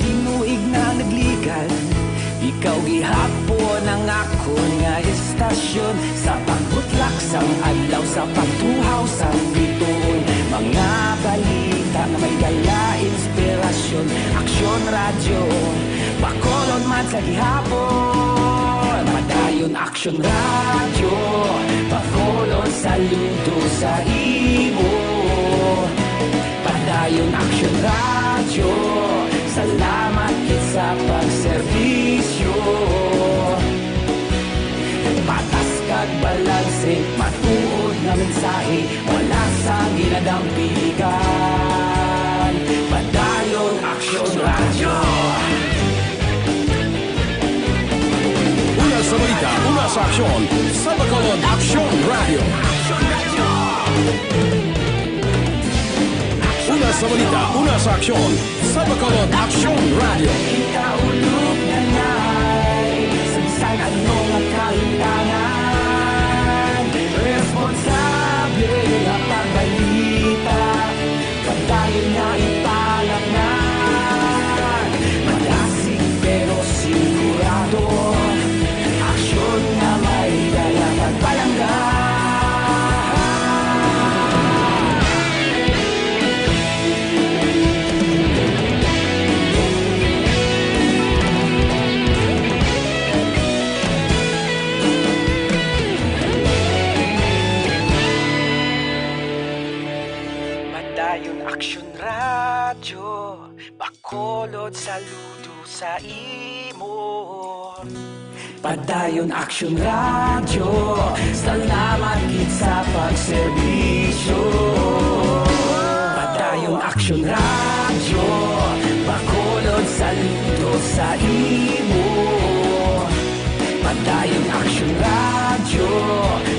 Tinuig na nagligal, ikaw gihapon ang akon nga istasyon. Sa pagbutlak sang adlaw, sa pagtuhaw sang bituon, mga balita nga may dala inspirasyon. Aksyon Radyo, Bacolod man sa gihapon. Padayon Aksyon Radyo, Bacolod, saludo sa imo. Padayon Aksyon Radyo, salamat gid sa pagserbisyo. Patas kag balanse, matuod nga mensahe, wala sang ginadampigan. Padayon Aksyon Radyo. Una sa balita, una sa aksyon, sa Bacolod Aksyon Radyo. Una sa balita, una sa aksyon, sa Bacolod Aksyon Radyo. Ikaulog na na'y sa bisan ano nga kahitangan. Responsable nga pagbalita, padayon nga ipalapngan. Madasig pero sigurado, aksyon nga may dala pagpalangga. Padayon Aksyon Radyo, Bacolod, saludo sa imo. Padayon Aksyon Radyo, salamat gid sa pagserbisyo. Padayon Aksyon Radyo, Bacolod, saludo sa imo. Padayon Aksyon Radyo,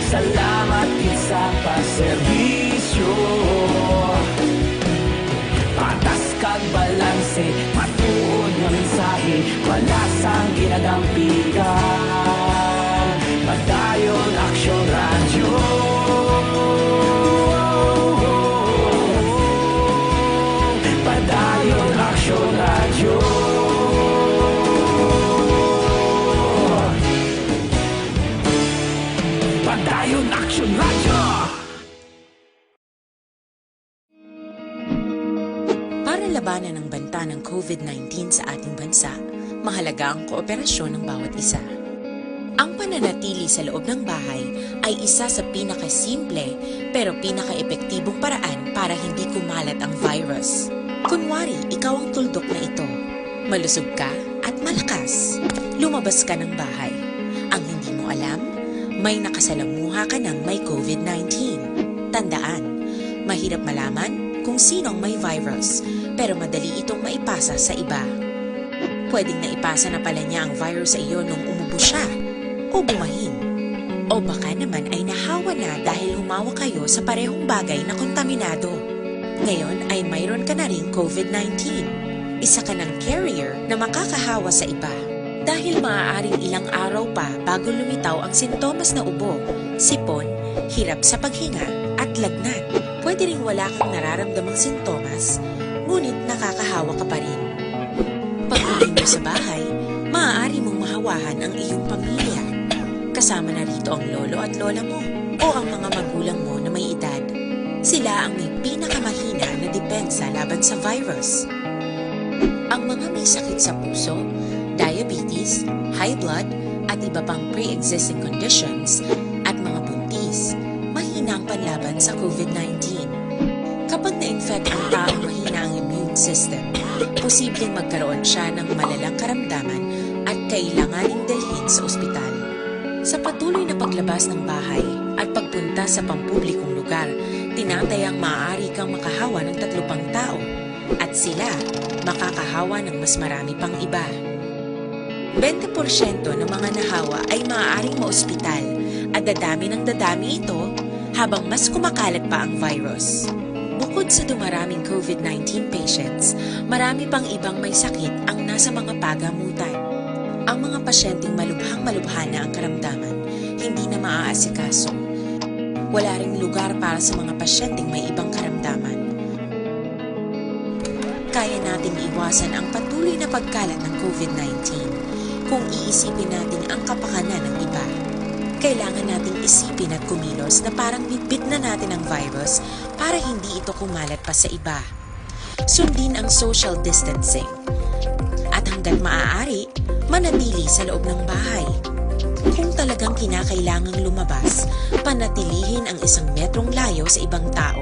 salamat gid sa pagserbisyo. Patas kag balanse, matuod nga mensahe, wala sang ginadampigan. Padayon Aksyon Radyo. Padayon Aksyon Radyo. Padayon Aksyon Radyo. banta ng COVID nineteen sa ating bansa, mahalaga ang kooperasyon ng bawat isa. Ang pananatili sa loob ng bahay ay isa sa pinakasimple pero pinakaepektibong paraan para hindi kumalat ang virus. Kunwari, ikaw ang tuldok na ito. Malusog ka at malakas. Lumabas ka ng bahay. Ang hindi mo alam, may nakasalamuha ka ng may COVID nineteen. Tandaan, mahirap malaman kung sino ang may virus, pero madali itong maipasa sa iba. Pwedeng naipasa na pala niya ang virus sa iyo nung umubo siya o bumahin. O baka naman ay nahawa na dahil humawa kayo sa parehong bagay na kontaminado. Ngayon ay mayroon ka na ring COVID nineteen. Isa ka ng carrier na makakahawa sa iba. Dahil maaaring ilang araw pa bago lumitaw ang sintomas na ubo, sipon, hirap sa paghinga, at lagnat. Pwede ring wala kang nararamdamang sintomas, ngunit nakakahawa ka pa rin. Pag-uwi mo sa bahay, maaari mong mahawahan ang iyong pamilya. Kasama na rito ang lolo at lola mo o ang mga magulang mo na may edad. Sila ang may pinakamahina na depensa laban sa virus. Ang mga may sakit sa puso, diabetes, high blood, at iba pang pre-existing conditions, at mga buntis, mahina ang panlaban sa COVID nineteen. Kapag na-infect ang taong mahina ang immune system, posibleng magkaroon siya ng malalang karamdaman at kailanganing dalhin sa ospital. Sa patuloy na paglabas ng bahay at pagpunta sa pampublikong lugar, tinatayang maaari kang makahawa ng tatlo pang tao at sila makakahawa ng mas marami pang iba. Bente porsyento ng mga nahawa ay maaaring maospital at dadami ng dadami ito habang mas kumakalat pa ang virus. Bukod sa dumaraming COVID nineteen patients, marami pang ibang may sakit ang nasa mga pagamutan. Ang mga pasyenteng malubhang-malubha na ang karamdaman, hindi na maaasikaso. Wala ring lugar para sa mga pasyenteng may ibang karamdaman. Kaya nating iwasan ang patuloy na pagkalat ng COVID nineteen kung iisipin natin ang kapakanan ng iba. Kailangan nating isipin at kumilos na parang bitbit na natin ang virus para hindi ito kumalat pa sa iba. Sundin ang social distancing. At hanggat maaari, manatili sa loob ng bahay. Kung talagang kinakailangang lumabas, panatilihin ang isang metrong layo sa ibang tao.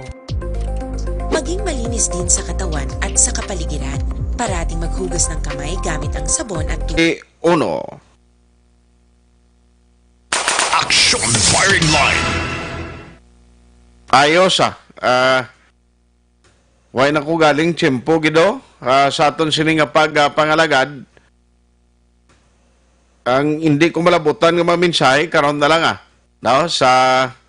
Maging malinis din sa katawan at sa kapaligiran. Parating maghugas ng kamay gamit ang sabon at tubig. Uno. Action Firing Line. Ayos, ah. Ah, way na ko galing tiyempo, Gido. Ah, sa aton sini nga pag, ah, pangalagad, ang hindi ko malabutan nga mga mensahe, karon na lang, ah, no? Sa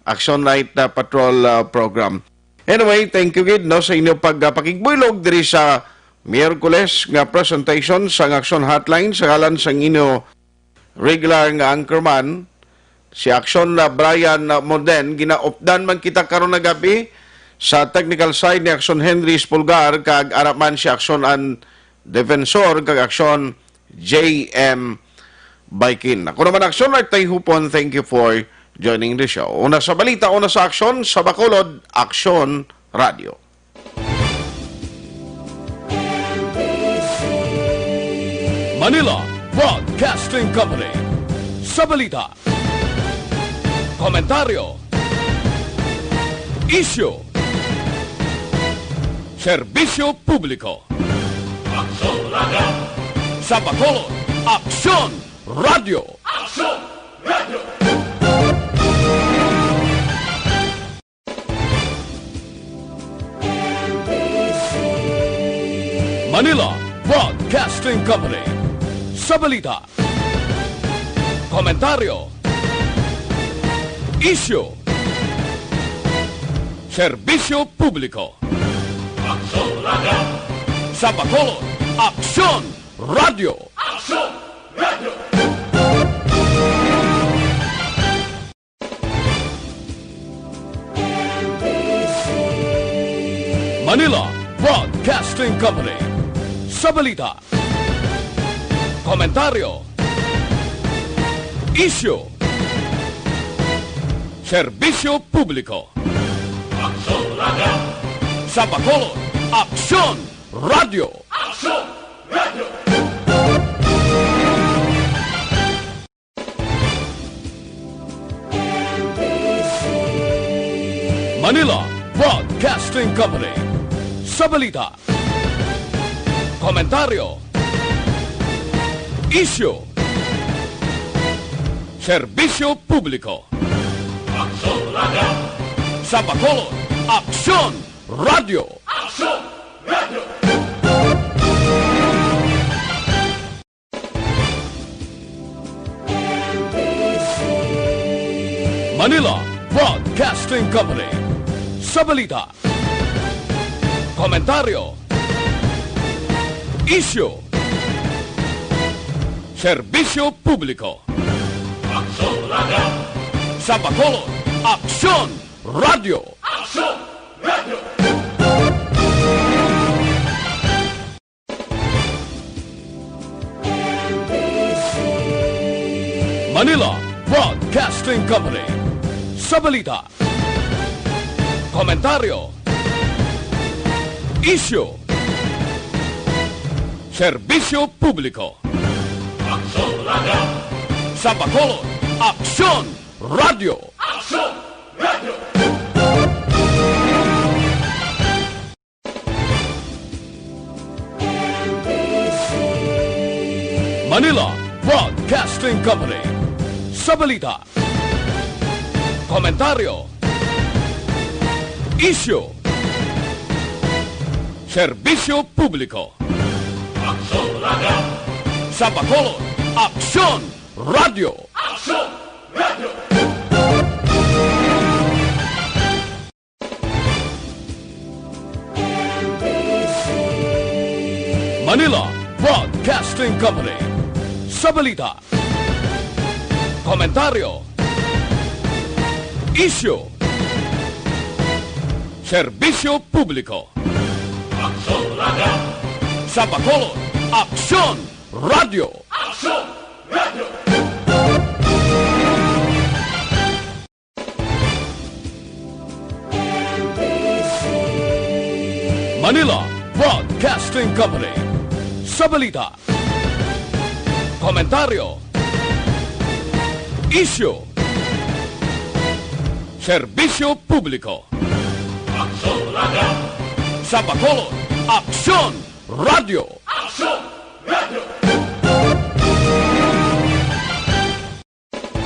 Action Night, ah, Patrol, ah, Program. Anyway, thank you gid, no, sa inyo pag, ah, pakigbuylog diri sa Miyerkules nga presentation sang Action Hotline sa ngalan sang inyo regular nga anchorman, si Action na Brian Monden. Ginaupdan man kita karon nga gab-i sa technical side ni Action Henry Espulgar kag ara man si Action An Defensor kag Action J M Baikin. Ako naman, Action Art Tay Hupon. Thank you for joining the show. Una sa balita, una sa aksyon, sa Bacolod, Aksyon Radio. Manila Broadcasting Company. Sa balita, komentaryo, isyu, serbisyo publiko. Aksyon Radio. Sa Bacolod, Aksyon Radio. Aksyon Radio. Manila Broadcasting Company. Sa balita, komentaryo, isyu, serbisyo publiko. Aksyon Radio. Sa Bacolod, Aksyon Radio. Aksyon Radio. Manila Broadcasting Company. Sa balita, komentaryo, isyu, serbisyo publiko. Aksyon Radio. Sa Bacolod, Aksyon Radio. Manila Broadcasting Company. Sa balita, komentaryo, isyu, serbisyo publiko. Aksyon Radio. Sa Bacolod, Aksyon Radio. Aksyon Radio. Manila Broadcasting Company. Sa balita, komentaryo, isyu, serbisyo publiko. Aksyon Radio. Sa Bacolod, Aksyon Radio. Aksyon Radio. Manila Broadcasting Company. Sa balita, komentaryo, isyu, serbisyo publiko. Aksyon Radio. Sa Bacolod, Aksyon Radio. Aksyon Radio. Manila Broadcasting Company. Sa balita, komentaryo, isyu, serbisyo publiko. Aksyon Radio. Sa Bacolod, Aksyon Radio. Aksyon Radio. Manila Broadcasting Company. Sa balita, komentaryo, isyu, serbisyo publiko. Aksyon Radio. Sa Bacolod, Aksyon Radio. Aksyon Radio. Manila Broadcasting Company. Sa balita, komentaryo, isyu, serbisyo publiko. Aksyon Radio. Sa Bacolod, Aksyon Radio. Aksyon